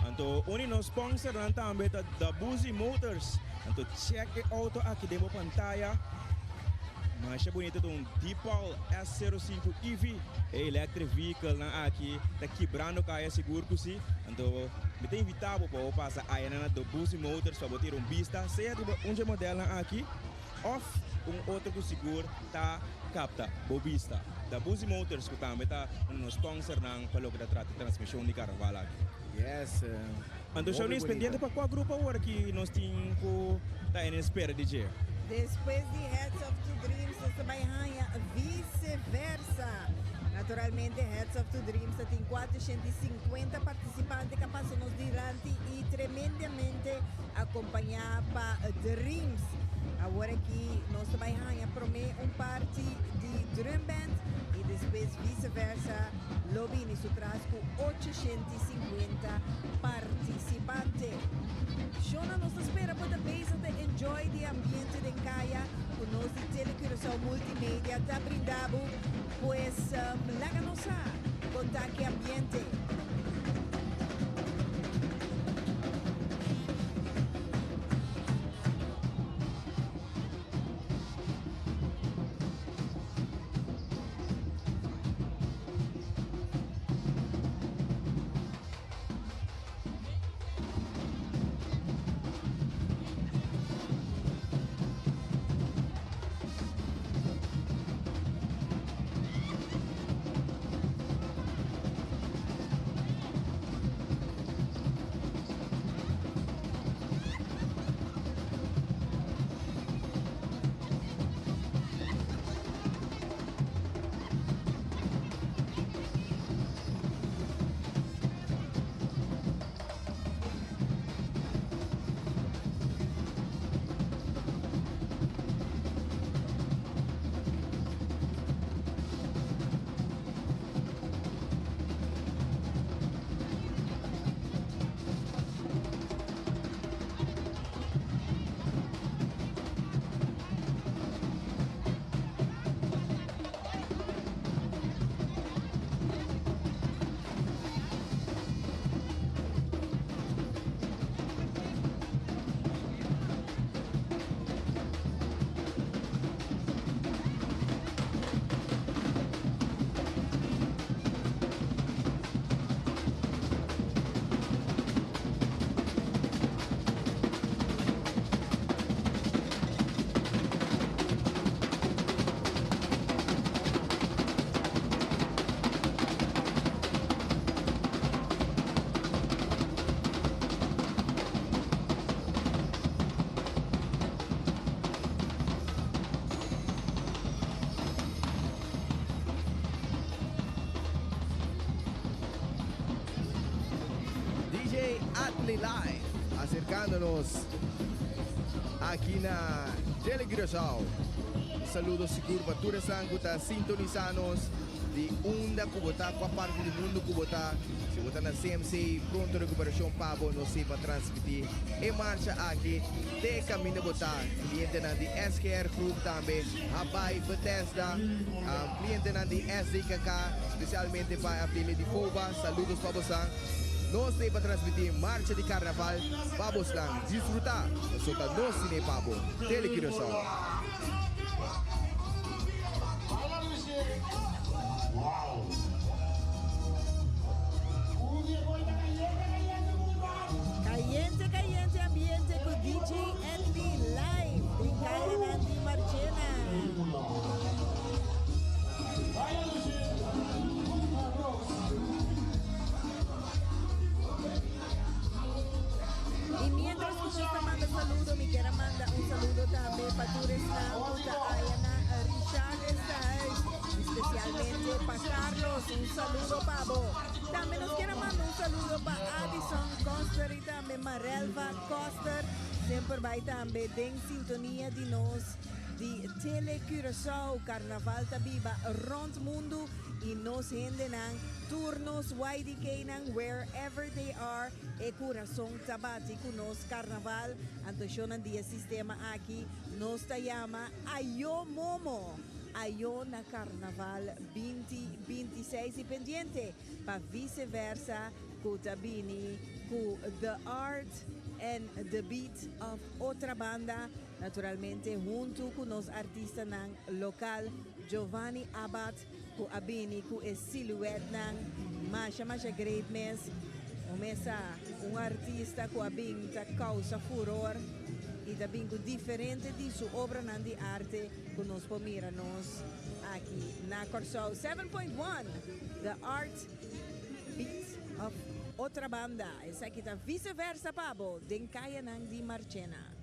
Anto un di nos sponsornan tambe ta Dabuzi Motors. Anto check e auto aki den bo pantaya. Masha bunita ta un Deepal S05 EV. E electric vehicle nan aki ta kibrando kaya sigur ku si. Anto mi ta invita bo pa bo pasa ayanan na Dabuzi Motors pa bo tira un bista sea riba un dje modelnan aki of un otro ku sigur ta kapta bo bista. Dabuzi Motors ku tambe ta un di nos sponsornan pa loke ta trata transmishon di karnaval aki. Yes. Anto Hopi Shawnice bonito. pendiente pa kua grupo awor ki nos tin ku ta en espera di dje? Despues di Heads of Two Dreams nos ta bai haña Vice Versa. Naturalmente Heads of Two Dreams ta tin 450 partisipante ka pasa nos dilanti i tremendamente akompañá pa Dreams. Awor aki nos ta bai haña promé un parti di drumband i despues Vise Versa lo bini su tras ku 850 partisipante. Shona nos ta spera bo ta bezig ta enjoy di e ambiente den kaya ku nos di Tele Curaçao Multimedia ta brinda bo. Pues laga nos sa kon ta ki ambiente. DJ Atli Live, acercándonos aki na Tele Curaçao. Saludo sigur pa tur esnan ku ta sintonisá nos di unda ku bo ta, kua parti di mundu ku bo ta. Si bo ta na CMC, pronto rekuperashon pa bo, nos ei pa transmití e marcha aki te kaminda bo ta. Klientenan di SGR Group tambe, Habai, Bethesda, klientenan di SDKK, spesialmente pa e afdeling di FOBA, saludos pa bosan. Nos ta ei pa transmití marcha di karnaval pa bosnan disfrutá, pasobra ta nos tine pa bo. Tele Curaçao. Cayente cayente ambiente cu DJ Andy live den cayanan di Marchena. Y mientras cu nos ta manda saludo, mi kier a manda un saludo tambe pa tur esnan cu ta aya na Richard Estahuis, especialmente pa Carlos, un saludo pa bo. Tambe nos kier a manda un saludo pa Addison Koster y tambe Marelva Koster, semper bay tambe den sintonia di nos di Tele Curaçao. Carnaval ta biba rond mundo y nos hendenan, tur nos YDKnan, wherever they are, e curason ta bati cu nos Carnaval. Anto shonan di e sistema aki nos ta yama Ayo Momo, Ayo na Carnaval 2026 y pendiente pa Vice Versa cu ta bini cu The Art and the Beat of Otrabanda, naturalmente hunto cu nos artistanan local Giovanni Abath cu a bini cu e siluetnan masha masha great mes. Un mesa un artista cu a bin ta causa furor y ta bin cu diferente di su obranan di arte cu nos por mira nos aki na Corsou. 7.1 The Art Beat of Otrabanda. Esaki ta Vice Versa pa bo den cayanan di Marchena.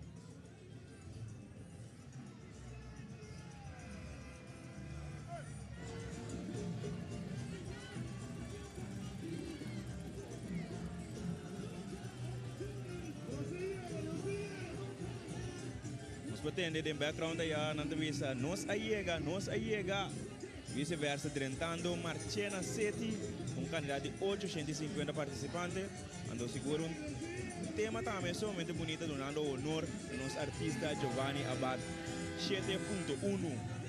por tende den background aya nan ta bisa nos a yega, nos a yega. Vice versa drentando Marchena City, un cantidad di 850 participante. Anto sigur un tema tambe sumamente bunita dunando honor na nos artista Giovanni Abad 7.1.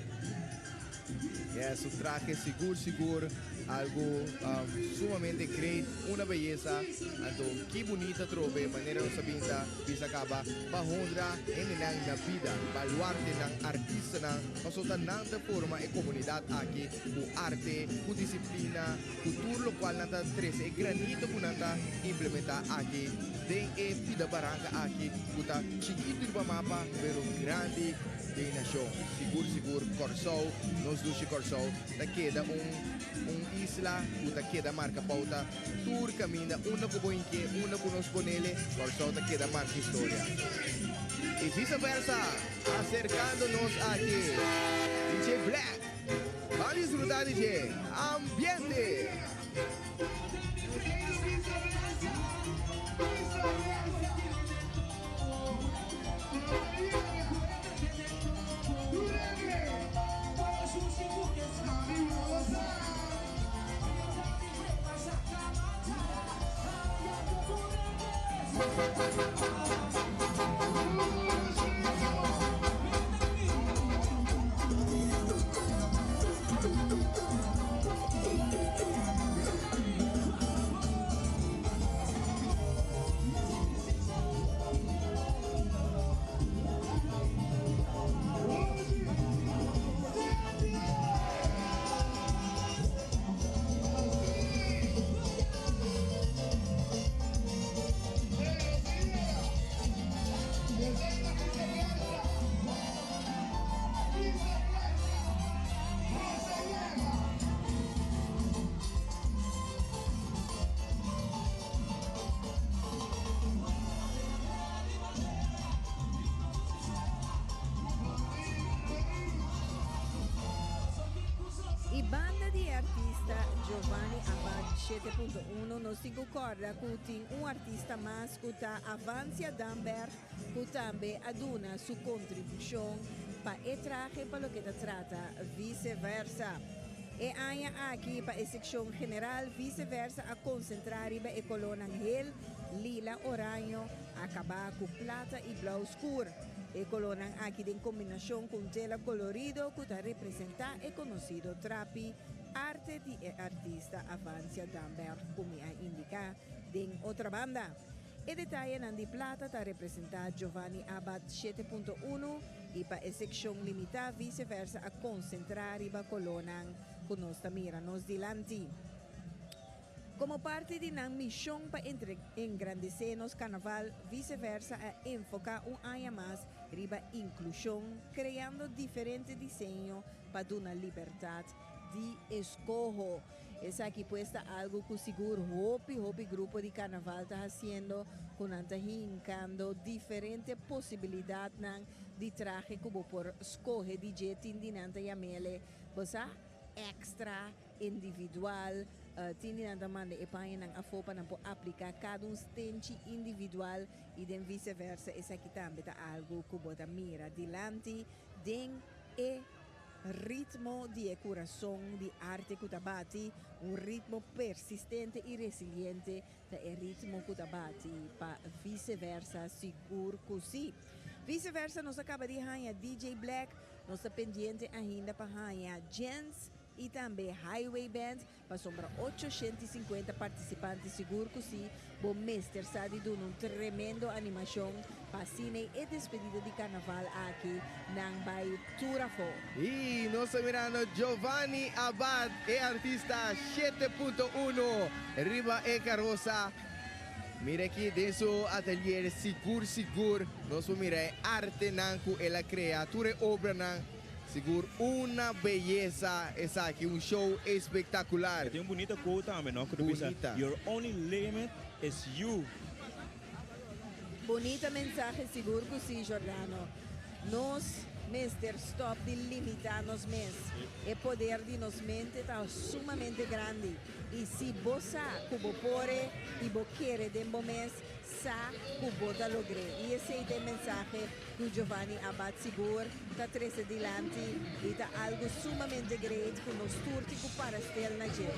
Yes, su trahe sigur sigur algo um, sumamente great, una belleza. Anto ki bunita trobe manera nos a binta bisa caba pa honra hendenan na bida, baluartenan, artistanan, pasobra ta nan ta forma e comunidad aki cu arte, cu disciplina, cu tur locual nan ta trece e granito cu nan ta implementa aki den e pida baranca aki cu ta chikito riba mapa pero grandi den nacion. Sigur sigur Corsou, nos dushi Corsou ta keda un un isla cu ta keda marca pauta tur caminda unda cu bo hinke, unda cu nos ponele, Corsou ta keda marca historia. Y vice versa, acercando nos aki DJ Black. Ban disfruta di dje ambiente! Y banda di e artista Giovanni Abad 7.1 nos tin cu corda cu tin un artista mas cu ta Avancia Damberg cu tambe a duna su contribucion pa e trahe pa loke ta trata Vice Versa. E aña aki pa e seccion general Vice Versa a concentra riba e colornan hel, lila, oraño, acaba cu plata y blauw scur. E colornan aki den combinacion cu un tela colorido cu ta representa e conocido trapi arte di e artista Avancia Damberg cu mi a indica den otra banda. E detayenan di plata ta representá Giovanni Abad 7.1 i pa e sekshon limitá Vice Versa a konsentrá riba kolónan ku nos ta mira nos dilanti. Komo parti di nan mishon pa engrandesé nos karnaval, Vice Versa a enfoká un aña mas riba inklushon, kreando diferente diseño pa duna libertat di eskoho. Esaki pues ta algo cu sigur hopi hopi grupo di carnaval ta haciendo cu nan ta hincando diferente posibilidadnan di trahe cu bo por scoge di dje tin di nan ta yamele bo sa extra, individual, tin di nan ta manda e pañanan afo pa nan por aplica cada un stenchi individual y den vice versa esaki tambe ta algo cu bo ta mira dilanti den e Ritmo di e kurason di arte ku ta bati, un ritmo persistente i resiliente ta e ritmo ku ta bati pa Vice Versa sigur ku si. Vice Versa nos a kaba di haña DJ Black, nos ta pendiente ainda pa haña Jens i tambe Highway Band Pasobra 850 partisipante sigur ku si bo mester sa di duna un tremendo animashon pa asina e despedida di karnaval aki nan bai tur afó. Y nos ta mirando Giovanni Abad, e artista 7.1 riba e carosa. Mira aki den su atelier sigur sigur nos por mira e artenan cu el a crea, tur e obranan. Sigur una beyesa esaki, un show espectacular. E tin un bunita quote tambe no, cu ta bisa, Bunita. Your only limit is you. Bunita mensahe sigur cu si Jordano. Nos mester stop di limita nos mes. E poder di nos mente ta sumamente grandi y si bo sa cu bo por e y bo kere den bo mes. Sa ku bo ta logr'é. I esei ta e mensahe ku Giovanni Abath sigur ta trese dilanti i ta algu sumamente great ku nos tur tin ku para stil na dje.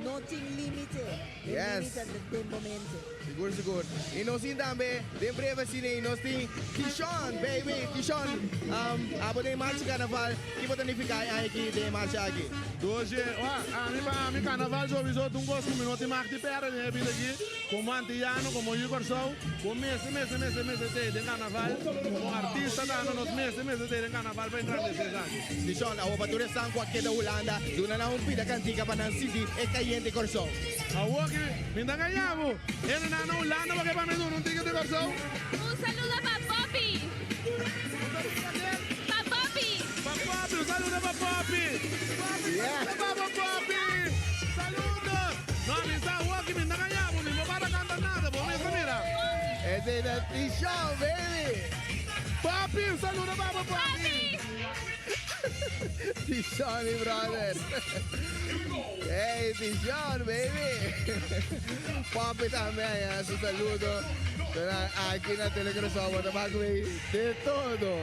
No tin límite, e Yes. límite ta den bo mente. Sigur sigur. I nos tin tambe den breve asina i nos tin Tishon baby Tishon um, abo den marcha carnaval ki bo ta nifica e aña aki den e marcha aki? Doce, wak, ami pa ami carnaval sowiso ta un cos cu mi no tin mag di perde den e bida aki. Komo antiyano, komo yu Kòrsou, bo mester, mester, mester, mester tei den karnaval. Komo artista tambe nos mester, mester tei den karnaval pa engrandesé esaki. Dishon, awor pa tur esnan ku a keda Hulanda, duna nan un pida kantika pa nan sinti e kayente Kòrsou. Awor ki mi ta gaña bo, hendenan na Hulanda bo ke pa mi duna un tiki di Kòrsou? Un saludo pa Poppy. Un saludo pa ken? Pa Poppy. Pa Poppy, un saludo pa Poppy. Poppy, saludo pa bo Poppy. Saludo. No, mi sa hoki, mi no gaña bo, mi no para canta nada, bo mester mira. Esey ta Tishon, baby! Papi, un saludo pa bo, papi! Tishon, mi brother! Hey, Tishon, baby! Papi tambe aña su saludo. Aki na Tele Curaçao bo ta bak wey de todo.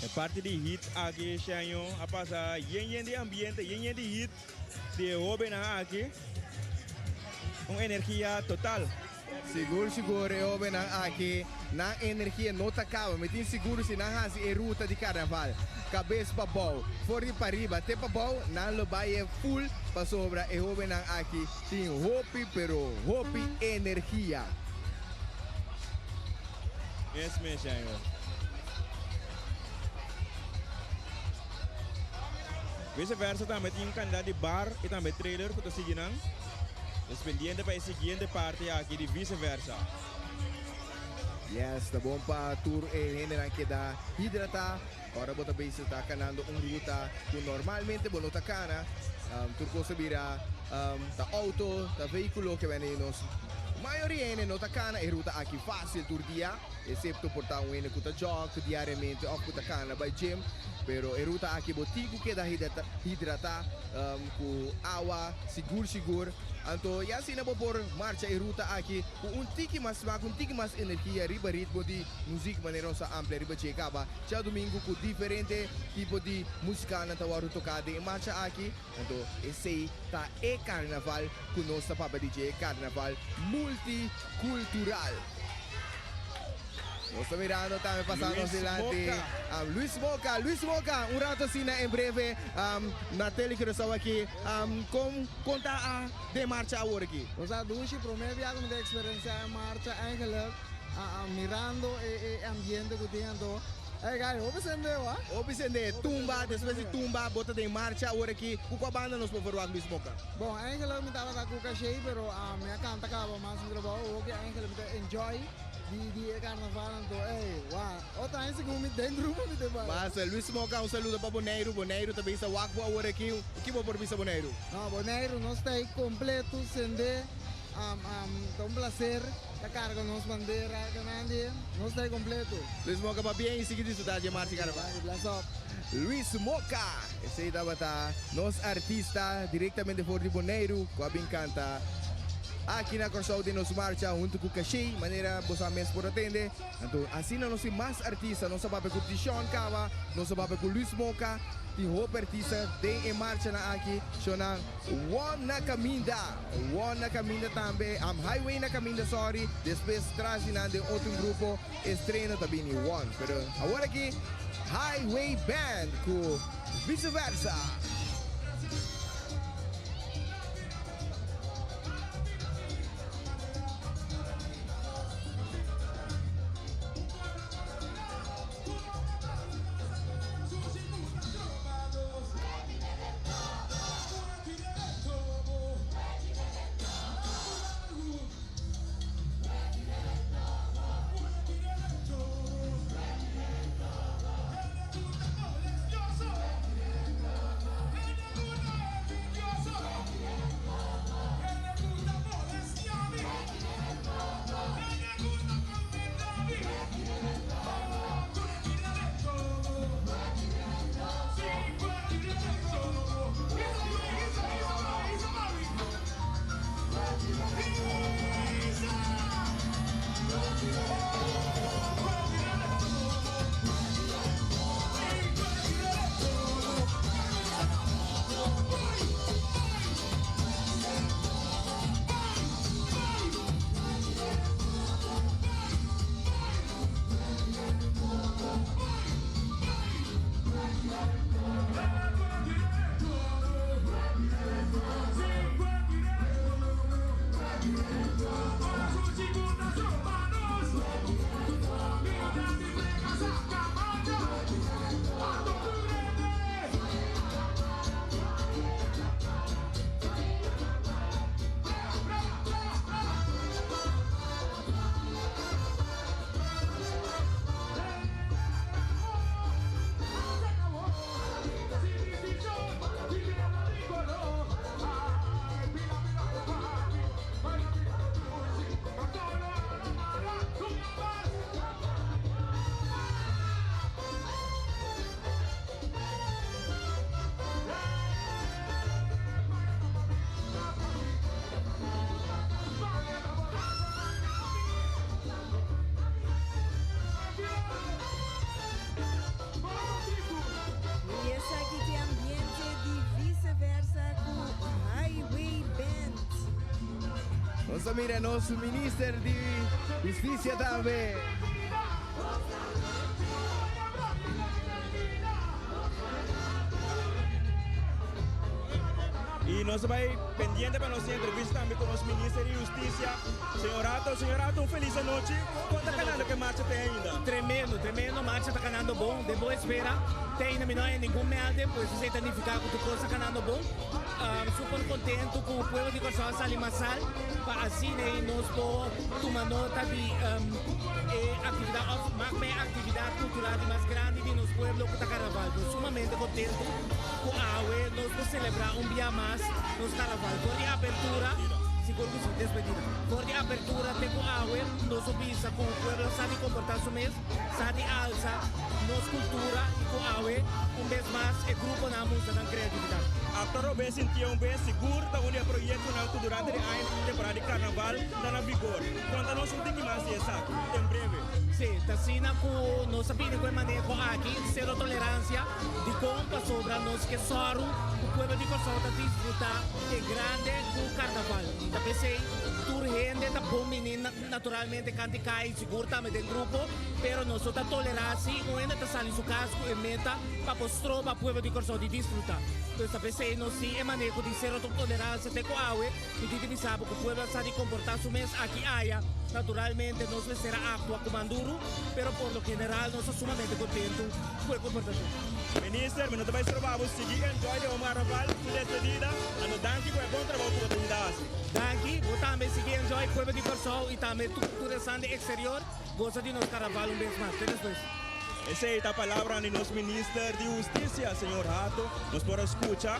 E parti di hit aki este año a pasa yen yen di ambiente, yen yen di hit di e hobennan aki. Un energia total. Sigur sigur e hobennan aki nan energia no ta caba. Mi tin sigur si nan haci e ruta di carnaval cabes pa bou, for di pariba te pa bou, nan lo bay e full pasobra e hobennan aki tin hopi pero hopi energia. Mes mes año. Vice versa tambe tin un cantidad di bar y tambe trailer cu ta sigui nan. Es pendiente pa e siguiente parti aki di vice versa. Yes, ta bon pa tur e hendenan keda hidrata ora bo ta bezig ta kanando un ruta ku normalmente bo no ta kana. Tur kos ta bira ta outo, ta vehíkulo ke bende nos mayoria hende no ta kana e ruta aki fásil tur dia, esepto por ta un hende ku ta jog diariamente òf ku ta kana bai gym. Pero e ruta aki bo tin ku keda hidrata ku awa sigur sigur. Anto ya asina bo por marcha e ruta aki ku un tiki mas smak, un tiki mas energia riba ritmo di muzik manera nos a amplia riba dje kaba djadumingu ku diferente tipo di musikanan ta wòrdu toká den e marcha aki. Anto esei ta e karnaval ku nos ta papia di dje, karnaval multikultural. Nos ta mirando tambe pasando nos Luis dilanti Moca. Luis Moca, Luis Moca, un rato asina en breve na Tele Curaçao aki. Con con ta a den marcha awor aki? Nos a dushi prome bia cu mi ta experiencia e marcha eigenlijk mirando e e ambiente cu tin anto ey guy hopi sende hoor. Hopi sende, tumba, despues di tumba bo ta den marcha awor aki. Cu cua banda nos por verwagt Luis Moca? Bon eigenlijk mi tabata cu Caché pero mi a canta caba mas mi trabao hopi eigenlijk mi ta enjoy di di e carnaval anto ey wa otro aña segun mi den grupo mi ta bai. Mas Luis Moca un saludo pa Boneiru, Boneiru ta bisa wak bo awor aki, ki bo por bisa Boneiru? No Boneiru nos ta ey completo sende ta un placer ta carga nos bandera grandi nos ta ey completo. Luis Moca pabien y sigui disfruta dje marcha carnaval. Danki bless up. Luis Moca, esey tabata nos artista directamente for di Boneiru cu a bin canta. Aki na Kòrsou den nos marcha huntu ku Kashey, manera bo sa mes por a tende. Anto asina nos tin mas artista, nos a papia ku Tishon kaba, nos a papia ku Luis Moka, tin hopi artista den e marchanan aki. Shownan Won na kaminda, Won na kaminda tambe, am Highway na kaminda sorry, despues tras di nan den otro grupo estreno ta bini Won. Pero awor aki Highway Band ku Vice Versa. Y esaki t'e ambiente di Vice Versa cu Highway Band. Nos a mira nos minister di Husticia tambe. Y nos ta bay pendiente pa nos tin entrevista tambe cu nos minister di Husticia, señor Hato. Señor Hato, un feliz anochi. Con ta canando cu e marcha te ainda? Tremendo, tremendo. Marcha ta canando bon. Den bo espera. Te ainda mi no haya ningun melding, pues esey ta nifica cu tur cos ta canando bon. Super contento cu pueblo di Corsou a sali masal pa asina ey nos por tuma nota di e actividad of mas me actividad cultural di mas grandi di nos pueblo cu ta Carnaval. Nos sumamente contento cu awe nos por celebra un bia mas nos Carnaval. For di apertura, sigur cu si despedida, for di apertura te cu awe nos por bisa cu pueblo sa di comporta su mes, sa di alsa nos cultura y cu awe un bes mas e gruponan a mustra nan creatividad. Actor Robén sintié un bes sigur ta un di e proyectonan cu durante di aña temporada di Carnaval ta na vigor. Conta nos un tiki mas di esaki, en breve. Sí, ta asina cu nos a bini cu e maneho aki, cero tolerancia, dicon pasobra nos ke sòru cu pueblo di Corsou ta disfruta e grande cu Carnaval. Y ta p'esey tur hende ta bon bini naturalmente canti cay sigur tambe den grupo, pero nos no ta tolera si un hende ta sali su cas cu e meta pa por stroba pueblo di Corsou di disfruta. Entonces ta p'esey nos tin e maneho di cero tolerancia te cu awe. Mi tin di bisa bo ku pueblo a sa di komportá su mes aki aya. Naturalmente nos mester a aktua ku man duru, pero por lo general nos ta sumamente kontentu ku e komportashon. Minister, mi no ta bai stroba bo sigui enjoy di Omar Raval su despedida, anto danki ku e bon trabou ku bo ta yuda hasi. Danki, bo tambe sigui enjoy pueblo di Kòrsou i tambe tur turistan di eksterior gosa di nos karnaval un bes mas. Te despues. Esei ta palabranan di nos Minister di Husticia, señor Hato. Nos por a scucha.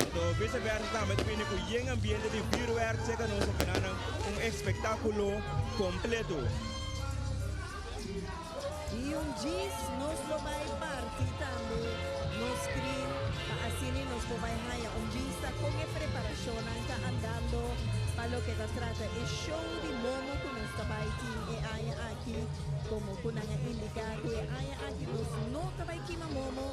Anto vice versa tambe ta bini cu yen ambiente di vuurwerk cerca nos a un espectaculo completo. Y un djis nos lo bay parti tambe nos screen pa asina nos por bay haya un bista con e preparacionnan ta andando. pa loke ta trata e show di Momo ku nos ta bai tin e aña aki. Komo ku nan a indiká ku e aña aki nos no ta bai kima Momo,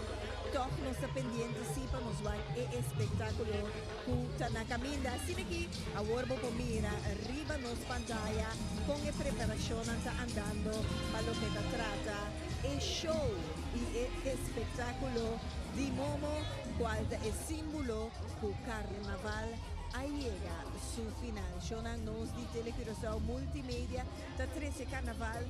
tòg nos ta pendiente sí pa nos wak e espektákulo ku ta na kaminda. Asina ki awor bo por mira riba nos pantaya kon e preparashonnan ta andando pa loke ta trata e show i e espektákulo di Momo, kual ta e símbolo ku Karnaval a yega su final. Shownan nos di Tele Curaçao Multimedia ta trese Karnaval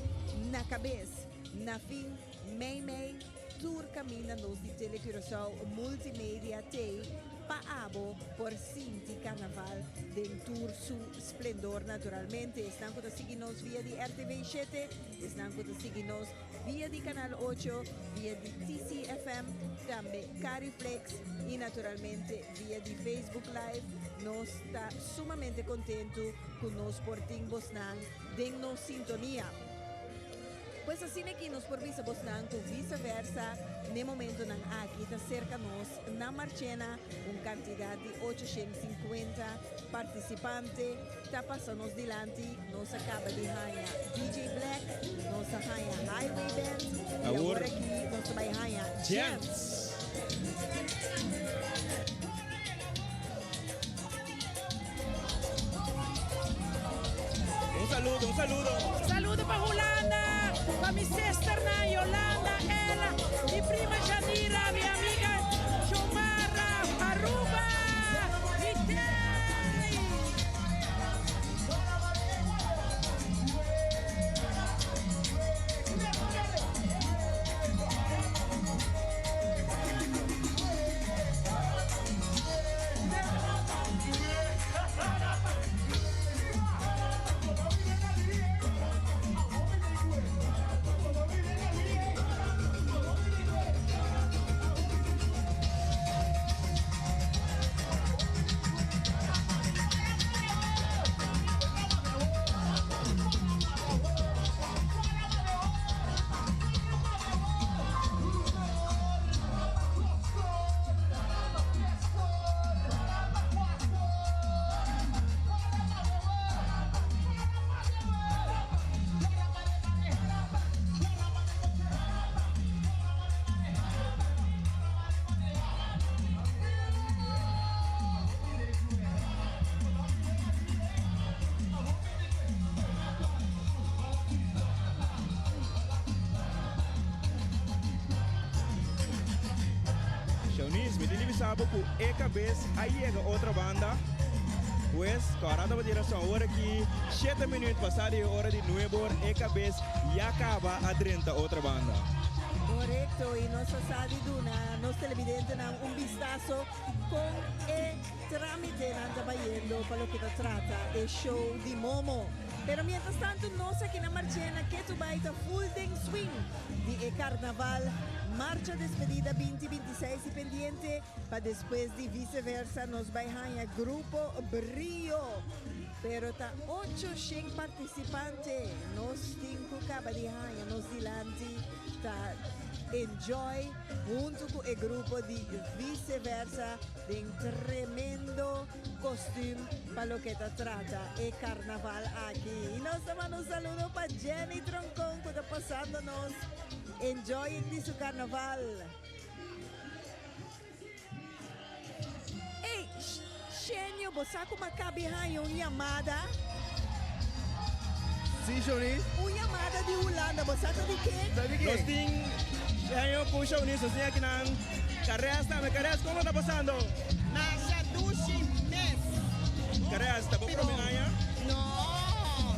na kabes. Na fin, mei mei, tur kaminda nos di Tele Curaçao Multimedia t'ei pa abo por sinti Karnaval den tur su splendor. Naturalmente, esnan ku ta sigui nos via di RTV shete, esnan ku ta sigui nos via di Canal ocho, via di TCFM, tambe Cariflex y naturalmente via di Facebook Live. Nos ta sumamente contento cu nos por tin bosnan den nos sintonia. Pues asina aki nos por bisa bosnan cu Visa Versa n'e momentonan aki ta cerca nos na Marchena, un cantidad di 850 participante. Ta pasa nos dilanti, nos a caba di haña DJ Black, nos a haña Highway Band y awor aki nos ta bay haña Gents. Un saludo, un saludo. Saludo pa Hulanda, pa mi sisternan Yolanda, Ella, mi prima Janira, mi amiga Xomara, Aruba, mi tei! Shaunis, mi tin di bisa bo ku e kabes a yega otra banda. Pues, kòrda tabata rason. Ora ki shete minuut pasá di e ora di nuebe or, e kabes ya kaba a drenta otra banda. Korekto, i nos a sa di duna nos televidentenan un bistaso kon e trámitenan ta bayendo pa loke ta trata e show di Momo. Pero mientras tanto nos aki na Marchena ketu bai ta full den swing di e Karnaval Marcha Despedida 2026 i pendiente pa despues di Vice Versa nos bai haña Grupo Brio. Pero ta 800 participante nos tin cu caba di haña nos dilanti ta enjoy hunto cu e grupo di Vice Versa den tremendo kostuum pa loke ta trata e karnaval aki. I nos ta manda un saludo pa Jenny Troncon ku ta pasando nos enjoying di su karnaval. Ey, Shenio, bo sa ku Maccabi haña un yamada? Sí, Shaunis. Un yamada di Hulanda, bo sa ta di ken? Ta di ken? Nos tin Shenio ku Shaunis, nos tin akinan Caress tambe. Caress, kon lo ta pasando? Masha dushi mes. Caress, ta bo prome aña? No.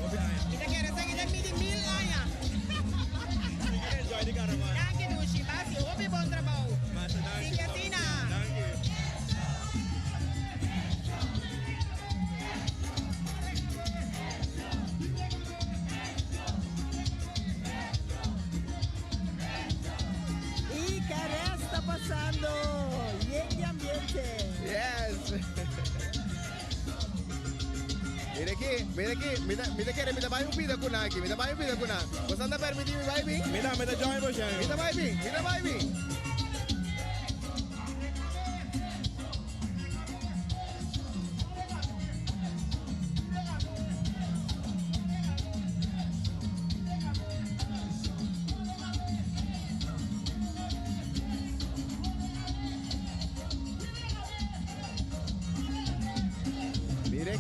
Hopi aña. Mi ta kere esaki ta midi mil aña. Mi kere enjoy di carnaval. Danki dushi, basi hopi bon trabou. Masha danki. Sigui asina. Danki. Y Caress ta pasando yen di ambiente. Yes. Mira aki, mira aki, mi ta, mi ta kere, mi ta bai un pida ku nan aki, mi ta bai un pida ku nan. Boso ta permití mi bai bin? Mi tambe ta join bo, Shane. Mi ta bai bin, mi ta bai bin.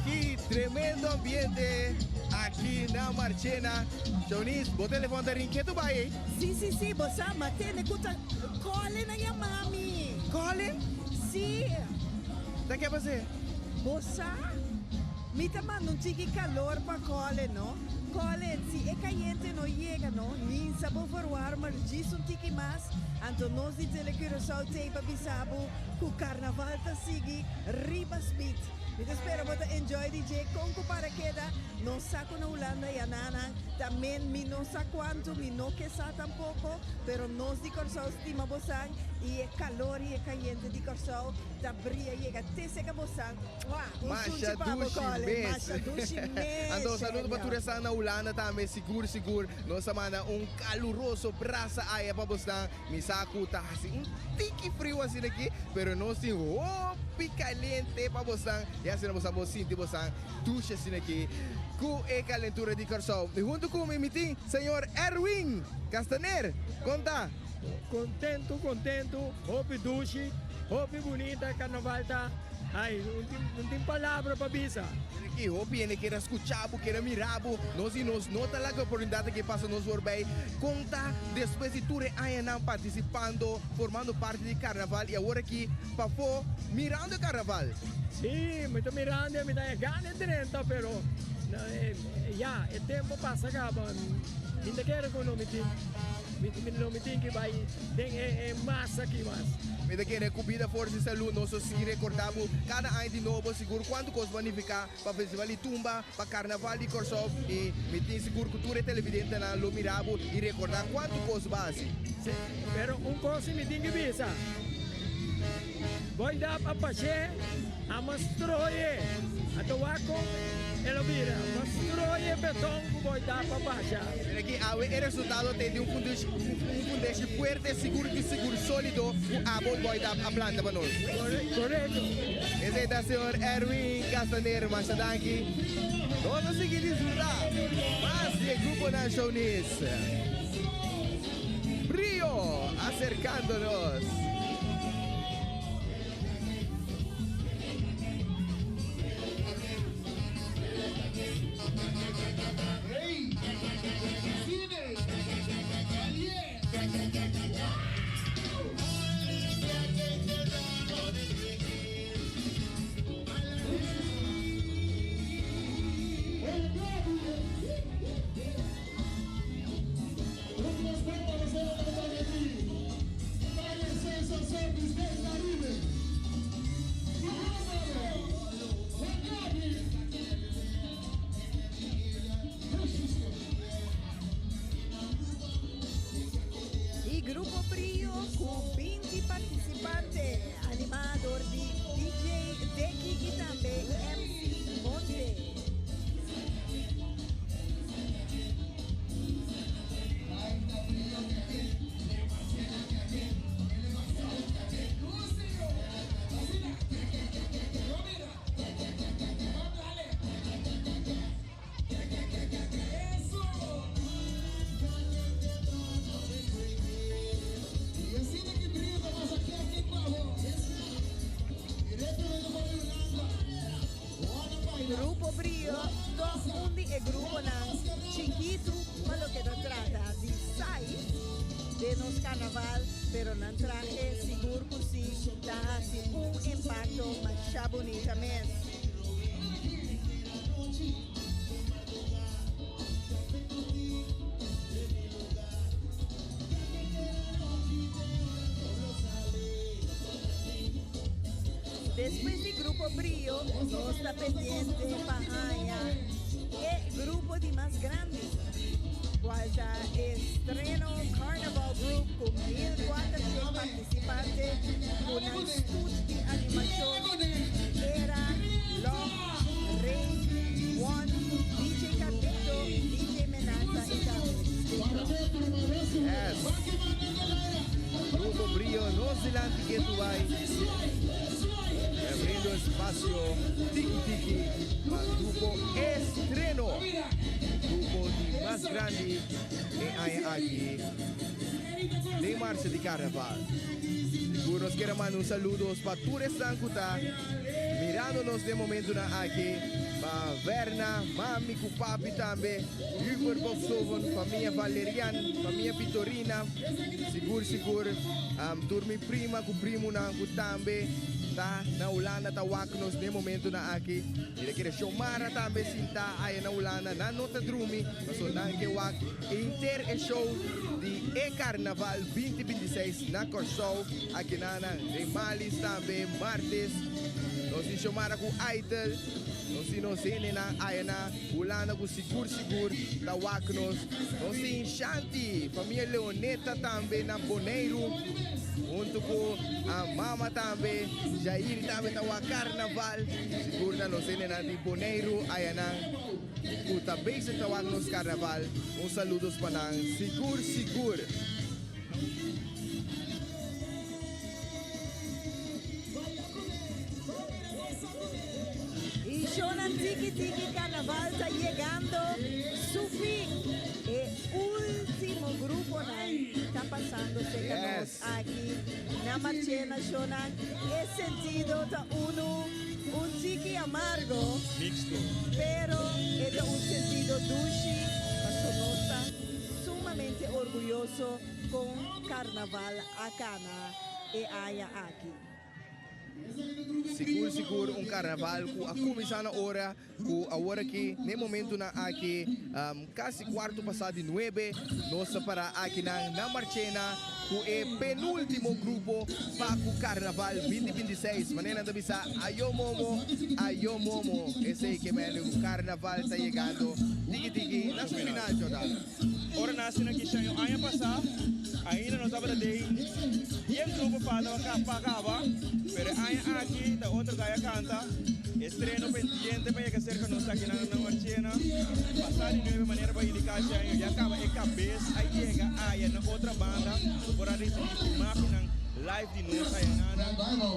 Aki tremendo ambiente aki na Marchena. Shownice, bo telefon ta ring ketu bai ei? Si, si, si, bo sa, ma tende ku ta Colin a yama mi. Colin? Si. Ta ke pas'é? Bo sa, mi ta manda un tiki kalor pa Colin, no? Colin, si e kayente no yega, no, hinsa bo verwarmer djis un tiki mas, anto nos di Tele Curaçao t'ei pa bisa bo ku karnaval ta sigui riba speed. Mi ta spera bo ta enjoy di dje kon ku para keda. No sa ku na Hulanda ya nanan ta men mi no sa kuantu mi no ke sa tampoko pero nos di Kòrsou stima bosan i e kalor i e kayente di Kòrsou ta bria yega te seka bosan. Mwah! Un sunchi Masha pa bo dushi Colin. mes. Masha dushi mes Anto saludo pa Shenio. tur esnan na Hulanda tambe sigur sigur nos ta manda un kaluroso brasa aya pa bosnan. Mi sa ku ta hasi un tiki friu asina aki, pero nos tin hopi kaliente pa bosan i asina bosan por sinti bosan dushi asina aki ku e kalentura di Kòrsou. I huntu ku mi mi tin señor Erwin Castaner. Kon ta? Kontentu, kontentu, hopi dushi, hopi bunita e karnaval ta. Ai, no tin palabra pa bisa. Mira ki hopi hende kier a skucha bo, kier a mira bo. Nos di nos no ta laga oportunidat aki pasa nos voorbij. Kon ta despues di tur e añanan partisipando, formando parti di karnaval i awor aki pafó mirando e karnaval? Sí, mi ta mirando e mi ta haña gana di drenta, pero ya, e tempu a pasa kaba. Mi ta kere ku no mi tin, mi no mi tin ki bai. Den e masa aki mas. Mi ta kere ku bida, forsa i salú nos lo sigui rekordá bo kada aña di nobo. Sigur kuantu kos bo a nifiká pa Festival di Tumba, pa Karnaval di Kòrsou i mi tin sigur ku tur e televidentenan lo mira bo i rekordá kuantu kos bo a hasi. Sí, pero un kos si mi tin ki bisa. Boy Dap a pash'é, a mastroye. A ta wak kon e lo bira. Mastroye beton ku Boy Dap a basha. Mira aki awe e resultado ta di un fundeshi, un fundeshi fuerte, sigur i sigur solido ku abo Boy Dap a planta pa nos. Korekto. Esei ta señor Erwin Castaner. Masha danki. Nos a sigui disfruta mas di e gruponan Showniz. Brio acercándonos. E Grupo Brio ku 20 partisipante, animá dor di DJ Deki i tambe MC Monte. Grupo Brio ta un di e gruponan chikitu pa loke ta trata di size den nos carnaval, pero nan trahe sigur cu si ta haci un impacto masha bunita mes. Despues di Grupo Brio nos ta pendiente pa haña e grupo di mas grandi, cual ta Estreno Carnival Group cu 1400 participante cu nan stoet di animacion Era, Log, Rey, One, DJ Carlito, DJ Menasa y tambe Spectro. Yes. Grupo Brio nos dilanti ketu bai. Abriendo espacio tiki tiki pa Grupo Estreno. Grupo di mas grandi e aña aki. Den. marcha di karnaval. Sigur nos kier a manda un saludos pa tur esnan ku ta mirando nos den momentunan aki, pa Verna, mami ku papi tambe, Hubert Boxhoven, famia Valerian, famia Vitorina, sigur sigur tur mi prima ku primunan ku tambe ta na Hulanda ta wak nos den momentunan aki. Mi ta kere Xiomara tambe sinta aya na Hulanda, nan no ta drumi pasobra nan ke wak henter e show di e Carnaval 2026 na Kòrsou. Akinan nan den Malis tambe martes nos tin Xiomara ku Aitel, nos tin nos hendenan aya na Hulanda ku sigur sigur ta wak nos. Nos tin Shanti, famia Leoneta tambe na Boneiru huntu ku mama tambe, Jair tambe ta wak Carnaval. Sigur ta nos hendenan di Boneiru ayanan ku ta bezig ta wak nos Carnaval. Un saludos pa nan sigur sigur. Y shownan tiki tiki carnaval ta yegando su fin. E ultimo gruponan ta pasando cerca nos aki na Marchena shownan. E sentido ta uno un tiki amargo. Mixto. Pero e ta un sentido dushi paso nos ta sumamente orguyoso con carnaval a cana e aña aki. Sigur sigur un carnaval cu a cuminsa na ora cu awor aki n'e momentonan aki casi cuarto pasa di nuebe nos ta para akinan na Marchena cu e penultimo grupo pa cu carnaval 2026. Manera nan ta bisa ayo momo, ayo momo esey ke mende cu carnaval ta yegando tiki tiki na su final Jordano. Ora nan asina kisha un aña pasá, ainda no tabata den bien grupo falta pa kaba, pero e aña aki ta otro gaya kanta, estreno pendiente pa yega serka nos aki na na Marchena, pasá di nuebe manera pa indiká shi aña ya kaba e kabes a yega aya na otra banda por a risibí imágennan live di nos aya nana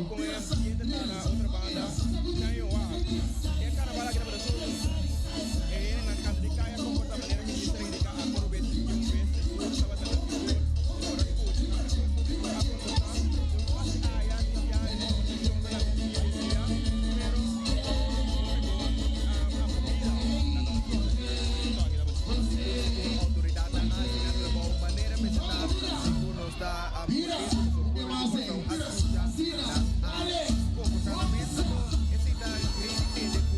kon e ambiente ta na otra banda shi aña wak e karnaval aki tabata so. E hendenan kanta di kaya komportá manera minister a indiká akoro bes di un bes sigur tabata na vigor i por a skucha ku públiko a komportá un fasi aya di biaha di komportashon ta laga dia di dia pero hopi bon akogida na nos Esaki tabata Sigur outoridatnan hasi nan trabou manera mester ta sigur nos ta kontentu pasobra pueblo di Kòrsou a skucha nan a komportá nan mes anto esei ta hende tende ku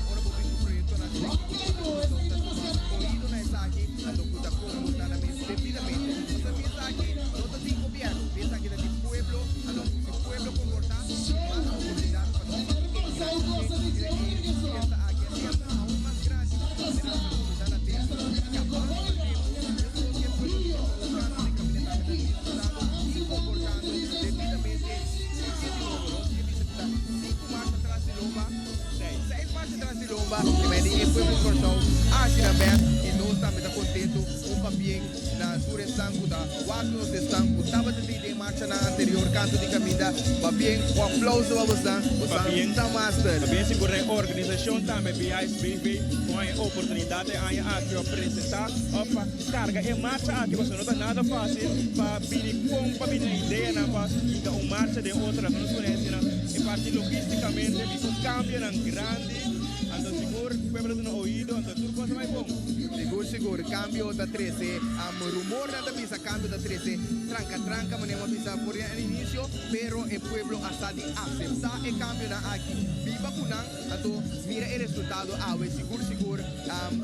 Ora bo bin ku proyektonan di Kòrsou ta tuma oido na esaki anto ku ta komportá nan mes debidamente. Pasobra mi esaki no ta di gobièrnu, mi esaki ta di pueblo, anto si pueblo komportá tin mas oportunidat pa nos engrandesé e fiesta aki asina ta aun mas grandi manera nos a kuminsá na tempu kabando pa tempu meskos ku e pueblo di Kòrsou kantu di kaminda tambe ta disfrutando i komportando debidamente i ke di nobo nos ke bisa ku ta sinku marcha tras di lomba. Seis marcha tras di lomba e mei di e pueblo di Kòrsou a hasi nan bèst i nos tambe ta kontentu un pabien na tur esnan ku ta wak nos esnan ku tabata tin den marchanan anterior kantu di kaminda pabien un aplauso pa bosnan bosnan ta master. Pabien sigur na e organisashon tambe BISBV ku haña e oportunidat e aña aki pa presentá òf pa karga e marcha aki pasobra no ta nada fásil pa bini kon pa bini na ideanan pa hinka un marcha den otro laga nos pone asina E parti logisticamente mi cu cambionan grandi, anto sigur pueblo ta na oido, anto tur cos a bay bon. Sigur sigur, cambio ta trece, rumornan ta bisa cambio ta trece tranca tranca manera bo a bisa for di al inicio, pero e pueblo a sa di acepta e cambionan aki, biba cu nan, anto mira e resultado awe, sigur sigur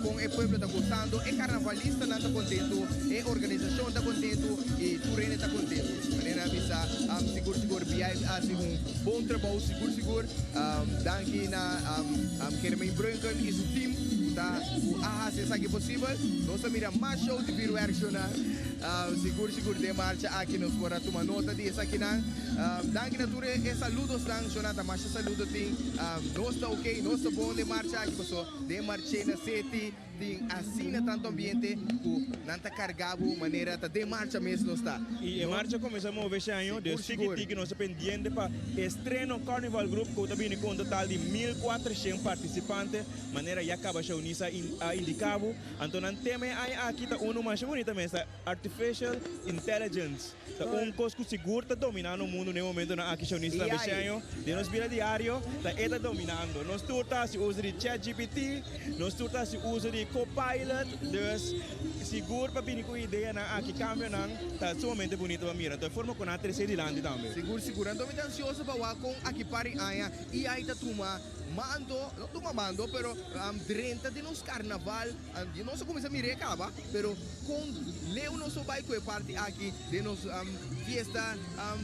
con e pueblo ta gustando, e carnavalistanan ta contento, e organisacion ta contento y tur hende ta contento. Manera a bisa, sigur sigur BI a hasi un bon trabou, sigur sigur. Danki na Germain Brunken y su team cu ta cu a hasi esaki posibel. Nos a mira mas show di vuurwerk shona. Sigur sigur den marcha aki nos por a tuma nota di esakinan. Danki na tur e saludosnan shona, ta masha saludo tin. Nos ta ok, nos ta bon den marcha aki paso den Marchena City. Tin asina tantu ambiente ku nan ta karga bo manera ta den marcha mes nos ta. I e marcha kuminsá move ese año, dus tiki tiki nos ta pendiente pa estreno Carnival Group ku ta bini ku un total di 1400 partisipante, manera ya kaba Shaunisa a indiká bo. Anto nan tema e aña aki ta unu masha bunita mes, ta. Artificial Intelligence ta un kos ku sigur ta dominando mundu na e momentonan aki Shawnice tambe Sheño den nos bida diario ta e ta dominando. Nos tur ta hasi uso di ChatGPT, nos tur ta hasi uso di Copilot, dus sigur pa bini ku ideanan aki kambionan ta sumamente bunito pa mira. Anto e forma ku nan a trese dilanti tambe. Sigur sigur. Anto mi ta ansioso pa wak kon aki par di aña AI ta tuma mando, no tuma mando pero drenta den nos karnaval. Nos a kuminsá mir'é kaba, pero kon leu nos lo bai ku e parti aki den nos fiesta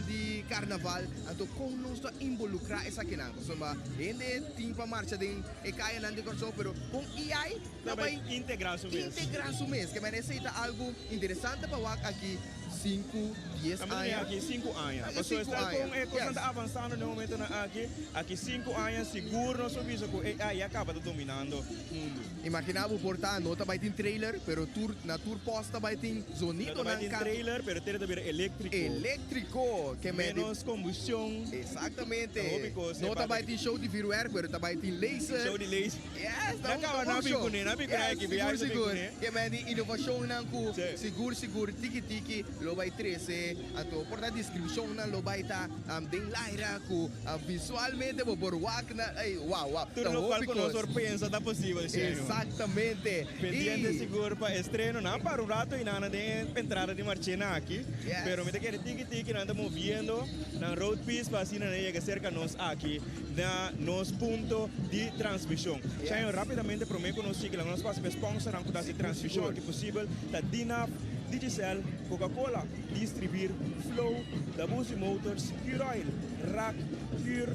di karnaval? Anto kon nos ta involukrá esakinan? Pasobra hende tin pa marcha den e kayanan di Kòrsou, pero kon AI ta bai integrá su mes? Integrá su mes. Ke manera esei ta algu interesante pa wak aki sinku, dies aña. Aki sinku aña. Pasobra esta kon e kosnan ta avansando den e momentonan aki, aki sinku aña sigur nos por bisa ku AI ya kaba ta dominando mundu. Imagina bo por ta no ta bai tin trailer pero tur na tur post ta bai tin zonidonan No ta bai tin kantu. trailer pero trailer ta bira electrico. Electrico ke medi. Menos combustion. Exactamente. Ta hopi cos e No ta parti bai tin show di vuurwerk pero ta bai tin laser. Show di laser. Yes, ta Na un caba ta na un bin show. cune, na bin cune Yes, aki sigur biaha bin sigur. cune. Ke medi innovacionnan cu sigur sigur tiki tiki lo bai trece anto por ta descripcionnan lo bai ta den laira cu visualmente bo por wak na ey wow wow. Tur Ta locual hopi cu nos cos. por pensa ta posibel, Sheno. Exactamente. Pendiente Y sigur pa estreno. Nan a para un rato y nan a den e entrada di Marchena aki. Yes. Pero mi ta kere tiki tiki nan ta moviendo nan road piece pa asina nan yega cerca nos aki na nos punto di transmision. Yes. Sheno, rapidamente prome cu nos sigui laga nos pasa pa e sponsornan cu ta haci Sigur, transmision sigur. aki posibel. Ta Dinaf, Digicel, Coca-Cola, Distribir, Flow, Dabuzi Motors, Curoil, Rack, Cure,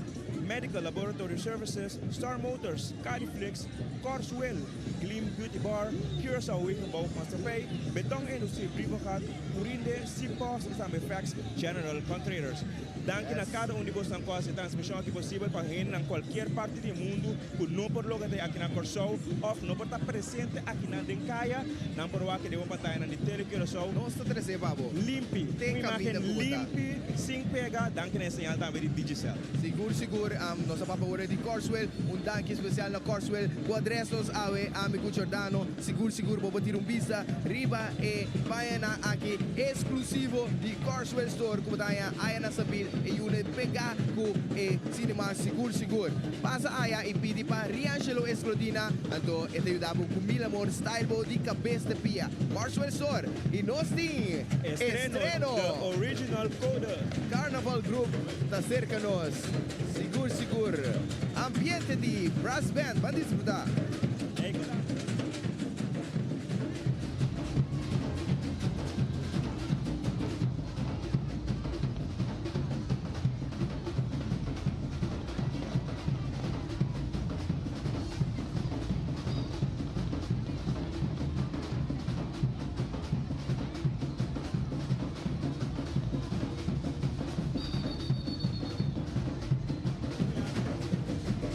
Medical Laboratory Services, Star Motors, Cariflex, Corswell, Gleam Beauty Bar, Curaçao Wegenbouw Maatschappij, Beton Industrie Brievengat, Curinde, Cpost y tambe Facts General Contractors. Danki na cada un di bosnan cu a haci e transmision aki posibel pa hendenan cualkier parti di e mundu cu no por logra ta aki na Corsou of no por ta presente akinan den caya, nan por wak den bo pantayanan di Tele Curaçao. Nos ta trece pa bo. Limpi, Te un caminda imagen cu bo ta. limpi, sin pega, danki na e señal tambe di Digicel. Sigur sigur nos a papia ora di Corswell, un danki especial na Corswell cu adres nos awe, ami cu Giordano, sigur sigur bo por tira un bista riba e pañanan aki exclusivo di Corswell Store cu bo ta haña aya na Sabil e yune pega cu e cinema sigur sigur. Pasa aya y pidi pa Riangelo Esclodina anto e ta yuda bo cu mil amor style bo di cabes te pia. Corswell Store y nos tin Estreno, estreno! The Original Code. Carnaval Group ta cerca nos. Sigur sigur. Ambiente di brass band. Ban disfruta.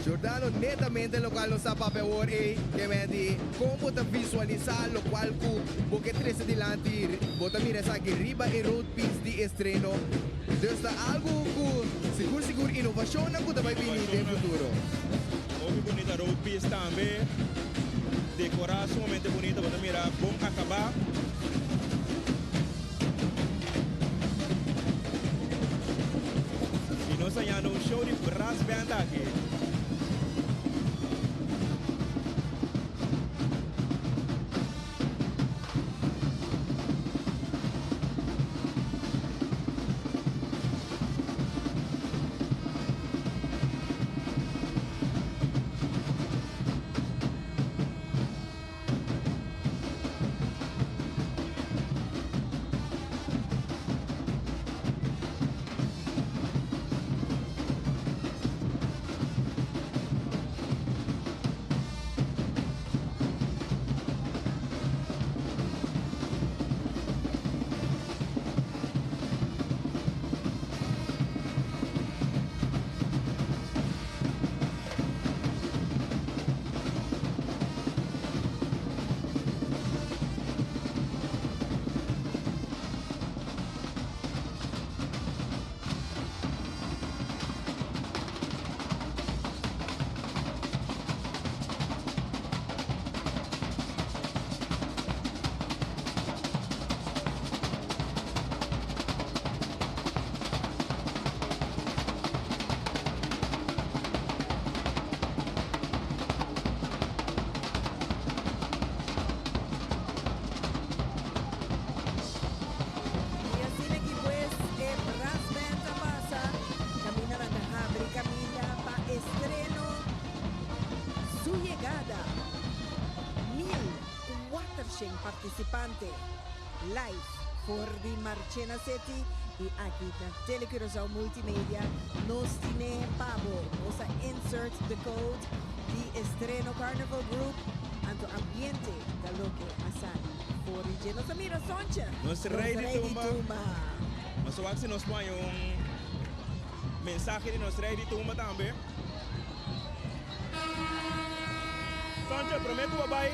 Giordano netamente locual nos ta papia awor ey ke men di con bo ta visualisa locual cu bo ke trece dilanti bo ta mira esaki riba e road piece di estreno dus ta algo cu sigur sigur innovacionnan cu ta bay bini den futuro. Hopi bunita road piece tambe decora sumamente bunita bo ta mira bon acaba. Y nos ta yanda un show di brass band aki. participante. Live for di Marchena City y aki na Tele Curaçao Multimedia nos tine pa bo. Nos a insert the code di Estreno Carnival Group anto ambiente ta loke a sali for di dje. Nos a mira Sontje. Nos rey di tumba. Nos a wak si nos por haña un mensahe di nos rey di tumba tambe. Sontje, prome ku bo bai,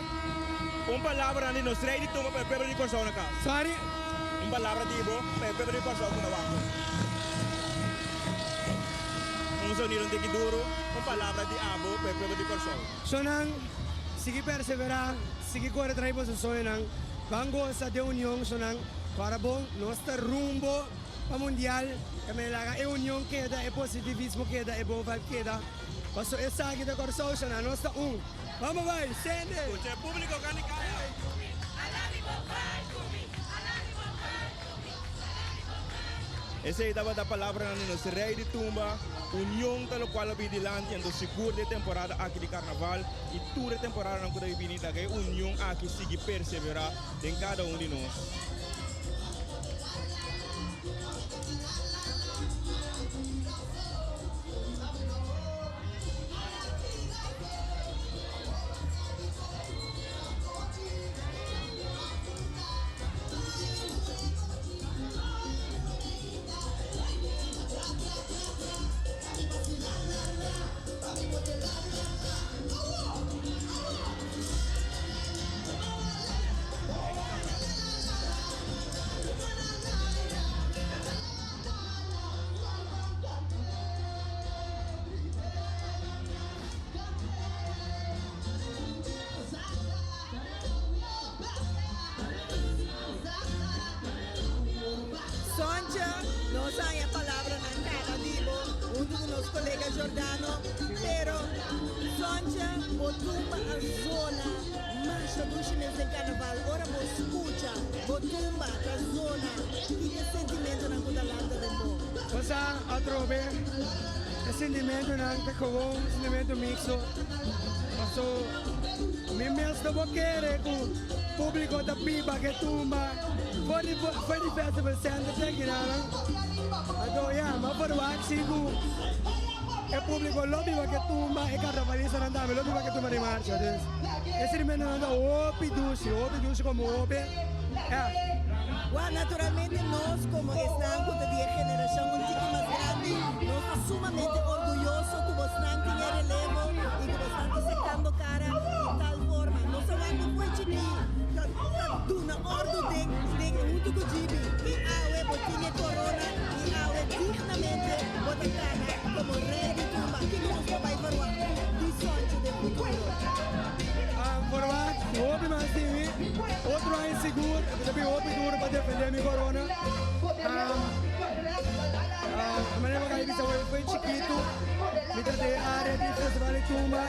un palabra di nos rey di tumba pa e pueblo di Kòrsou na kas. Sorry? Un palabra di bo pa e pueblo di Kòrsou ku ta wak bo. Un sonido un tiki duru, un palabra di abo pa e pueblo di Kòrsou. Sonan, sigui perseverá, sigui kore tras di boso soñonan. Ban gosa den union, sonan. Kòrda bon, nos ta rumbo pa mundial. Ta mester laga e union keda, e positivismo keda, e bon vibe keda. Paso esaki ta Kòrsou, sonan. Nos ta un. Bamo bai, sende! Skucha e públiko kani kaya. Esei tabata palabranan di nos Rei di Tumba. Union ta lokual a bini dilanti, anto sigur di e temporada aki di Karnaval i tur e temporadanan ku ta bini ta ku e union aki sigui perseverá den kada un di nos. Sonja, nos haña palabranan kaba di bo huntu ku nos kolega Jordano, pero Sonja, bo tumba a zona masha dushi mes den karnaval. Ora bo skucha bo tumba ta zona, kiko e sentimentonan ku ta lanta den bo? Bo sa atrobe e sentimentonan ta gewoon un sentimento mixto, paso mi mes no por kere ku publico ta biba ke tumba for di for di festival center te kinanan. Anto ya, mi a verwagt si ku e publico lo biba ke tumba, e carnavalistanan tambe lo biba ke tumba di marcha. Dus e sentimentonan ta hopi dushi, hopi dushi komo hopi, ya. Wou, naturalmente nos komo esnan ku ta di e generashon un tiki mas grandi, nos ta sumamente orguyoso ku bosnan tin e relevo i ku bosnan ta sakando kara di tal forma. Nos a wak bo fo'i chikí ta ta duna òrdu den den huntu ku Gibi i awe bo tin e korona i awe dignamente bo ta kana komo rei di tumba. Kiko nos por bai verwagt di Sontje den futuro? Verwagt hopi mas di mi. Otro aña sigur mi ta bin hopi duro pa defende mi corona. A manera cu a bisa hoy foi chikito, mi ta den e area di Festival di Tumba,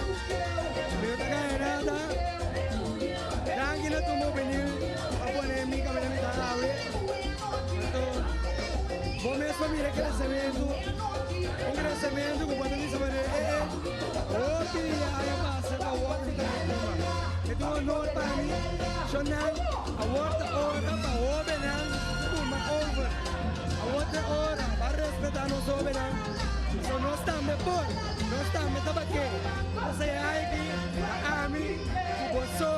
mi no ta gana nada. Danki na Tumba Juvenil pa pone mi caminda mi ta awe. Anto bo mes por mira e crecemento, un crecemento cu bo ta bisa manera e e hopi aña pasa pa awor mi ta den Tumba. E ta un honor pa mi, shonnan, awor ta ora pa hobennan tuma over. Awor ta ora pa respetá nos hobennan, pasobra nos tambe por, nos tambe ta bak'é. P'esei aki ta ami ku boso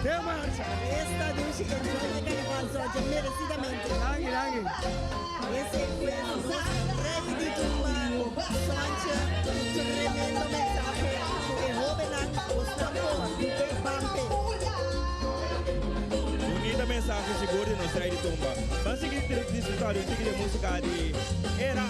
den marcha. Esta dushi enjoy e carnaval Sontje merecidamente. Danki, danki. Ese fue nos rey di tumba Sontje cu tremendo mensahe cu e hobennan bo sta por bampe. Bunita mensahe sigur di nos rey di tumba. Ban sigui disfruta di un tiki di musica di era.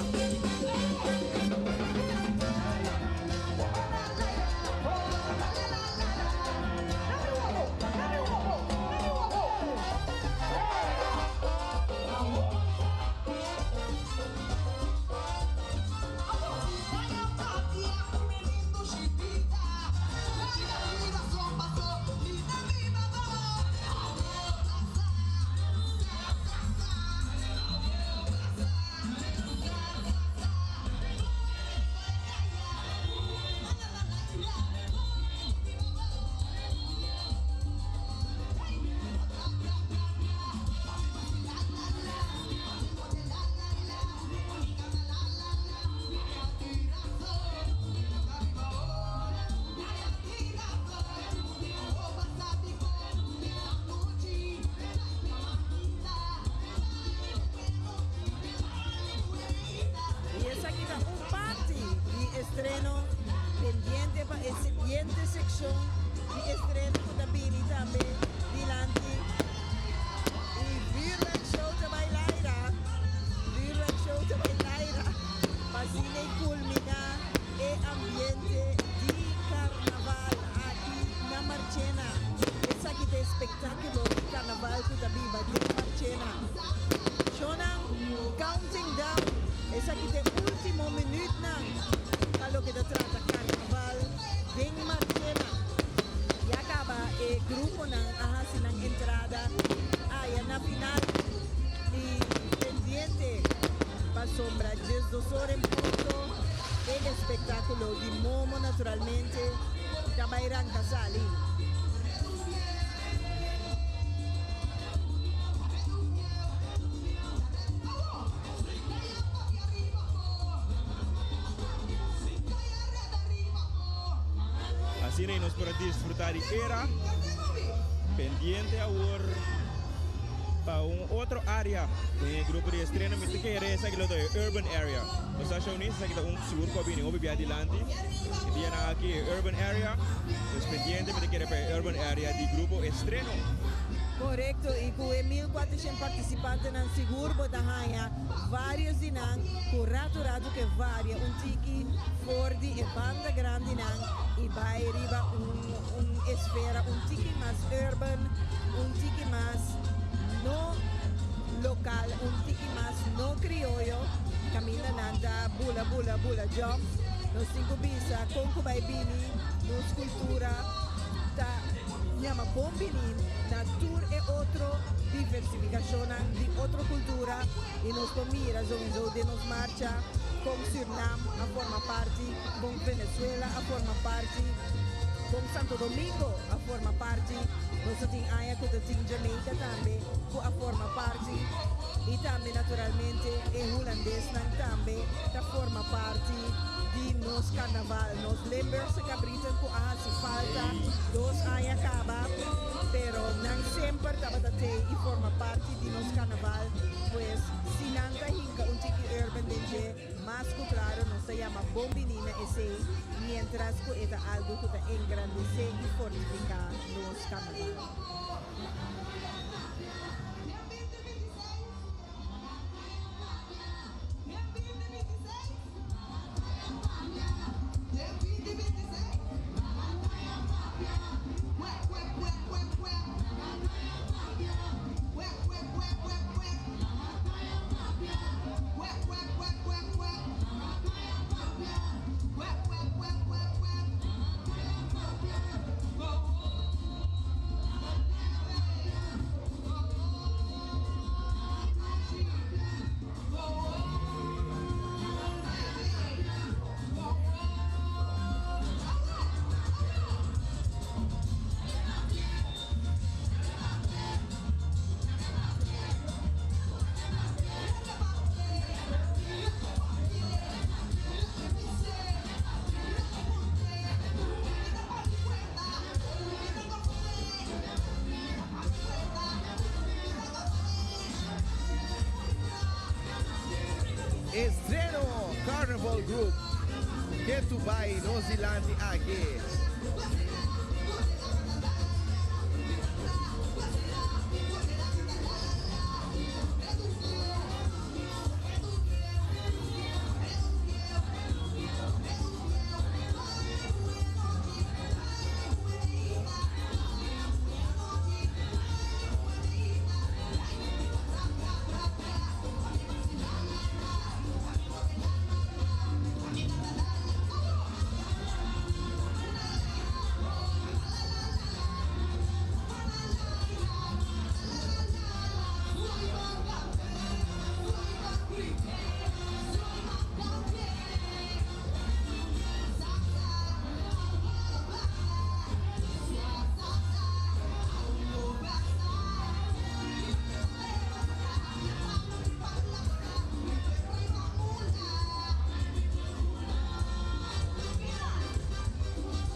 pa e siguiente sekshon di estreno ku ta bini tambe dilanti. I vuurwerk show ta bai laira. Vuurwerk show ta bai laira pa asina e kulminá e ambiente di karnaval aki na Marchena. Esaki ta e spektákulo di karnaval ku ta biba den Marchena. Shownan counting down. Esaki ta e último minütnan pa loke ta trata karnaval den Marchena. Ya kaba e gruponan a hasi nan entrada aya na final i pendiente pasobra 12 or en punto e espektákulo di Momo naturalmente ta bai ranka sali. Asina y nos por a disfruta di era. Pendiente awor pa un otro area den e grupo di estreno. Mi ta kere esaki lo ta e urban area. Nos ta show nis esaki ta un sigur cu a bini hopi bia dilanti. E dianan aki e urban area. Dus pendiente mi ta kere pa e urban area di grupo estreno. Korekto, i ku e 1400 partisipantenan sigur bo ta haña vários di nan ku ratu ratu ke varia un tiki for di e banda grandinan i bai riba un un esfera un tiki mas urban, un tiki mas no lokal, un tiki mas no krioyo, kaminda nan ta bula bula bula jump. Nos tin ku bisa kon ku bai bini nos kultura ta yama bon bini na tur e otro diversifikashonnan di otro kultura i nos por mira souiso den nos marcha kon Surnam a forma parti, kon Venezuela a forma parti, kon Santo Domingo a forma parti. Nos ta tin aña ku ta tin Jamaica tambe ku a forma parti i tambe naturalmente e hulandesnan tambe ta forma parti di nos karnaval. Nos Limburgse kabritan ku a hasi falta dos aña kaba, pero nan semper tabata tei i forma parti di nos karnaval. Pues si nan ta hinka un tiki urban den dje, mas ku klaro nos ta yama bon bini na esei, miéntras ku e ta algu ku ta engrandesé i fortifiká nos karnaval. Estreno Carnival Group ketu bai nos dilanti aki.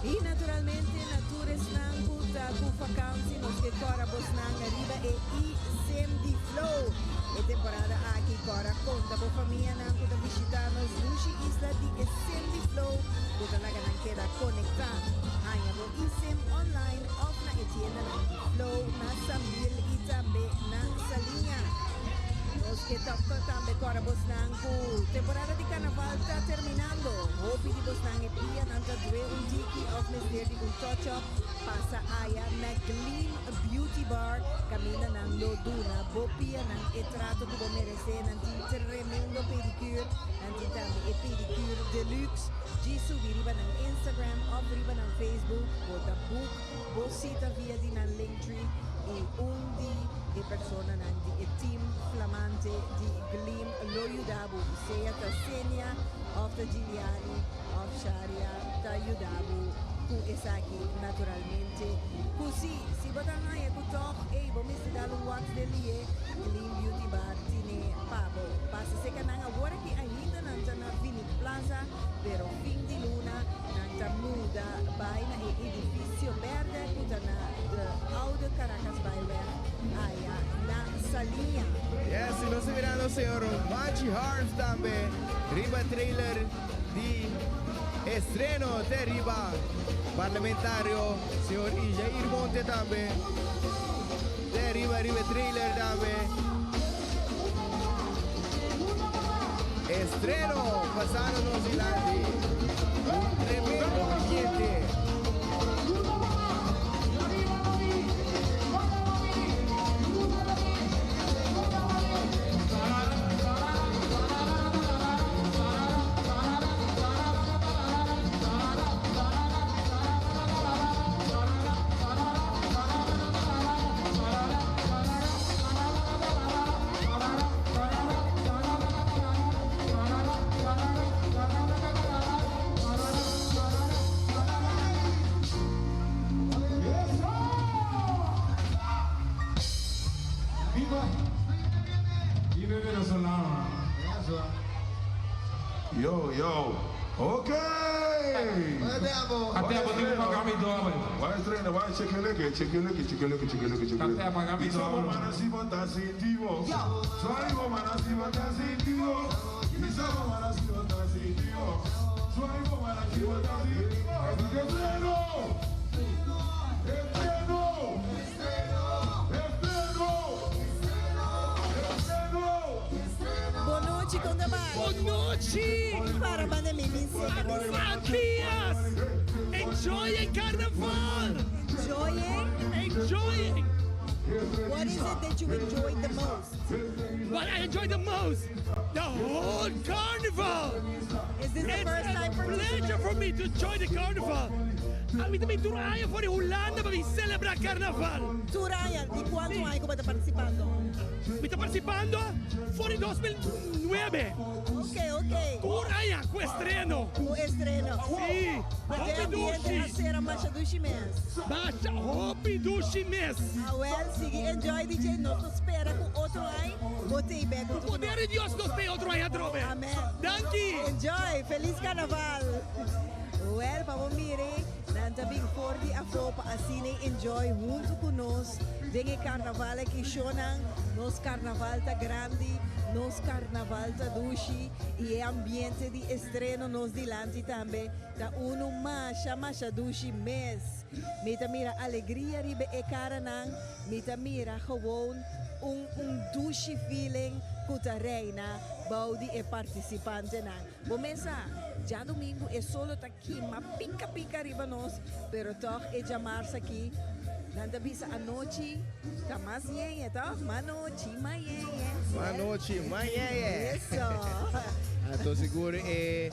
I naturalmente na tur esnan ku ta ku vakansi nos ke kòrda bosnan riba e I-Sim di Flow. E temporada aki kòrda konta bo famianan ku ta bishitá nos. nos dushi isla di e sim di Flow ku ta laga nan keda konektá. Haña bo eSIM online òf na e tiendanan di Flow na Sambil i tambe na Saliña. Nos ke tòg tambe kòrda bosnan ku temporada di karnaval ta terminando. Hopi di bosnan e pianan ta due un tiki òf mester di un touch-up. Pasa aya na Gleam Beauty Bar kaminda nan lo duna bo pianan e trato ku bo meresé. Nan tin tremendo pedicure, nan tin tambe e pedicure deluxe. Djis subi riba nan Instagram òf riba nan Facebook, bo ta book bo sita via di nan Linktree i un di e personanan di e team flamante di Gleam lo yuda bo, sea ta Senia òf ta Giliani òf Sharia ta yuda bo ku esaki naturalmente. Ku si, si bo ta haña ku tòg, ey, bo mester dal un waks den lié, Gleam Beauty Bar tine pa bo. Pasa seka nan awor aki ainda nan ta na Vinit Plaza, pero fin di luna nan ta muda bai na e edifisio bèrdè ku ta na de Oude Caracasbaaiweg aya na Saliña. Yes, y nos ta mirando señor Machi Harms tambe riba trailer di estreno te riba parlamentario señor Ijair Monte tambe te riba riba trailer tambe. Estreno pasando nos dilanti. Un tremendo ambiente. Viva! Viva venezolano! Yo, yo. Ok! Até bo tin ku paga mi dòbel. Wai estreno, wai chekeleke, chekeleke, chekeleke, chekeleke, chekeleke. Até paga mi Bisa bo dòbel. mana si bo ta sinti bo. Suai bo mana si bo ta sinti bo. Bisa bo mana si bo ta sinti bo. Suai bo mana si bo ta sinti bo. Así que estreno! Estreno! Estreno! Estreno! Bon nochi con ta bai? Bon nochi! Para banda mi bin seca bin seca. Antillas! Enjoying carnaval! Enjoying? Enjoying! What is it that you enjoyed the most? What I enjoy the most? The whole carnival! Is this the It's first a time pleasure for me to join the carnival. Ami ta bin tur aña for di Hulanda pa bin celebra carnaval. Tur aña, di cuanto aña cu bo ta participando? Mi ta participando for di 2009. Ok, ok. Tur aña cu estreno. Cu estreno. Si. But e Hopi ambiente dushi. a cera masha dushi mes. Masha hopi dushi mes. Awel, sigui enjoy DJ, nos ta spera cu otro aña bo t'ey bek Cu hunto cu poder nos. di Dios nos t'ey otro aña atrobe. Amen. Danki. Enjoy! Feliz Carnaval! Wel, pa bo mire, nan ta bin for di afó pa asina e enjoy huntu ku nos den e karnaval aki. Shownan, nos karnaval ta grandi, nos karnaval ta dushi i e ambiente di estreno nos dilanti tambe ta unu masha masha dushi mes. Mi ta mira alegria riba e karanan, mi ta mira gewoon un un dushi feeling ku ta reina bou di e partisipantenan. Bo mes sa, djadumingu e solo ta kima pika pika riba nos, pero tòg e djamars aki nan ta bisa anochi ta mas yeñe, tòg? Manochi, mayeñe. Manochi, mayeñe. Eso. Anto sigur e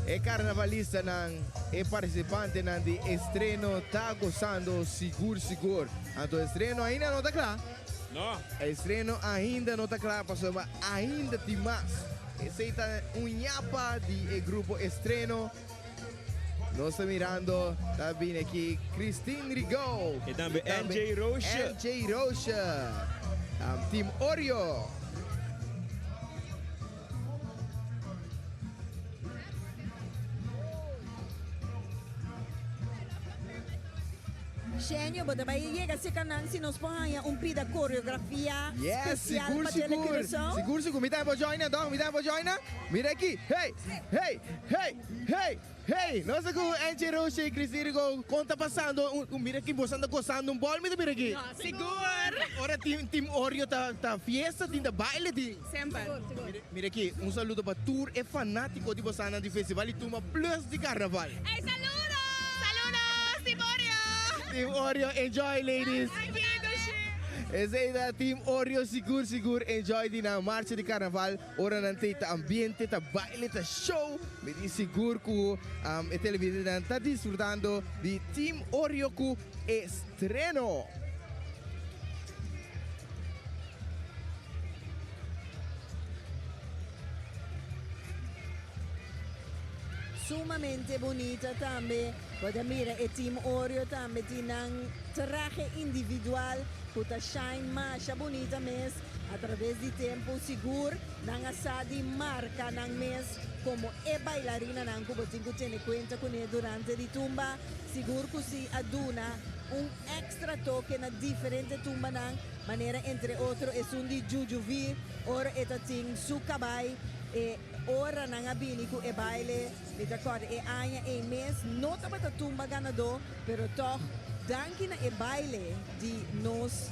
e karnavalistanan, e partisipantenan di estreno ta gosando sigur sigur. Anto estreno ainda no ta kla. No. Estreno ainda no ta kla pasobra ainda tin mas. Esey ta un ñapa di e grupo Estreno. Nos ta mirando ta bini aki Christine Rigaud. E tambe NJ Roosje. NJ Roosje. Team Oreo. Shenio, bo ta bai yega cerca nan si nos por haña un pida coreografia Yes, special sigur, pa sigur. Tele Curaçao. Sigur, sigur. Mi tambe por join nan, toch? Mi tambe por join nan? Mira aki. Hey, hey, hey, hey, hey. Nos ta cu Angie Roosje y Christine Rigo. Con ta pasando? Un, un, mira aki, boso anda gozando un bol, mi ta mira aki. Sigur. Ora team, team Oreo ta, ta fiesta, tin ta baile, tin. Semper. Mira aki, un saludo pa tur e fanatico di bosanan di Festival di Tumba plus di Carnaval. Ey saludos! Saludos Team Oreo! Team Oreo, enjoy ladies! Esey ta Team Oreo sigur sigur enjoy di nan marcha di Carnaval ora nan tey ta ambiente, ta baile, ta show. Mi tin sigur cu e televidentenan ta disfrutando di Team Oreo cu estreno. Sumamente bunita tambe. Bo ta mira e team Oreo tambe tin nan trahe individual cu ta shine masha bunita mes. A traves di tempo sigur nan a sa di marca nan mes como e bailarinanan cu bo tin cu tene cuenta cune durante di tumba. Sigur cu si a duna un extra toke na diferente tumbanan, manera entre otro esun di Juju V ora e ta tin su cabai e ora nan a bini cu e baile, mi ta corda e aña ey mes no tabata tumba ganador, pero toch danki na e baile di nos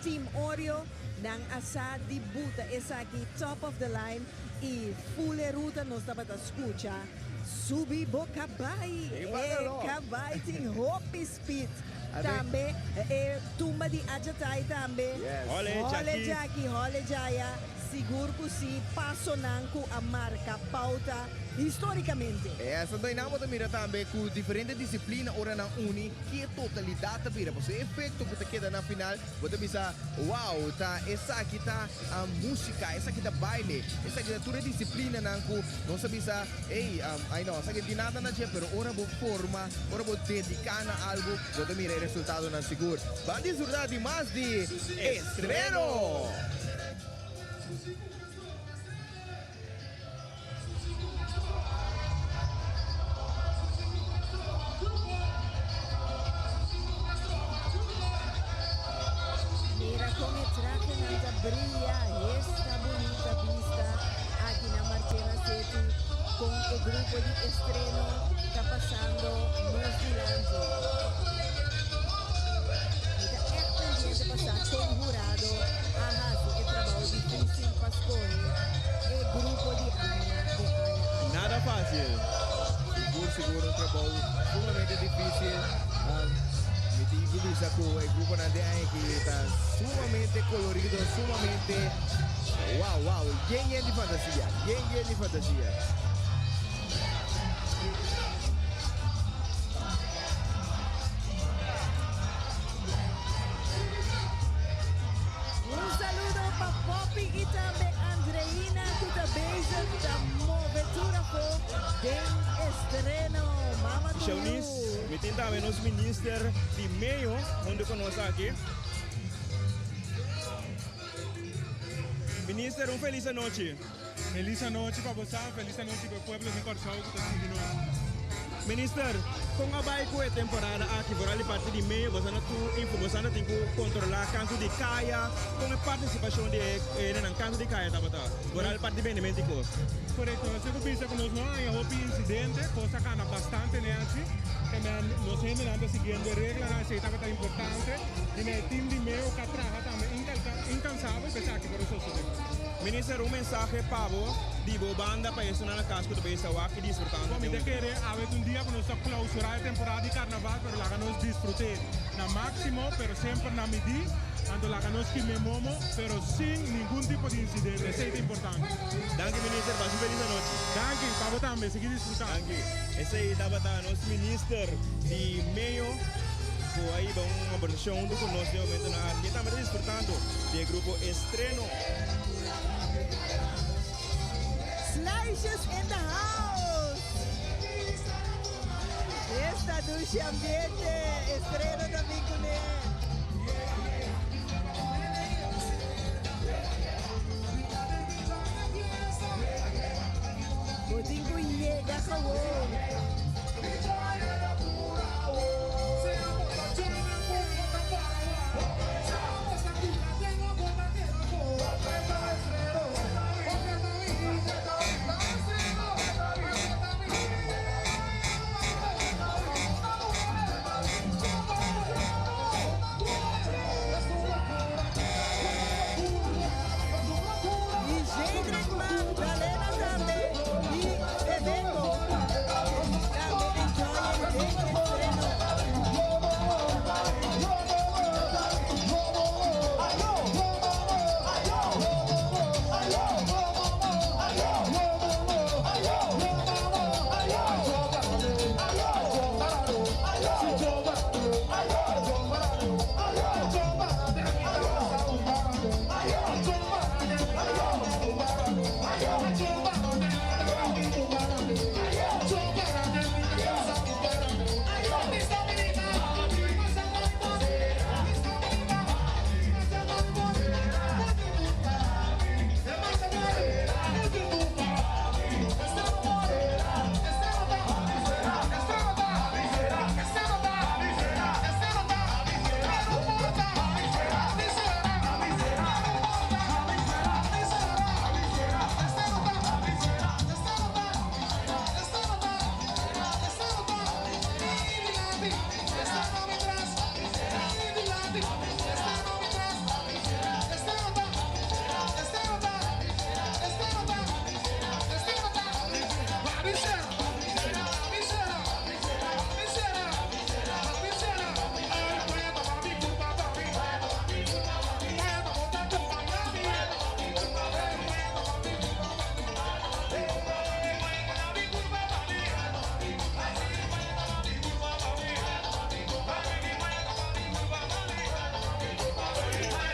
Team Oreo nan a sa di buta esaki top of the line y full e ruta nos tabata scucha subi bo cabai, e cabai tin hopi speed. Tambe e tumba di Ajatai tambe. Hole Hole Jackie, hole Jaya, sigur cu si pasonan cu a marca pauta historicamente. Esta Dynamo ta mira tambe cu diferente disciplina ora nan uni ki e totalidad ta bira. Pasobra e efecto cu ta keda na final bo ta bisa wow ta esaki ta musica, esaki ta baile, esaki ta tur e disciplinanan cu nos ta bisa ey ay no esaki no tin nada na dje pero ora bo forma Ora bo dediká na algu, bo ta mira e resultadonan sigur. Ban disfrutá di mas di Estreno! Mira kon e trahenan ta bria, esta bunita bista aki na Marchena City kon e grupo di Estreno ta pasando nos dilanti. Mi ta ègt pendiente pa sa kon hurado a hasi e trabou difísil pa skohe e grupo di aña e aña aki. Nada fácil. Sigur sigur un trabou sumamente difísil. Mi tin ku bisa ku e gruponan di aña aki ta sumamente kolorido, sumamente wow wow, yen yen di fantasia, yen yen di fantasia. Un saludo pa Poppy y tambe Andreina cu ta bezig ta move tur afo den estreno. Mama cu yu. Shaunis, mi tin tambe nos minister di meyo hunto cu nos aki. Minister, un felis anochi. Felis anochi pa bosa, felis anochi pa e pueblo di Kòrsou ku ta sigui nos. Minister, kon a bai ku e temporada aki? Vooral di parti di medio, boso no tur info, boso no tin ku kontrolá kantu di kaya. Kon e partisipashon di e hendenan kantu di kaya tabata? Vooral parti di bendimento di kos. Korekto, nos tin ku bisa ku nos no haña hopi insidente, kos a kana bastante nèchi. Te men nos hendenan ta siguiendo e reglanan, esei tabata importante. I na e tim di meo ku a traha tambe inkansabel pa esaki por a sosodé. Minister, un mensahe pa bo di bo banda pa esunnan na kas ku ta bay sawak i disfrutando Bo, mi den ta weekend. kere awe ta un dia ku nos ta klausurá e temporada di karnaval, pero laga nos disfrut'é na máksimo, pero semper na midí. Anto laga nos kime momo, pero sin ningun tipo di insidente. Esei ta importante. Danki Minister, pasa un felis anochi. Danki, pa bo tambe. Sigui disfrutá. Danki. Esei tabata nos Minister di Meyo ku a hiba un kombersashon huntu ku nos den momentonan aki. E tambe ta disfrutando di e grupo Estreno. Slijsjes in the house! Esta dushi ambiente, estreno ta bin kuné. Bo tin ku yega gewoon.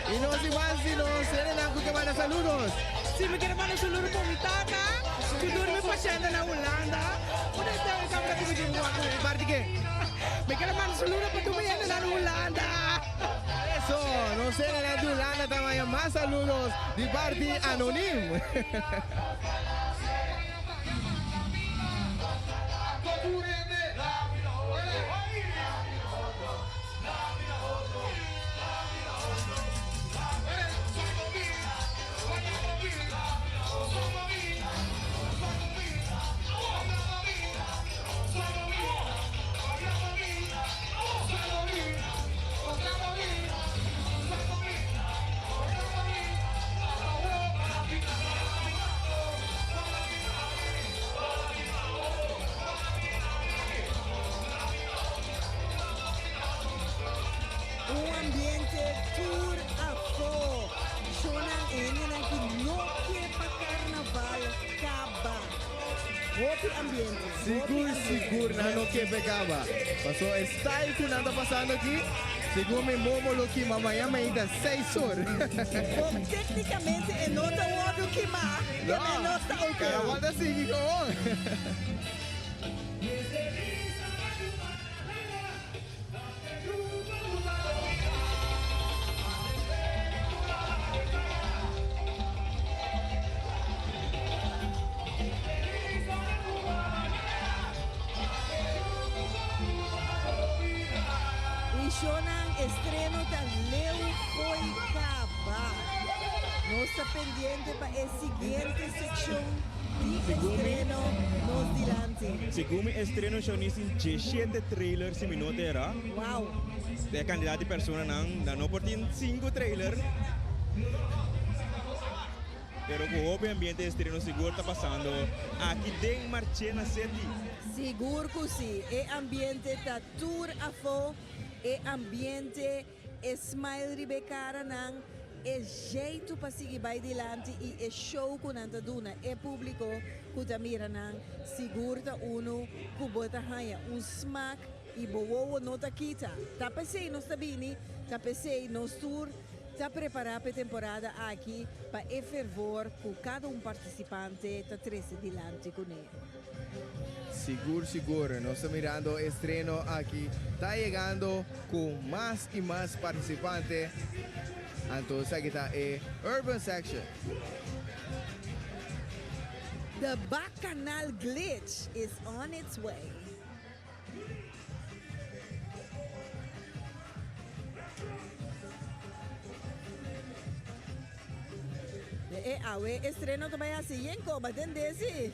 Y nos y mas di nos hendenan cu ke manda saludos. Si mi quiere manda saludo pa mi tata, cu durmi pashenda na Hulanda. Unda esta e camera cu mi tin cu Di parti ke? Mi quiere manda saludo pa tur mi hendenan na Hulanda. Eso, nos hendenan di Hulanda ta maya mas saludos di parti Anonim. Un ambiente tur afó. Shownan e hendenan ki no ke pa karnaval kaba. Hopi ambiente. Sigur sigur nan no ke p'e kaba. Paso e style ku nan ta pasando aki, segun mi momo lo kima maña mainta seis or. Bo teknikamente e no ta wordu kimá, ke men nos ta oké. Karnaval ta sigui gewoon. Y shownan estreno ta leu fo'i caba. Nos ta pendiente pa e siguiente seccion di estreno nos dilanti. Segun mi estreno Shawnice tin diesshete trailer si mi no ta era. Wow. E cantidad di personanan nan no por tin sinku trailer. Pero cu hopi ambiente estreno sigur ta pasando aki den Marchena City. Sigur cu si. E ambiente ta tur afo. E ambiente. E smile riba e karanan, e jeitu pa sigui bai dilanti i e show ku nan ta duna e públiko ku ta mira nan, sigur ta unu ku bo ta haña un smak i bo wowo no ta kita. Ta p'esei nos ta bini, ta p'esei nos tur ta prepará p'e temporada aki pa e fervor ku kada un partisipante ta trese dilanti kuné. Sigur sigur, nos ta mirando estreno aki ta yegando cu mas y mas participante, anto esaki ta e Urban Section. The Bacchanal Glitch is on its way. E awe estreno ta bai hasi yenko, ba tende si.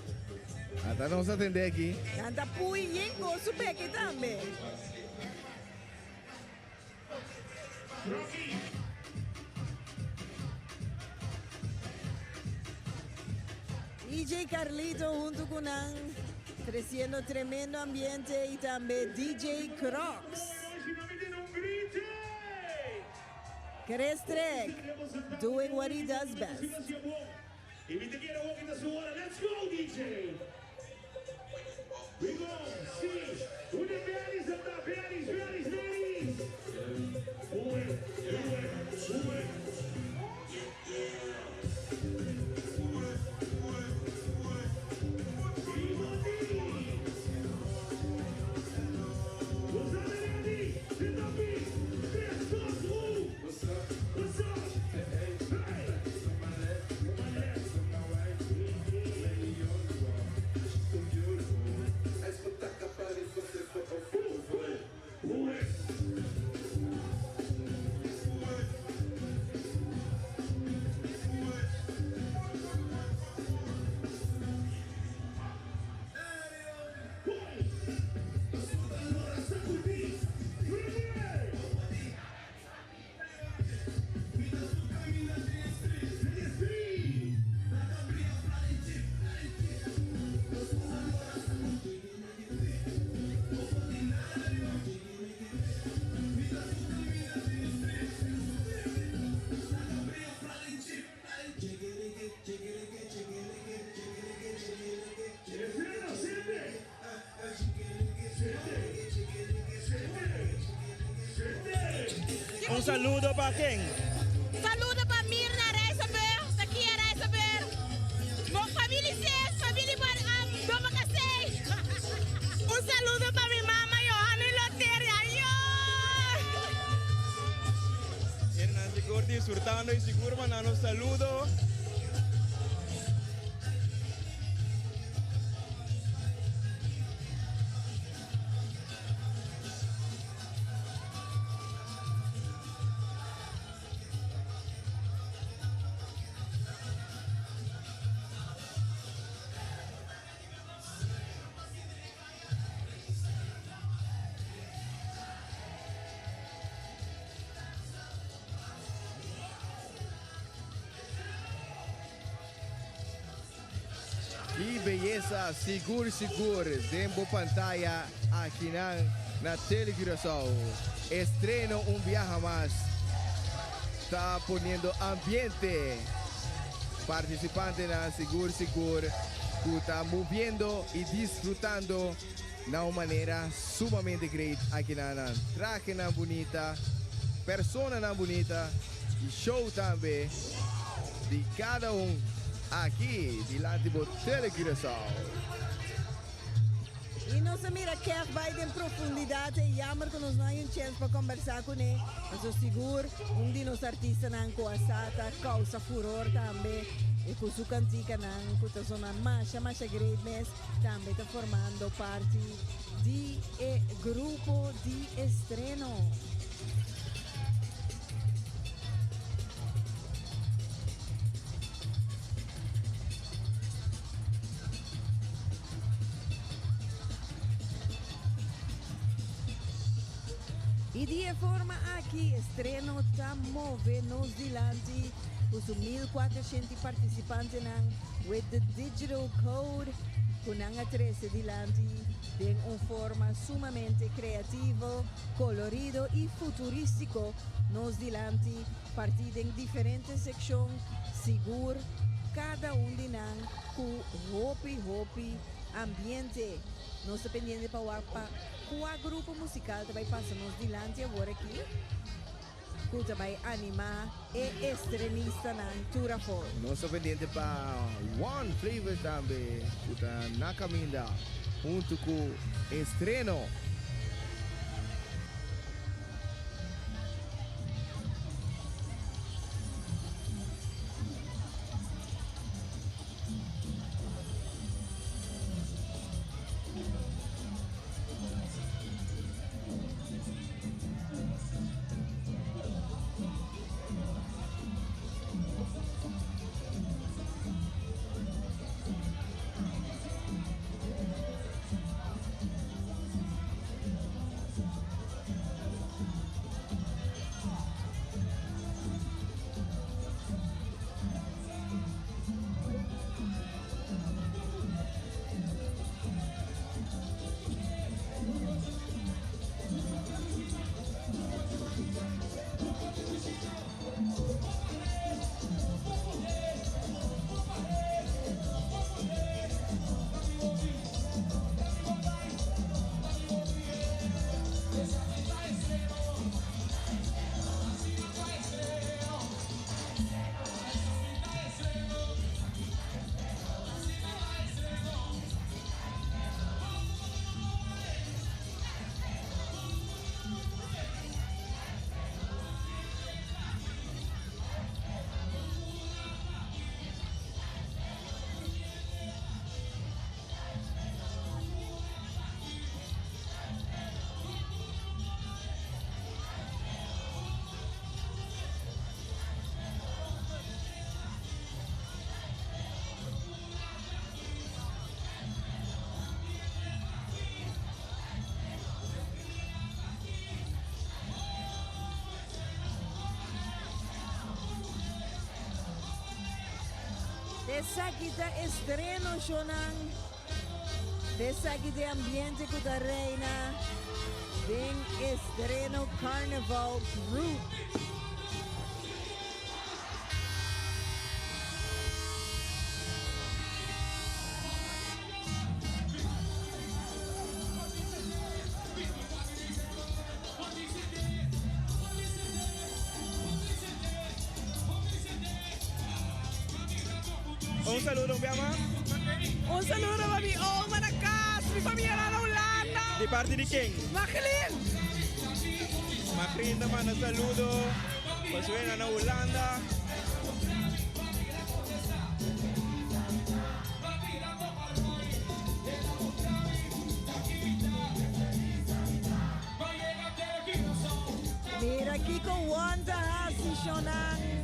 Ata nos a tende aki. Nan ta pui yenko su beki tambe. DJ Carlito hunto cu nan, treciendo tremendo ambiente y tambe DJ Crocs. Chris Trek, doing what he does best. Un saludo pa ken? Saludo pa Mirna Rijsenburg, Takia Rijsenburg, mo family sis, family por um, Domakasey. Un saludo pa mi mama Johanny Loteria. Yo! Hernan sigur disfrutando y sigur mandando saludo. Ki beyesa, sigur sigur den bo pantaya akinan na Tele Curaçao. Estreno un biaha mas ta poniendo ambiente. Participantenan sigur sigur cu ta moviendo y disfrutando na un manera sumamente great akinan. Nan trahenan bunita, personanan bunita y show tambe di cada un aki dilanti bo Tele Curaçao. Y nos a mira Kev bai den profundidad e jammer cu nos no hay un chance pa conversa cune. Paso sigur un di nos artistanan cu a sa ta causa furor tambe y cu su canticanan cu ta zona masha masha great mes tambe ta formando parti di e grupo di estreno. Y di e forma aki estreno ta move nos dilanti cu su 1400 participantenan with the digital code cu nan a trece dilanti den un forma sumamente creativo, colorido y futuristico nos dilanti parti den diferente seccion sigur cada un di nan cu hopi hopi ambiente. Nos ta pendiente pa wak pa cua grupo musical ta bay pasa nos dilanti awor aki cu ta bay anima e estrenistanan tur afo. Nos ta pendiente pa One Flavor tambe cu ta na caminda hunto cu estreno. Esaki ta estreno shownan. Esaki ta ambiente cu ta reina den estreno Carnival Group. saludo un bia mas. Un saludo pa mi oma na cas, mi famia na Hulanda. Di parti di ken? Maglin. Maglin ta manda saludo pa su hende na Hulanda. Mira kiko Won ta hasi shownan.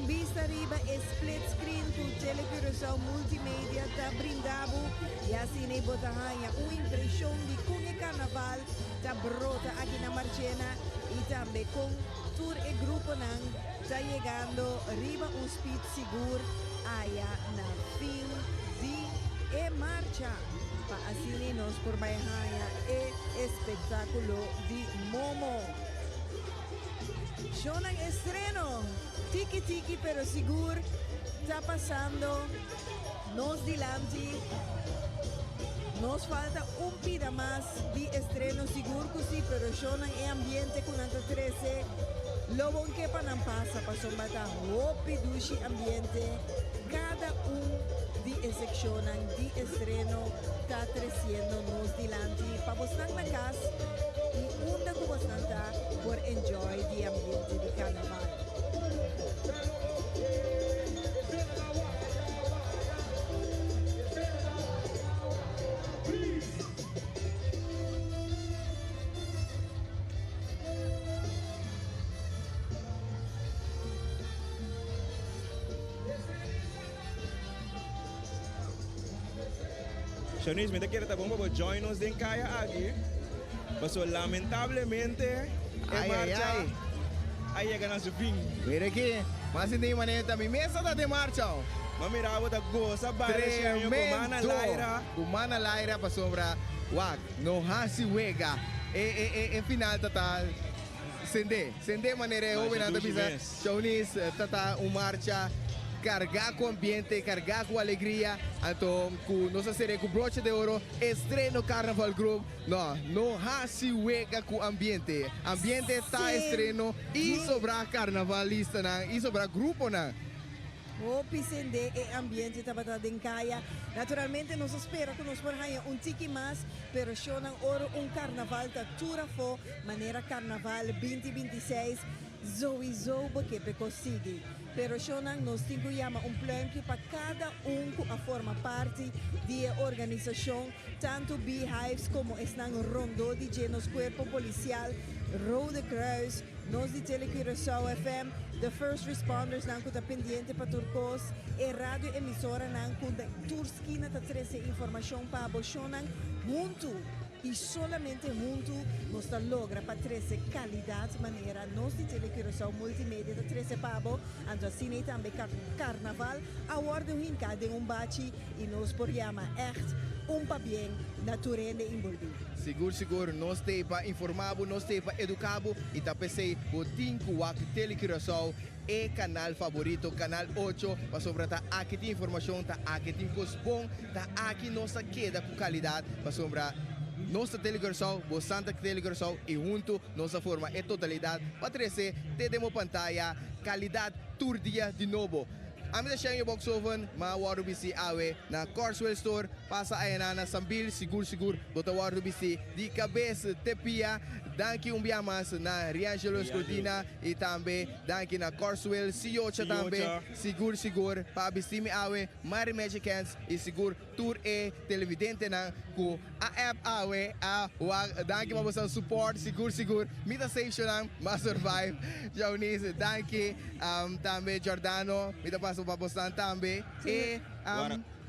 Un bista riba e split screen ku Tele Curaçao Multimedia ta brinda bo i asina bo ta haña un impreshon di kon e karnaval ta brota aki na Marchena i tambe kon tur e gruponan ta yegando riba un speed sigur aya na fin di e marcha pa asina nos por bai haña e espektákulo di Momo. Shownan estreno, tiki tiki pero sigur ta pasando nos dilanti. Nos falta un pida mas di estreno sigur cu si, pero shownan e ambiente cu nan ta trece lo bon ke pa nan pasa pasobra ta hopi dushi ambiente. Cada un di e seccionnan di estreno ta treciendo nos dilanti pa bosnan na cas y unda cu bosnan ta por enjoy di ambiente di carnaval. Shanice, mi ta kere ta bon pa bo join nos den kaya aki, paso lamentablemente e Ai, ai, marcha ai. a yega na su fin. Mira aki, mas sinti manera ta mi mesa ta den marcha. M'a mira bo ta gosa baila Shemio ku Mana Tremendo! Laira. Ku Mana Laira pasobra wak no hasi wega. E e e e final ta ta sende, sende manera e Masha hobennan ta dushi bisa. mes. Shownice ta ta un marcha carga cu ambiente, carga cu alegria, anto cu nos a cere cu broche de oro estreno Carnaval Group. No, no haci wega cu ambiente. Ambiente ta estreno y sobra carnavalistanan y sobra gruponan. Hopi sende e ambiente tabata den caya. Naturalmente nos a spera cu nos por haya un tiki mas, pero shownan oro un carnaval ta tur afo, manera Carnaval 2026. Zoizo bo ke p'e kos sigui. Pero shownan nos tin ku yama un pluimpje pa kada un ku a forma parti di e organisashon, tantu Beehives komo esnan rondó di dje nos kuerpo polisial, Rode Kruis, nos di Tele Curaçao FM, the first respondersnan ku ta pendiente pa tur kos, e radio emisoranan ku na tur skina ta trese informashon pa bo shownan huntu. I solamente huntu nos ta logra pa trese kalidat manera nos di Tele Curaçao Multimedia ta trese pa bo. Anto asina ei tambe Karnaval a wòrdu hinká den un bachi i nos por yama ègt un pabien na tur hende inbolbí. Sigur sigur nos t'ei pa informá bo, nos t'ei pa eduká bo i ta p'esei bo tin ku wak Tele Curaçao E kanal faborito, Kanal ocho, pasobra ta aki tin informashon, ta aki tin kos bon, ta aki nos ta keda ku kalidat, pasobra nos ta Tele Curaçao, bosan ta Tele Curaçao i huntu nos ta forma e totalidat pa trese te den bo pantaya kalidat tur dia di nobo. Ami ta Shenyo Bokshoven, ma wòrdu bisti awe na Corswell Store, pasa ayanan na Sambil, sigur sigur bo ta wòrdu bisti di kabes te pia. Danki un bia mas na Riangelo Escudina. I tambe danki na Corswell, Siocha tambe, sigur sigur pa a bisti mi awe, Mari Mechi Kens i sigur tur e televidentenan ku a app awe a wak. Danki pa boso support, sigur sigur mi ta safe shonan, m'a survive. Jounice, danki tambe Giordano, mi ta pasa pa bosonan tambe. E.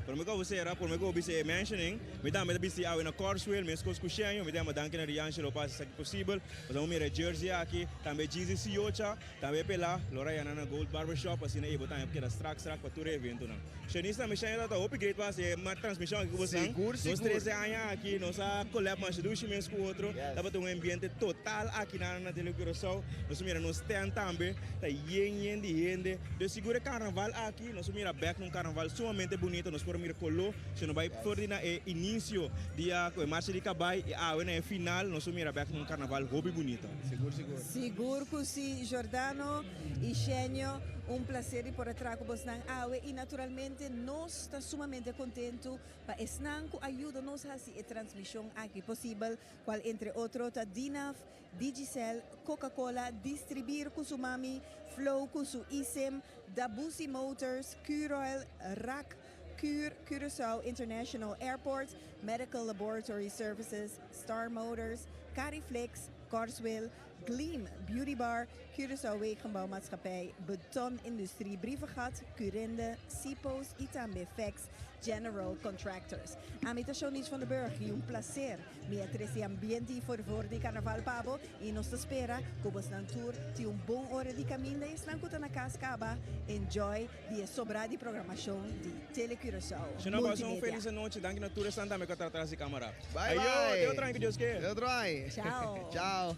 Prome ku bo sera, prome ku bo bisa e mentioning, mi tambe ta bisti awe na Corswell, meskos ku Shenyo, mi ta yama danki na Riangelo pa hasi esaki posibel. Nos a mira e jersey aki, tambe Jeezy Siocha, tambe e pela, lo raya nan na Gold Barber Shop, asina e bo tambe por keda strak strak pa tur e eventonan. Shanice tambe Shania tabata hopi great pa hasi e transmision aki ku bosnan. Sigur, Nos sigur. trese aña aki, nos a collab masha dushi mes ku otro, tabata un ambiente total aki nan na Tele Curaçao. Nos a mira nos tent tambe ta yen yen di hende. Dus sigur e carnaval aki, nos a mira bek na un carnaval sumamente bunito, nos por a mira color. Si no bai for di na e inicio dia cu e marcha di cabay y awe na e final nos lo mira bek un carnaval hopi bunito. Sigur sigur. Sigur cu si Jordano y Shenio, un placer di por a traha cu bosnan awe y naturalmente nos ta sumamente contento pa esnan cu a yuda nos haci e transmision aki posibel, cual entre otro ta Dinaf, Digicel, Coca Cola, Distribir cu su mami, Flow cu su eSim, Dabusi Motors, Curoil, Rack, Cur, Curaçao International Airport, Medical Laboratory Services, Star Motors, Cariflex, Corswill, Gleam Beauty Bar, Curaçao Wegenbouwmaatschappij, Beton Industrie Brievengat, Curinde, Sipos y tambe Fex General Contractors. Ami ta Shonice van der Burg y un placer mi a trece ambiente y fervor di Carnaval pa bo y nos ta spera cu bosnan tur tin un bon ora di caminda y esnan cu ta na cas caba enjoy di e sobra di programacion di Tele Curaçao Shona pasa un Multimedia. felis anochi. Danki na tur esnan tambe cu a tra tras di camera. Bye Ayo, bye. te otro aña cu Dios kier. Te otro aña. Chao. Chao.